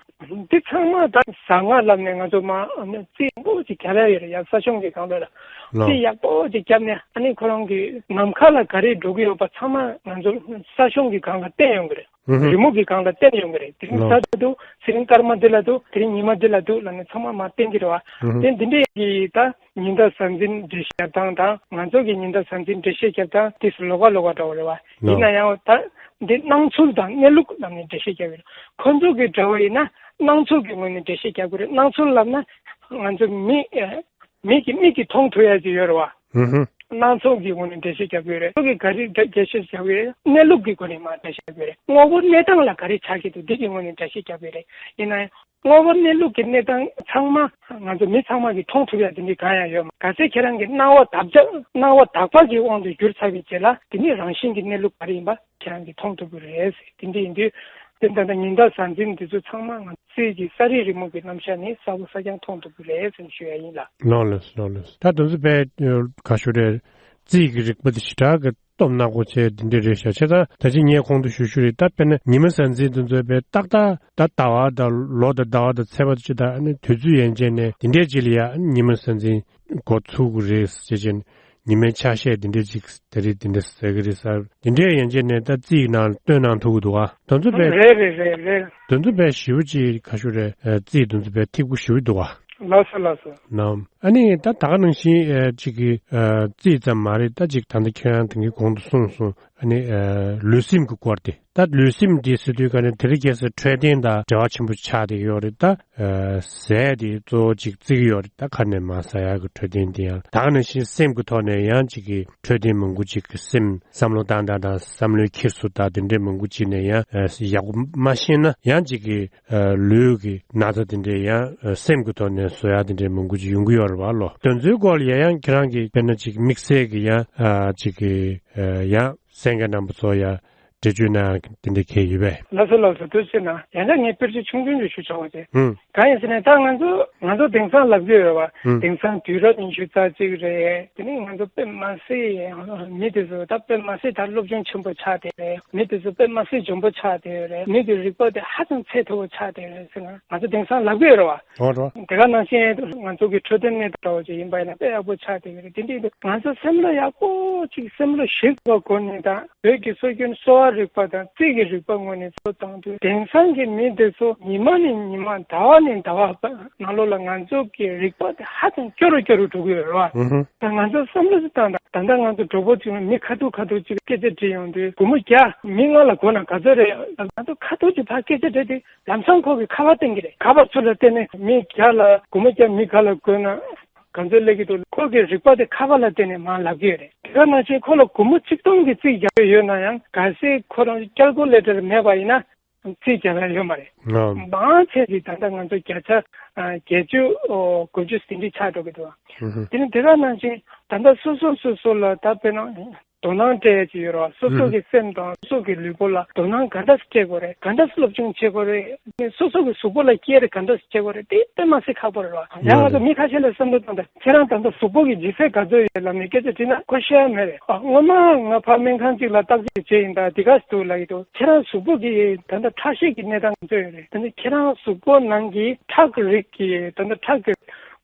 འདི་ཚང་མ་ད་ཟ་ང་ལབ་ནས་ང་ཚོ་མ་རྩིས་ཡག་པོ་ཅིག་རྒྱབ་ཡ་ཡོད་རེད། ཡ་ས་གཞུང་གི་སྒང་ལ་ལ་ལོ། རྩིས་ཡག་པོ་ཅིག་རྒྱབ་ནས། ཨ་ནི་ཁོ་རང་གི་ནམ་མཁའ་ལ་ག་རེ་འགྲོ་གི་ཡོད་པ་ཚང་མ་ང་ཚོ་ས་གཞུང་གི་སྒང་ལ་བསྟན་ཡོང་གི་རེད། ཨུ་ཧུ། རི་མོ་གི་སྒང་ལ་བསྟན་ཡོང་གི་རེད། དེ་རིང་ལོ། གཟའ་འདི་ལ་འདུག་དེ་རིང་སྐར་མ་འདི་ལ་འདུག་དེ་རིང་ཉི་མ་འདི་ལ་འདུག་ལབ་ནས་ཚང་མ་མ་བསྟན་གྱི་རེད་བ། ཨུ་ཧུ། དེ་འདི་འདྲས་ཀྱི་ད་ཉི་ཟླ་གཟའ་འཛིན་འགྲེལ་བཤད་བཏང་དང་། ང་ཚོ་གི་ཉི་ཟླ་གཟའ་འཛིན་འགྲེལ་བཤད་རྒྱབ་དང་དེ་ལོགས་ཀ་ལོགས་ཀ་འདྲ་བོ་རེད་བ། ལོ། ཡིན་ན་ཡང་ད་འདི་སྣང་ཚུལ་དང་གནས་ལུགས་ལབ་ནས་འགྲེལ་བཤད་རྒྱབ་ཡོད། ཁོ་ཚོ་གི་འདྲ་བོ་ཡིན་ན་སྣང་ཚུལ་གྱི་ངོས་ནས་འགྲེལ་བཤད་རྒྱབ་དགོས་རེད། སྣང་ཚུལ་ལབ་ན་ང་ཚོ་མི་མིག་གིས་མིག་གིས་མཐོང་ཐུབ་ཡ་ཅིག་ཡོད་རེད་བ། ཧུམ་ཧུམ། སྣང་ཚུལ་གྱི་ངོས་ནས་འགྲེལ་བཤད་རྒྱབ་ཀྱི་ཡོད་རེད། ཁོ་གིས་ག་རེ་འགྲེལ་བཤད་རྒྱབ་ཀྱི་ཡོད་རེད། གནས་ལུགས་ཀྱི་སྒོ་ནས་མར་འགྲེལ་བཤད་རྒྱབ་ཀྱི་ཡོད་རེད། དངོས་པོ་གནས་སྟངས་ལ་ག་རེ་ཆགས་ཀྱི་འདུག་འདི་གི་ངོས་ནས་འགྲེལ་བཤད་རྒྱབ་ཀྱི་ཡོད་རེད། ཡིན་ན་ཡང་དངོས་པོ་གནས་ལུགས་ཀྱི་གནས་སྟངས་ཚང་མ་ང་ཚོ་མི་ཚང་མ་གིས་མཐོང་ཐུབ་ཡ་དེ་འདྲའི་གང་ཡང་ཡོད་མ། གལ་སྲིད་ཁྱེད་རང་གི་སྣང་བ་དག་ཆ་སྣང་བ་དག་པ་གི་དབང་དུ་གྱུར་ཚར་བའི་རྗེས་ལ་དེ་ནི་རང་བཞིན་གྱི་གནས་ལུགས་ག་རེ་ཡིན་པ་ཁྱེད་རང་གིས་མཐོང་ཐུབ་ཀྱི་རེད། དེ་འདྲ་ཡིན་དུས་དེ་ད་ལྟ་ཉི་ཟླ་གཟའ་འཛིན་འདི་ཚོ་ཚང་མ་ང་ཚོའི་གི་ས་རིས་རི་མོ་གི་རྣམ་གཞག་ནི་གསལ་པོ་གསལ་རྐྱང་མཐོང་ཐུབ་ཀྱི་རེད་ཟེར་ཞུ་ཡ་ཡིན་ལ། ལགས་ལགས་ལགས་ལགས། ད་དེ་ཚོ་དཔེ་ག་ཞུ་རེད། རྩིས་ཀྱི་རིག་པ་དེ་ཞེ་དྲག་གི་སྟོབས་ནག་པོ་བྱས་དེ་འདྲ་རེད་ཤག་བྱས་ཙང་ད་ཅི་ངས་གོང་དུ་ཞུ་ཞུ་རེད། ད་དཔེར་ན་ཉི་མ་གཟའ་འཛིན་དེ་ཚོའི་དཔེ་ཏག་ཏག་ད་ཟླ་བ་དང་ལོ་དང་ཟླ་བ་དང་ཚེས་པ་དང་ཅི་ད་ཨ་ནི་དུས་ཚོད་ཡན་ཆད་ནས་དེ་འདྲས་ཅིག་ལ་ཡ་ཉི་མ་གཟའ་འཛིན་འགོ་ཚུགས་ཀྱི་རེད་ཟེར་བྱས་ནས་ཉི་མའི་ཆ་ཤས་དེ་འདྲས་ཅིག་དེ་རེད་དེ་འདྲས་ཟེར་གྱི་རེད་ཟེར། དེ་འདྲས་ཡན་ཆད་ནས་ད་རྩིས་ནང་བཏོན་གནང་ཐུབ་ཀྱི་འདུག་ཨ། དེ་ཚོ་དཔེ་རེད་རེད་རེད་རེད། དེ་ཚོ་དཔེ་ཞེ་པོ་ཅིག་ག་ཞུ་རེད། ཨ་རྩིས་དེ་ཚོ་དཔེ་ཐིག་པོ་ཞེ་པོ་འདུག་ཨ། ལགས་སོ་ལགས་སོ། ནམ། ཨ་ནི་ད་ད་ག་ནང་བཞིན་ཨ་ཅིག་གི་ཨ་རྩིས་ཙམ་མ་རེད། ད་ཅིག་ད་ལྟ་ཁྱེད་རང་དེང་གི་གོང་དུ་གསུངས་སོང་། ཨ་ནི་ཨ་ལུས་སེམས་ཀྱི་སྐོར་དེ། ད་ལུས་སེམས་དེ་ཟེར་དུས་ག་ནས་དེ་རིང་ཁ་སང་འཕྲོད་བསྟེན་དང་འབྲེལ་བ་ཆེན་པོ་ཆགས་བསྡད་ཡོད་རེད། ད་ཨ་ཟས་དེ་གཙོ་བོ་ཅིག་བརྩི་གི་ཡོད་རེད། ད་ཁ་ནས་མར་ཟ་ཡག་གི་འཕྲོད་བསྟེན་དེ་ཡང་ད་ག་ནང་བཞིན་སེམས་ཀྱི་ཐོག་ནས་ཡང་ཅིག་གི་འཕྲོད་བསྟེན་མང་པོ་ཅིག་གི་སེམས་བསམ་བློ་བཏང་སྟངས་དང་བསམ་བློའི་འཁྱེར་སོ་དང་དེ་འདྲའི་མང་པོ་ཅིག་ནས་ཡང་ཨ་ཡག་པོ་མ་ཤེས་ན་ཡང་ཅིག་གི་ཨ་ལུས་ཀྱི་ན་ཚ་དེ་འདྲའི་ཡང་ཨ་སེམས་ཀྱི་ཐོག་ནས་བཟོ་ཡག་དེ་འདྲའི་མང་པོ་ཅིག་ཡོང་གི་ཡོད་རེད་བ་ལོ། དེ་ཚོའི་སྐོར་ལ་ཡང་ཡང་ཁྱེད་རང་གིས་དཔེར་ན་ཅིག་དམིགས་བསལ་གྱི་ཡང་ཨ་ཅིག་གི་ཨ་ཡང་གསན་མཁན་རྣམ་པ་ཚོ་ཡང་འགྲེལ་བརྗོད་གནང་ཡག་དེ་འདྲ་གང་ཡོད་པས། ལགས་སོ་ལགས་སོ། དུས་ཚོད་ན་ཡང་ན་ངས་དཔེར་བརྗོད་ཆུང་ཆུང་ཅིག་ཞུ་ཆོག་པ་བྱས། ཧུམ། གང་ཡིན་ཟེར་ན་ད་ང་ཚོ་ང་ཚོ་དེང་སང་ལབ་ཀྱི་ཡོད་པ། ཧུམ། དེང་སང་དུས་རབས་ཉི་ཤུ་རྩ་གཅིག་རེད། དེ་ནི་ང་ཚོ་དཔེ་མ་སྲིད་མི་དེ་ཚོ་ད་དཔེ་མ་སྲིད་ད་སློབ་སྦྱོང་ཆེན་པོ་ཆགས་བསྡད་རེད། མི་དེ་ཚོ་དཔེ་མ་སྲིད་འཇོན་པོ་ཆགས་བསྡད་ཡོད་རེད། མི་དེ་རིག་པ་དེ་ཧ་ཅང་ཚད་མཐོ་པོ་ཆགས་བསྡད་ཡོད་རེད་ཟེར་ན་ང་ཚོ་དེང་སང་ལབ་ཀྱི་ཡོད་རེད་བ། འོ་རེད། དེ་ག་ནང་བཞིན་ང་ཚོ་གི་འཕྲོད་བསྟེན་གནས་སྟངས་འདྲ་བོ་ཅིག་ཡིན་པ་ཡིན་ན་དཔེ་ཡག་པོ་ཆགས་བསྡད་ཡོད་རེད། དེ་འདྲ་ཡིན་དུས་ང་ཚོ་སེམས་བློ་ཡག་པོ་ཅིག་སེམས་བློ་ཞིབ་པོ་བསྒོམས་ནས་དང་བོད་ཀྱི་སྲོལ་རྒྱུན་གསོ་བ་རིག་པ་དང་རྩིས་ཀྱི་རིག་པ་ངོས་ནས་གཙོ་བཏང་དུས་དེང་སང་གི་མི་དེ་ཚོ་ཉི་མ་ནས་ཉི་མ་ཟླ་བ་ནས་ཟླ་བ་ནང་ལོགས་ལ་ང་ཚོ་གི་རིག་པ་དེ་ཧ་ཅང་སྐྱོ་རུ་སྐྱོ་རུ་འགྲོ་གི་ཡོད་རེད་བ། ཨུ་ཧུ། ད་ང་ཚོ་བསམ་བློ་ཞིག་བཏང་དང་། ད་ལྟ་ང་ཚོ་གྲོགས་པོ་ཚོས་མི་ཁ་ཐུག་ཁ་ཐུག་ཅིག་སྐད་ཆ་དྲིས་ཡོང་དུས་སྒོར་མོ་བརྒྱ་མི་ལྔ་ལ་བགོས་ན་ག་ཚོད་རེད། ང་ཚོ་ཁ་ཐུག་ཅིག་ཕར་སྐད་ཆ་དྲིས་དུས་ལམ་སང་ཁོ་གི་ཁ་པར་བསྟན་གྱི་རེད། ཁ་པར་ཚུར་ལ་བསྟན་ནས་མི་བརྒྱ་ལ་སྒོར་མོ་བརྒྱ་མི་ག་ལ་བགོས་ན་ག་ཚོད་སླེབས་ཀྱི་འདུག་ཁོ་གི་རིག་པ་དེ་ཁ་པར་ལ་བརྟེན་ནས་མར་ལབ་ཀྱི་ཡོད་རེད། དེ་ག་ནང་བཞིན་ཁོ་ལ་སྒོར་མོ་ཆིག་སྟོང་གི་རྩིས་རྒྱག་གི་ཡོད་ན་ཡང་གལ་སྲིད་ཁོ་རང་ཀལ་ཀུ་ལེ་ཊར་མེད་པ་ཡིན་ན་རྩིས་རྒྱག་ཡ་ཡོད་མ་རེད། ཨང་། མང་ཆེ་ཞིག་ད་ལྟ་ང་ཚོ་བརྒྱ་ཆ་ཨ་བརྒྱད་ཅུ་དགུ་བཅུ་དེ་འདྲ་ཆགས་འགྲོ་གི་འདུག་ཨང་། དེ་ནི་དེ་ག་ནང་བཞིན་ད་ལྟ་སོ་སོ་སོ་སོ་ལ་ད་དཔེར་ན། དོ་སྣང་སྤྲད་ཡ་ཅིག་ཡོད་རེད་བ། སོ་སོ་གི་སེམས་དང་སོ་སོ་གི་ལུས་པོ་ལ་དོ་སྣང་ག་འདྲ་སྤྲད་དགོས་རེད། ག་འདྲ་སློབ་སྦྱོང་བྱེད་དགོས་རེད། སོ་སོ་གི་གཟུགས་པོ་ལ་ཀེར་ག་འདྲ་བྱེད་དགོས་རེད། དེ་དཔེ་མ་སྲིད་ཁག་པོ་རེད་བ། ཡང་ང་ཚོ་མི་ཁ་ཤས་ལ་བསམ་བློ་བཏང་དང་། ཁྱེད་རང་ད་ལྟ་གཟུགས་པོ་གི་ལྗིད་ཚད་ག་ཚོད་ཡོད་ལབ་ནས་སྐད་ཆ་དྲིས་ན་ཁོ་བཤད་ཡ་མེད་རེད། ཨ་སྔོན་མ་ང་ཕ་སྨན་ཁང་གཅིག་ལ་བརྟག་དཔྱད་བྱས་ཡིན་ད་འདི་ག་ཞིག་འདུག་ལབ་ཀྱི་འདུག་ཁྱེད་རང་གཟུགས་པོ་གི་ད་ལྟ་ཁྲག་ཤེད་ཀྱི་གནས་སྟངས་ག་ཚོད་ཡོད་རེད། ད་ནི་ཁྱེད་རང་གཟུགས་པོ་ནང་གི་ཁྲག་གི་རིགས་ཀྱི་ད་ལྟ་ཁྲག་གི་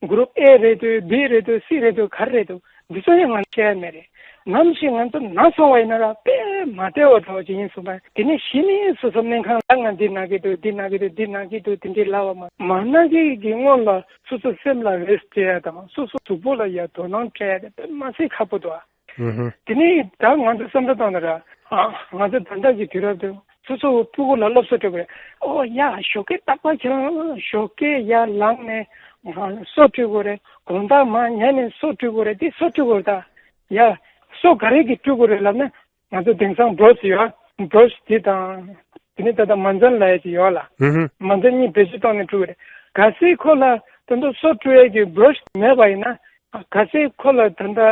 གུ་རུབ་ཨེ་རེད་འདུག་བི་རེད་འདུག་སི་རེད་འདུག་ག་རེ་རེད་འདུག་འདི་ཚོ་ཡང་ང་བཤད་ཡ་མེད་རེད། ནམ་ཞིག་ང་ཚོ་ན་སོང་བ་ཡིན་ན་ར་དཔེ་མ་བདེ་བ་འདྲ་བོ་ཅིག་ཡིན་སོང་པ། དེ་ནས་གཞི་ནས་སོ་སོ་སྨན་ཁང་ལ་ང་འདི་ན་གི་འདུག་འདི་ན་གི་འདུག་འདི་ན་གི་འདུག་དེ་འདྲའི་ལབ་པ་མ་མ་ན་གི་གི་སྔོན་ལ་སོ་སོ་སེམས་ལ་རེ་སི་སྤྲད་ཡ་དང་སོ་སོ་གཟུགས་པོ་ལ་ཡ་དོ་སྣང་སྤྲད་ཡ་དེ་དཔེ་མ་སྲིད་ཁག་པོ་འདུག་ཨ། ཨུ་ཧུ། དེ་ནས་ད་ང་ཚོ་བསམ་བློ་བཏང་ན་ར། ཨ་ང་ཚོ་ད་ལྟ་གི་དུས་རབས་དུ་སོ་སོ་སྤུ་གུ་ལ་སློབ་གསོ་སྤྲད་པ་རེད། ཨོ་ཡ་ཞོགས་ཀས་རྟག་པར་ཁྱེད་རང་ཞོགས་ཀས་ཡར་ལངས་ནས་ང་སོ་བཀྲུ་དགོས་རེད། དགོང་དག་མར་ཉལ་ནས་སོ་བཀྲུ་དགོས་རེད། འདི་སོ་བཀྲུ་དགོས་རེད་ད། ཡ་སོ་ག་རེ་གི་བཀྲུ་དགོས་རེད་ལབ་ན། ང་ཚོ་དེང་སང་བྷ་རུ་ཤི་ཡོད། བྷ་རུ་ཤི་འདི་དང་། དེ་ནས་ད་ལྟ་མ་འཛེམ་ལབ་ཡ་ཅིག་ཡོད་ལ། ཧུ་ཧུ། མ་འཛེམ་གཉིས་བེད་སྤྱོད་བཏང་ནས་བཀྲུ་དགོས་རེད། གལ་སྲིད་ཁོ་ལ་ད་ལྟ་སོ་བཀྲུ་ཡ་གི་བྷ་རུ་ཤི་མེད་པ་ཡིན་ན། གལ་སྲིད་ཁོ་ལ་ད་ལྟ་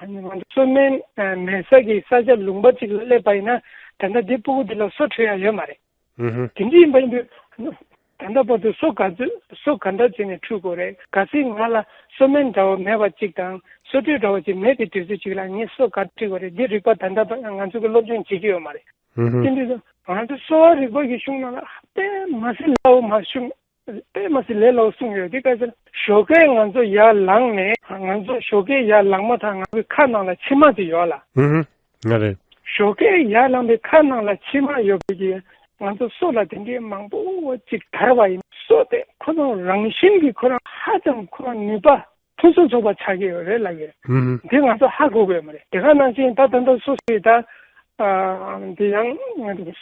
ང་ཚོ་སོ་སྨན་མེད་ས་གི་ས་ཆ་ལུང་པ་ཅིག་ལ་སླེབས་པ་ཡིན་ན། ད་ལྟ་འདི་སྤུ་གུ་འདི་ལ་སོ་བཀྲུ་ཡ་ཡོད་མ་རེད། ཧུ་ཧུ། དེ་འདྲ་ཡིན་པ་ཡིན་དུས། ད་ལྟ་བར་དུ་སོ་ག་ཚོད་སོ་ག་འདྲ་བྱས་ནས་འཁྲུད་དགོས་རེད། གལ་སྲིད་ང་ལ་སོ་སྨན་འདྲ་བོ་མེད་པ་གཅིག་དང་སོ་འཁྲུད་འདྲ་བོ་གཅིག་མེད་པའི་དུས་ཚོད་ཅིག་ལ་ངས་སོ་ག་འཁྲུད་དགོས་རེད། འདི་རིག་པ་ད་ལྟ་བར་ང་ཚོ་གི་སློབ་སྦྱོང་བྱེད་ཀྱི་ཡོད་མ་རེད། ཧུམ་ཧུམ། དེ་འདྲ་སོང་ང་ཚོ་གསོ་བ་རིག་པ་གི་གཞུང་ནང་ལ་དཔེ་མ་སྲིད་སླ་བོ་མ་གཞུང་དཔེ་མ་སྲིད་ལས་སླ་བོ་གསུངས་ཡོད། དེ་ག་ཚོད་ཞོགས་ཀས་ང་ཚོ་ཡར་ལངས་ནས་ང་ཚོ་ཞོགས་ཀས་ཡར་ལངས་མ་ཐག་ང་ཚོའི་ཁ་ནང་ལ་མཆིལ་མ་དེ་ཡོད་ལ། ཧུམ་ཧུམ། ང་རེད། ཞོགས་ཀས་ཡར་ལངས་པའི་ཁ་ནང་ལ་མཆིལ་མ་ཡོད་པའི་གི་ང་ཚོ་སོ་ལ་དེ་འདྲའི་མང་པོ་ཅིག་དར་བ་ཡིན། སོ་དེ་ཁོ་རང་རང་བཞིན་གྱིས་ཁོ་རང་ཧ་ཅང་ཁོ་རང་ནུས་པ་ཕུན་སུམ་ཚོགས་པ་ཆགས་ཀྱི་ཡོད་རེད་ལབ་ཀྱི་རེད། ཧུམ་ཧུམ། དེ་ང་ཚོ་ཧ་གོ་དགོས་མ་རེད། དེ་ག་ནང་བཞིན་ད་ད་ལྟ་སོ་སོའི་ད་ཨ་འདི་ཡང་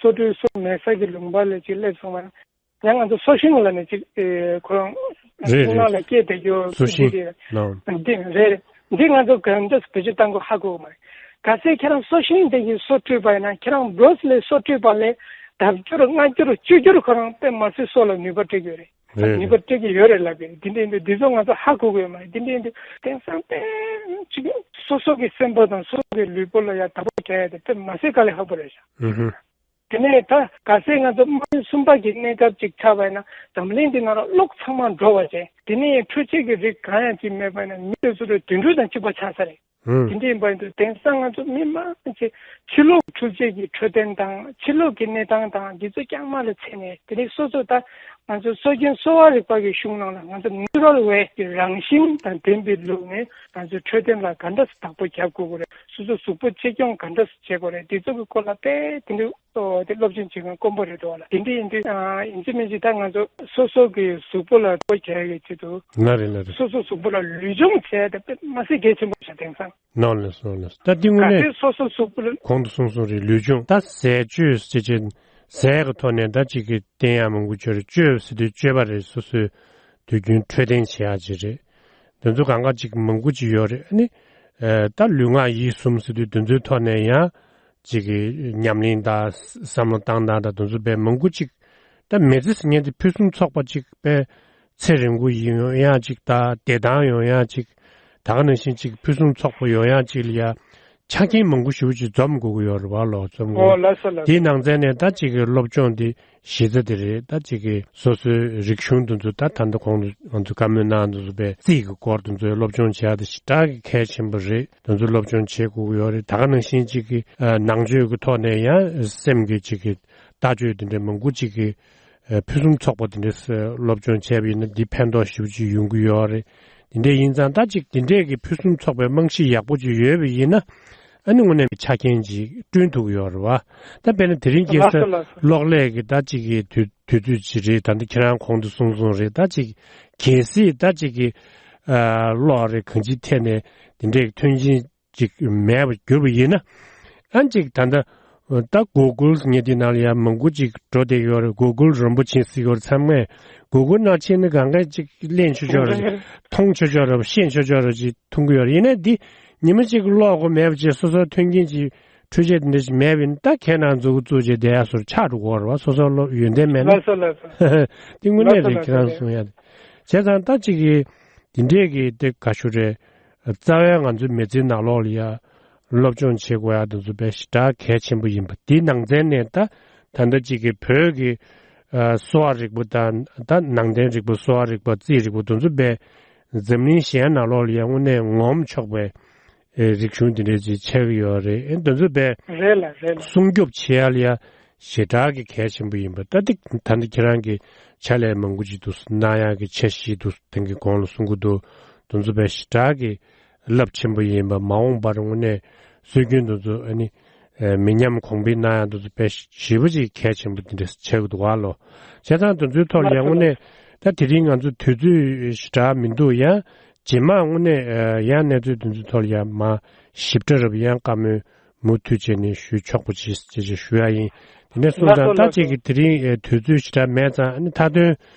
སོ་འཁྲུད་སོ་མེད་ས་གི་ལུང་པ་ལ་ཅིག་སླེབས་སོང་བ། ཡང་ང་ཚོ་སོ་ཤིང་ལ་ནི་ཅིག་ཨེ་ཁོ་རང་རེད་ཁོང་རེད། ནང་ལ་སྐྱེས་བསྡད་རྒྱུ་སོ་ཤིང་ཅིག་ལའོ། འདི་རེད། འདི་ང་ཚོ་གང་འདྲ་བེད་སྤྱོད་བཏང་དགོས་ཧ་གོ་མ་རེད། གལ་སྲིད་ཁྱེད་རང་སོ་ཤིང་དེ་གི་སོ་འཁྲུད་པ་ཡིན་ན་ཁྱེད་རང་བོས་ལས་སོ་འཁྲུད་པ་ལས་ལྡབ་འགྱུར་ལྔ་འགྱུར་བཅུ་འགྱུར་ཁོ་རང་དཔེ་མ་སྲིད་སོ་ལ་ནུས་པ་སྤྲད་ཀྱི་ཡོད་རེད། རེད་ནུས་པ་རེད། སྤྲད་ཀྱི་ཡོད་རེད་ལབ་ཀྱི་རེད། འདི་འདྲ་ཡིན་དུས་འདི་ཚོ་ང་ཚོ་ཧ་གོ་དགོས་མ་རེད། འདི་འདྲ་ཡིན་དུས་དེང་སང་དཔེ་ཅིག་སོ་སོ་གི་སེམས་པ་དང་སོ་སོ་གི་ལུས་པོ་ལ་ཡང་བདག་པོ་རྒྱག་ཡ་དེ་དཔེ་མ་སྲིད་དཀའ་ལས་ཁག་པོ་རེད་ཤག་ཨུ་ཧུ། དེ་ནས་ད་གལ་སྲིད་ང་ཚོ་དམག་མི་གསུམ་པ་གི་གནས་སྐབས་ཅིག་ཆགས་པ་ཡིན་ན་འཛམ་གླིང་འདི་ནང་ལ་གློག་ཚང་མ་འགྲོ་བ་བྱས། དེ་ནས་འཕྲུལ་ཆས་ཀྱི་རིགས་གང་ཡང་ཅིག་མེད་པ་ཡིན་ན་མི་དེ་ཚོ་ལ་དུད་འགྲོ་དང་གཅིག་པ་ཆགས་ས་རེད། ཧུམ། དེ་འདྲ་ཡིན་པ་ཡིན་དུས་དེང་སང་ང་ཚོ་མི་མང་ཆེ་ཕྱི་ལོགས་འཕྲུལ་ཆས་ཀྱི་འཕྲོད་བསྟེན་དང་ཕྱི་ལོགས་ཀྱི་གནས་སྟངས་དང་འདི་ཚོ་རྐྱང་མ་ལ་འཚེ་ནས་དེ་ནས་སོ་སོ་ད་ང་ཚོ་སྲོལ་རྒྱུན་གསོ་བ་རིག་པ་གི་གཞུང་ནང་ལ་ང་ཚོ་ནེ་ཅུ་རལ་ཝེ་ཀྱི་རང་བཞིན་དང་ལྡན་པའི་ལུགས་ནས་ང་ཚོ་འཕྲོད་བསྟེན་ལ་ག་འདྲ་སེ་བདག་པོ་རྒྱབ་དགོས་ཀྱི་རེད། སོ་སོ་གཟུགས་པོ་གཅེས་སྐྱོང་ག་འདྲ་སེ་བྱེད་དགོས་རེད། འདི་ཚོ་གི་སྐོར་ལ་དཔེ་དེ་འདྲའི་ཨོ་དེ་སློབ་སྦྱོང་བྱེད་མཁན་དཀོན་པོ་རེད་འདུག་ལ། དེ་འདྲ་ཡིན་དུས་ཨ་ཡིན་གཅིག་མིན་གཅིག་ད་ང་ཚོ་སོ་སོ་གི་གཟུགས་པོ་ལ་སྤོ་བྱ་ཡི་ཆེད་དུ་ང་རེད་ང་རེད། སོ་སོ་གཟུགས་པོ་ལ་ལུས་སྦྱོང་བྱས་ཏེ་དཔེ་མ་སྲིད་གལ་ཆེན་པོ་ཞིག་དེང་སང་ནོ་ལེ་སོ་ལེ་ད་འདི་དངོས་ག་གནས་ཚོད་སོ་སོ་གཟུགས་པོ་ལ་གོང་དུ་གསུངས་སོང་རེད། ལུས་སྦྱོང་ད་ཟས་སྤྱོད་ཅེས་བྱས་ཟས་ཀྱི་ཐོག་ནས་ད་ཅིག་གི་བསྟེན་ཡག་མང་པོ་ཅིག་རེད། སྤྱོད་ཟེར་དུས་སྤྱོད་པ་རེད། སོ་སོའི་དུས་རྒྱུན་འཕྲོད་བསྟེན་བྱེད་ཡག་ཅིག་རེད། དེ་ཚོ་གང་ག་ཅིག་མང་པོ་ཅིག་ཡོད་རེད། ཨ་ནི་ད་ལུས་ངག་ཡིད་གསུམ་ཟེར་དུས་དེ་ཚོའི་ཐོག་ནས་ཡང་ཅིག་གི་ཉམས་ལེན་དང་བསམ་བློ་བཏང་སྟངས་དང་དེ་ཚོ་དཔེ་མང་པོ་ཅིག་ད་མི་ཚེ་ཟེར་མཁན་དེ་ཕུན་སུམ་ཚོགས་པ་ཅིག་དཔེ་ཚེ་རིང་པོ་ཡིན་ཡོང་ཡག་ཅིག་ད་བདེ་ཐང་ཡོང་ཡག་ཅིག་ད་ག་ནང་བཞིན་ཅིག་ཕུན་སུམ་ཚོགས་པ་ཡོང་ཡག་ཅིག་ལ་ཡ་ཆ་རྐྱེན་མང་པོ་ཞེ་པོ་ཅིག་འཛོམས་དགོས་ཀྱི་ཡོད་རེད་བ། ལོ་འཛོམས་དགོས། ཨོ་ལགས་སོ་ལགས་སོ། དེའི་ནང་ཚན་ནས་ད་ཅིག་གི་སློབ་སྦྱོང་དེ་གཞི་རྩ་དེ་རེད། ད་ཅིག་གི་སོ་སོའི་རིག་གཞུང་དེ་ཚོ་ད་ད་ལྟ་གོང་དུ་ང་ཚོ་བཀའ་མོལ་གནང་དེ་ཚོ་དཔེ་རྩིས་ཀྱི་སྐོར་དེ་ཚོའི་སློབ་སྦྱོང་བྱེད་ཡག་དེ་ཞེ་དྲག་གི་གལ་ཆེན་པོ་རེད། དེ་ཚོ་སློབ་སྦྱོང་བྱེད་དགོས་ཀྱི་ཡོད་རེད། ད་ག་ནང་བཞིན་ཅིག་གི་ཨ་ནང་ཆོས་ཀྱི་ཐོག་ནས་ཡང་སེམས་ཀྱི་ཅིག་གི་ལྟ་སྤྱོད་དེ་འདྲའི་མང་པོ་ཅིག་གི་ཨ་ཕུན་སུམ་ཚོགས་པ་དེ་འདྲ་སློབ་སྦྱོང་བྱས་པ་ཡིན་ན་འདི་ཕན་ཐོགས་ཞེ་པོ་ཅིག་ཡོང་གི་ཡོད་རེད། དེ་འདྲ་ཡིན་ཙང་ད་ཅིག་དེ་འདྲས་ཀྱི་ཕུན་སུམ་ཚོགས་པའི་རྨང་གཞི་ཡག་པོ་ཅིག་ཡོད་པ་ཡིན་ན་ཨ་ནི་དངོས་གནས་ཆ་རྐྱེན་ཅིག་བསྐྲུན་ཐུབ་ཀྱི་ཡོད་རེད་བ། ད་དཔེར་ན་དེ་རིང་ཁ་སང་ལགས་སོ་ལགས་སོ། གློག་ཀླད་ཀྱི་ད་ཅིག་གི་དུས་དུས་ཚོད་ཅིག་རེད། ད་འདི་ཁྱེད་རང་གོང་དུ་གསུངས་སོང་རེད། ད་ཅིག་གལ་སྲིད་ད་ཅིག་གི་ཨ་གློག་རེད་གང་ཅིའི་ཐད་ནས་དེ་འདྲས་ཀྱི་མཐུན་རྐྱེན་ཅིག་མེད་པར་གྱུར་པ་ཡིན་ན། ཨ་ཅིག་ད་ལྟ་ད་གུ་གུལ་ངས་འདི་ནང་ལ་ཡང་མང་པོ་ཅིག་འགྲོ་བསྡད་ཡོད་རེད། གུ་གུལ་རིན་པོ་ཆེ་ཟེར་ཡོད་རེད། ཚང་མས་གུ་གུལ་ནང་ཕྱིན་ན་གང་ག་ཅིག་གླེང་ཆོག་ཆོག་རེད། མཐོང་ཆོག་ཆོག་རེད། ཤེས་ཆོག་ཆོག་རེད། ཅིག་མཐོང་གི་ཡོད་རེད། ཡིན་ན་འདི་ཉི་མ་གཅིག་གློག་གོ་མེད་པ་བྱས་སོ་སོ་མཐུན་རྐྱེན་ཅིག་འཕྲུལ་ཆས་འདི་འདྲ་ཞིག་མེད་པ་ཡིན་ན་ད་ཁྱེད་རང་མཛུབ་གུ་བཙུགས་བྱས་བསྡད་ཡག་སོར་ཆགས་འགྲོ་གི་ཡོད་རེད་བ། སོ་སོ་ལོ་ཡོན་ཏན་མེད་ན། ལགས་སོ་ལགས་སོ། འདི་དངོས་གནས་ལགས་སོ་རེད། ལགས་ཁྱེད་རང་སོ་གསུང་ཡ་རེད། བྱས་ཙང་ད་ཅིག་གི་འདི་འདྲས་ཀྱི་དེ་ག་ཞུ་རེད། རྩ་བའི་ང་ཚོའི་མི་ཚེའི་ནང་ལོགས་ལ་ཡ་སློབ་སྦྱོང་བྱེད་དགོས་ཡ་དེ་ཚོ་དཔེ་ཞེ་དྲག་གལ་ཆེན་པོ་ཡིན་པ་དེའི་ནང་ཚན་ནས་ད་ད་ལྟ་ཅིག་གི་བོད་ཀྱི་ཨ་གསོ་བ་རིག་པ་དང་ད་ནང་བསྟན་རིག་པ་གསོ་བ་རིག་པ་རྩིས་རིག་པ་དེ་ཚོ་དཔེ་འཛམ་གླིང་གཞན་ནང་ལོགས་ལ་ཡ་དངོས་གནས་ངོམ་ཆོག་པའི་ཨེ་རིག་གཞུང་དེ་འདྲ་ཅིག་ཆགས་ཀྱི་ཡོད་རེད། ཨེ་དེ་ཚོ་དཔེ་རེད་ལ་རེད་ལ། སྲུང་སྐྱོབ་བྱེད་ཡ་ལ་ཡ་ཞེ་དྲག་གི་གལ་ཆེན་པོ་ཡིན་པ། ད་ལྟ་ད་ལྟ་ཁྱེད་རང་གི་ཕྱག་ལས་མང་པོ་ཅིག་འདུག་གནང་ཡག་གི་འཆར་གཞི་འདུག་དེང་གི་གོང་ལ་གསུང་གི་འདུག་དེ་ཚོ་དཔེ་ཞེ་དྲག་གི་རླབས་ཆེན་པོ་ཡིན་པ། མ་འོངས་པར་དངོས་གནས་སྲོལ་རྒྱུན་དེ་ཚོ་ཨ་ནི་ཨེ་མི་ཉམས་གོང་འཕེལ་གནང་ཡག་དེ་ཚོ་དཔེ་ཞེ་པོ་ཅིག་གལ་ཆེན་པོ་དེ་འདྲ་ཆགས་ཀྱི་འདུག་བ་ལོ། བྱས་ཙང་དེ་ཚོའི་ཐོག་ལ་ཡང་དངོས་གནས་ད་དེ་རིང་ང་ཚོ་དུས་ཚོད་ཞེ་དྲག་མི་འདུག་ཡང་རྗེས་མ་དངོས་གནས་ཨ་ཡང་གནས་ཚུལ་དེ་ཚོའི་ཐོག་ལ་ཡང་མ་ཞིབ་ཕྲ་རུ་ཡང་བཀའ་མོལ་མུ་མཐུད་བྱས་ནས་ཞུ་ཆོག་པ་ཅིག་ཅེས་ཅེས་ཞུ་ཡ་ཡིན། དེ་ནས་སོང་ཙང་ད་ཅིག་གི་དེ་རིང་ཨེ་དུས་ཚོད་ཞེ་དྲག་མེད་ཙང་ཨ་ནི་མཐའ་དོན་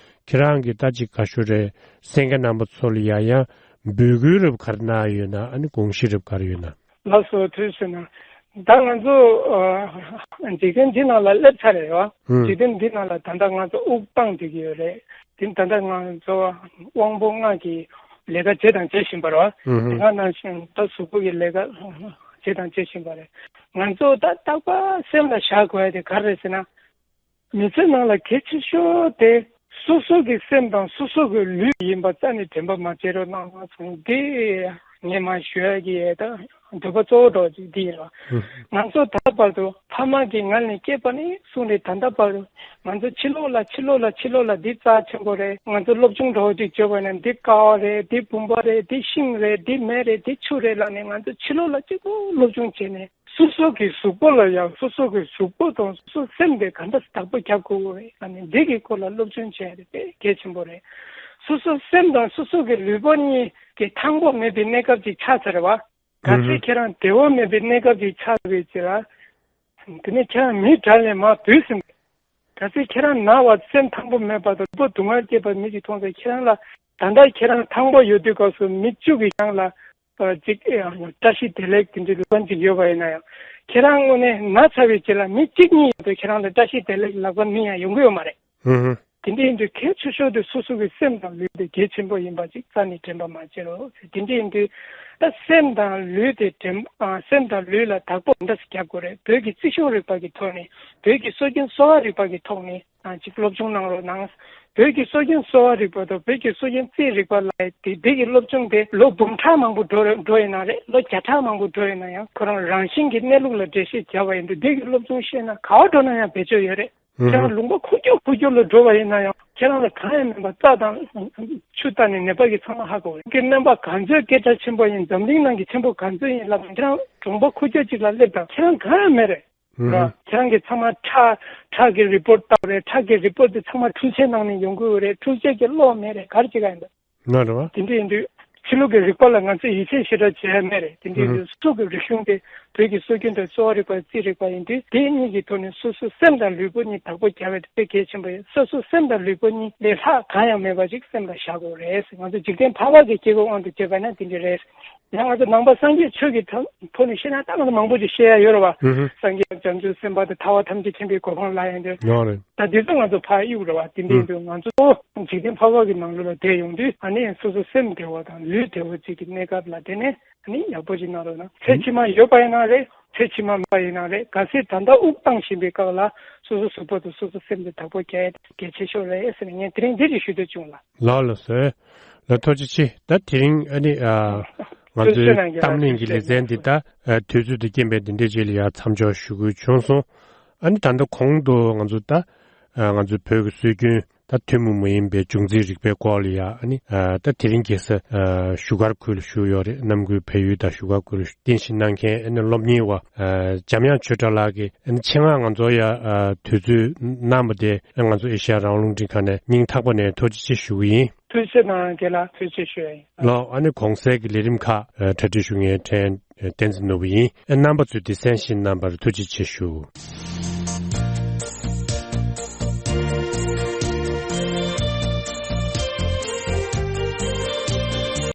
ཁྱེད་རང་གིས་ད་ཅིག་ག་ཞུ་རེད། གསན་མཁན་རྣམ་པ་ཚོ་ལ་ཡ་ཡང་འབོད་སྐུལ་རབ་ག་རེ་གནང་ཡོད་ན། ཨ་ནི་དགོངས་གཞི་རབ་ག་རེ་ཡོད་ན། ལགས་སོ། དུས་ཟེར་ན་ད་ང་ཚོ་ཨ་འཇིག་རྟེན་འདི་ནང་ལ་སླེབས་ཚར་རེད་བ། ཨུ། འཇིག་རྟེན་འདི་ནང་ལ་ད་ལྟ་ང་ཚོ་དབུགས་བཏང་བསྡད་ཀྱི་ཡོད་རེད། དེ་ད་ལྟ་ང་ཚོ་དབང་པོ་ལྔ་གི་ལས་ཀ་བྱེད་དང་བྱེད་བཞིན་པ་རེད་བ། ཨུ། དེ་ག་ནང་བཞིན་ད་གཟུགས་པོ་གི་ལས་ཀ་བྱེད་དང་བྱེད་བཞིན་པ་རེད། ང་ཚོ་ད་རྟག་པར་སེམས་ལ་བཞག་དགོས་ཡ་དེ་ག་རེ་རེད་ཟེར་ན། མི་ཚེ་ནང་ལ་གལ་ཆེ་ཤོས་དེ་ སོ་སོ་གི་སེམས་དང་སོ་སོ་གི་ལུས་ཡིན་པ་རྩ་ནས་དྲན་པ་མ་བྱེད་རོགས་གནང་ཟེར་འདི་ངས་མ་ཞུ་ཡ་གི་ཡས་ད་འདོད་པ་གཙོ་བོ་འགྲོ་ཅིག་འདི་ཡིན་རོགས། ང་ཚོ་ད་ལྟ་བར་དུ་ཕ་མ་གི་མངལ་ནས་སྐྱེས་པ་ནས་བཟུང་ནས་ད་ལྟ་བར་དུ་ང་ཚོ་ཕྱི་ལོགས་ལ་ཕྱི་ལོགས་ལ་ཕྱི་ལོགས་ལ་འདི་རྩ་ཆེན་པོ་རེད། ང་ཚོ་སློབ་སྦྱོང་འགྲོ་ཅིག་བྱོས་པ་ན་འདི་ཀ་བ་རེད། འདི་བུམ་པ་རེད། འདི་ཤིང་རེད། འདི་མེ་རེད། འདི་ཆུ་རེད་ལབ་ནས་ང་ཚོ་ཕྱི་ལོགས་ལ་གཅིག་པོ་སློབ་སྦྱོང་བྱས་ནས། སོ་སོ་གི་གཟུགས་པོ་ལ་ཡང་སོ་སོ་གི་གཟུགས་པོ་དང་སོ་སོ་སེམས་དེ་ག་འདྲ་བདག་པོ་རྒྱབ་དགོས་རེད། ཨ་ནི་འདི་གི་སྐོར་ལ་སློབ་སྦྱོང་བྱས་རེད། དཔེ་གལ་ཆེན་པོ་རེད། སོ་སོ་སེམས་དང་སོ་སོ་གི་ལུས་པོ་གཉིས་ཀྱི་ཐང་པོ་མེད་པའི་གནས་སྐབས་ཅིག་ཆགས་ཚར་བ། གལ་སྲིད་ཁྱེད་རང་བདེ་བོ་མེད་པའི་གནས་སྐབས་ཅིག་ཆགས་པའི་ཚེ་ལ། དེ་ནས་ཁྱེད་རང་མི་དགྲ་ལས་མར་བུད་ཟིན། གལ་སྲིད་ཁྱེད་རང་ན་བ་སེམས་ཐང་པོ་མེད་པ་དང་ལུས་པོ་སྡུག་བསྔལ་སྐྱེས་པ་མི་ཅིག་མཐོང་ཚེ་ཁྱེད་རང་ལ་ད་ལྟ་ཁྱེད་རང་ཐང་པོ་ཡོད་དུས་སྐབས་སུ་མི་བཅུ་གིས་ཁྱེད་རང་ལ། ཅིག་བཀྲ་ཤིས་བདེ་ལེགས་དེ་འདྲའི་ལབ་མཁན་ཅིག་ཡོད་པ་ཡིན་ན་ཡང་། ཁྱེད་རང་དངོས་གནས་ན་ཚ་བའི་རྗེས་ལ་མི་གཅིག་གཉིས་ཡོད་དུས་ཁྱེད་རང་ལ་བཀྲ་ཤིས་བདེ་ལེགས་ལབ་མཁན་མི་ཡང་ཡོང་གི་ཡོད་མ་རེད། ཧུམ་ཧུམ། དེ་འདྲ་ཡིན་དུས་གལ་ཆེ་ཤོས་དེ་སོ་སོ་གི་སེམས་དང་ལུས་དེ་གལ་ཆེན་པོ་ཡིན་པ་ཅིག་རྩ་ནས་དྲན་པ་མ་བྱེད་རོགས། དེ་འདྲ་ཡིན་དུས་ད་སེམས་དང་ལུས་དེ་དྲན་ཨ་སེམས་དང་ལུས་ལ་བདག་པོ་འདྲ་ཞིག་རྒྱག་དགོས་རེད། བོད་ཀྱི་རྩིས་གཞུང་རིག་པ་གི་ཐོག་ནས་བོད་ཀྱི་སྲོལ་རྒྱུན་གསོ་བ་རིག་པ་གི་ཐོག་ནས། ཨ་ཅིག་སློབ་སྦྱོང་གནང་རོགས་གནང་། བོད་ཀྱི་སྲོལ་རྒྱུན་གསོ་བ་རིག་པ་དང་བོད་ཀྱི་སྲོལ་རྒྱུན་རྩིས་རིག་པ་ལ་དེ་དེ་གི་སློབ་སྦྱོང་དེ་ལོ་འབུམ་ཕྲག་མང་པོ་འགྲོ་རེ་འགྲོ་ཡིན་ན་རེད། ལོ་བརྒྱ་ཕྲག་མང་པོ་འགྲོ་ཡིན་ན་ཡང་ཁོ་རང་རང་བཞིན་གྱི་གནས་ལུགས་ལ་འགྲེལ་བཤད་བརྒྱབ་པ་ཡིན་དུས་དེ་གི་སློབ་སྦྱོང་ཤེས་ན་ག་བ་འགྲོ་ན་ཡང་བེད་སྤྱོད་ཡོད་རེད། ཁྱེད་རང་ལུང་པ་ཁུག་ཀྱོག་ཁུག་ཀྱོག་ལ་འགྲོ་བ་ཡིན་ན་ཡང་ཁྱེད་རང་ལ་གང་ཡང་མེད་པ་རྩྭ་དང་ཆུ་བལྟ་ནས་ནད་པ་གི་ཚང་མ་ཧ་གོ་རེད། ཀྱི་སྨན་པ་ག་ཚོད་སྐད་གྲགས་ཆེན་པོ་ཡིན། འཛམ་གླིང་ནང་གི་ཆེན་པོ་ག་ཚོད་ཡིན་ལབ་ན་ཁྱེད་རང་གྲོང་པ་ཁུག་ཀྱོག་ཅིག་ལ་སླེབས་དང་ཁྱེད་རང་གང་ཡང་མེད་རེད། ཁྱེད་རང་གི་ཚང་མ་ཁྲག་ཁྲག་གི་རི་པོར་ཊི་ལྟ་བ་རེད། ཁྲག་གི་རི་པོར་ཊི་དེ་ཚང་མ་འཕྲུལ་ཆས་ནང་ནས་ཡོང་གི་ཡོད་རེད། འཕྲུལ་ཆས་ཀྱི་གློག་མེད་རེད། ག་རེ་བྱེད་ག་ཡིན་པ། ང་རེད་བ། དེ་འདྲ་ཡིན་དུས་ཕྱི་ལོགས་ཀྱི་རིག་པ་ལ་ང་ཚོས་ཡིད་ཆེས་ཞེ་དྲག་བྱེད་ཡ་མེད་རེད། དེ་འདྲ་ཡིན་དུས་སོ་སོ་གི་རིག་གཞུང་དེ་བོད་ཀྱི་སྲོལ་རྒྱུན་དང་གསོ་བ་རིག་པ་རྩིས་རིག་པ་ཡིན་དུས་དེ་གཉིས་ཀྱི་ཐོག་ནས་སོ་སོའི་སེམས་དང་ལུས་པོ་གཉིས་བདག་པོ་རྒྱག་པ་དེ་དཔེ་གལ་ཆེན་པོ་ཡིན། སོ་སོའི་སེམས་དང་ལུས་པོ་གཉིས་ལས་ལྷག་གང་ཡང་མེད་པ་ཅིག་སེམས་ལ་བཞག་དགོས་རེད། ང་ཚོ་འཇིག་རྟེན་ཕལ་པ་གི་སྐྱེ་བོ་དབང་དུ་བྱས་པ་ན་དེ་འདྲ་རེད། ཡང་ང་ཚོ་ནང་པ་སངས་རྒྱས་ཆོས་ཀྱི་ཐོག་ཐོག་ནས་བཤད་ན་ད་ང་ཚོ་མང་པོ་ཅིག་བཤད་ཡ་ཡོད་རེད་བ། ཧུམ་ཧུམ། སངས་རྒྱས་བྱང་ཆུབ་སེམས་དཔའ་དང་ཐར་པ་ཐམས་ཅད་མཁྱེན་པའི་གོ་འཕང་ལ་ཡང་དེ། ཡོད་རེད། ད་དེ་ཚོ་ང་ཚོ་ཕར་གཡུག་རེད་བ། དེ་འདྲ་ཡིན་དུས་ང་ཚོ་འཇིག་རྟེན་ཕལ་པ་གི་ནང་ལོགས་ལ་བསྡད་ཡོང་དུས་ཨ་ནི་སོ་སོ་སེམས་བདེ་བ་དང་ལུས་བདེ་བ་ཅིག་གི་གནས་སྐབས་ལ་བསྡད་ནས་ཨ་ནི་ཡག་པོ་ཅིག་གནང་རོགས་གནང་། ཚེ་ཕྱི་མ་ཡོད་པ་ཡིན་ན་རེད། ཚེ་ཕྱི་མ་མེད་པ་ཡིན་ན་རེད། གལ་སྲིད་ད་ལྟ་དབུགས་བཏང་བཞིན་པའི་སྐབས་ལ་སོ་སོ་གཟུགས་པོ་དང་སོ་སོ་སེམས་དེ་བདག་པོ་རྒྱག་ཡ་གལ་ཆེ་ཤོས་རེད་ཟེར་ནས་ངས་དེ་རིང་འདི་འདྲ་ཞུ་འདོད་བྱུང་ལ། ལགས་ལགས་སོ། ལགས་ཐུགས་རྗེ་ཆེ། ད་དེ་རིང་ཨ་ནི་ཨ་ང་ཚོའི་གསོལ་ཇ་གནང་རྒྱུ་གཏམ་གླེང་གི་ལེ་ཚན་འདི་ད་ཨ་དུས་ཚོད་དང་རྐྱེན་པས་འདི་འདྲའི་རྗེས་ལ་ཡར་མཚམས་འཇོག་ཞུ་དགོས་བྱུང་སོང་། ཨ་ནི་ད་ལྟ་གོང་དུ་ང་ཚོ་ད་ཨ་ང་ཚོའི་བོད་ཀྱི་སྲོལ་རྒྱུན་ད་ཐུན་མོང་མ་ཡིན་པའི་འབྱུང་རྩིས་རིག་པའི་སྐོར་ལ་ཡ་ཨ་ནི་ཨ་ད་དེ་རིང་ཁ་སང་ཨ་བཞུགས་སྒར་ཁུལ་ལ་བཞུགས་ཡོད་རེད། རྣམ་ཀུན་བལ་ཡུལ་དང་བཞུགས་སྒར་ཁུལ་ལ་བཞུགས་རྟེན་གཞི་གནང་མཁན་ཨ་ནི་སློབ་གཉེར་བ་ཨ་འཇམ་དབྱངས་ཆོས་གྲགས་ལགས་ཀྱིས་ཨ་ནི་ཆེད་མངགས་ང་ཚོ་ཡ་ཨ་དུས་ཚོད་གནང་བ་དེ་ཨ་ང་ཚོ་ཨེ་ཤ་ཡ་རང་དབང་རླུང་འཕྲིན་ཁང་ནས་སྙིང་ཐག་པ་ནས་ཐུགས་རྗེ་ཆེ་ཞུ་གི་ཡིན། ཐུགས་རྗེ་གནང་རྒན་ལགས། ཐུགས་རྗེ་ཆེ་ཞུ་ཡ་ཡིན། ལགས། ཨ་ནི་གོང་གསལ་གྱི་ལས་རིམ་ཁག་ཨ་གྲ་སྒྲིག་ཞུ་མཁན་ཕྲན་བསྟན་འཛིན་ནོར་བུ་ཡིན། ཨ་རྣམ་པ་ཚོས་འདི་གསན་བཞེས་གནང་བར་ཐུགས་རྗེ་ཆེ་ཞུ།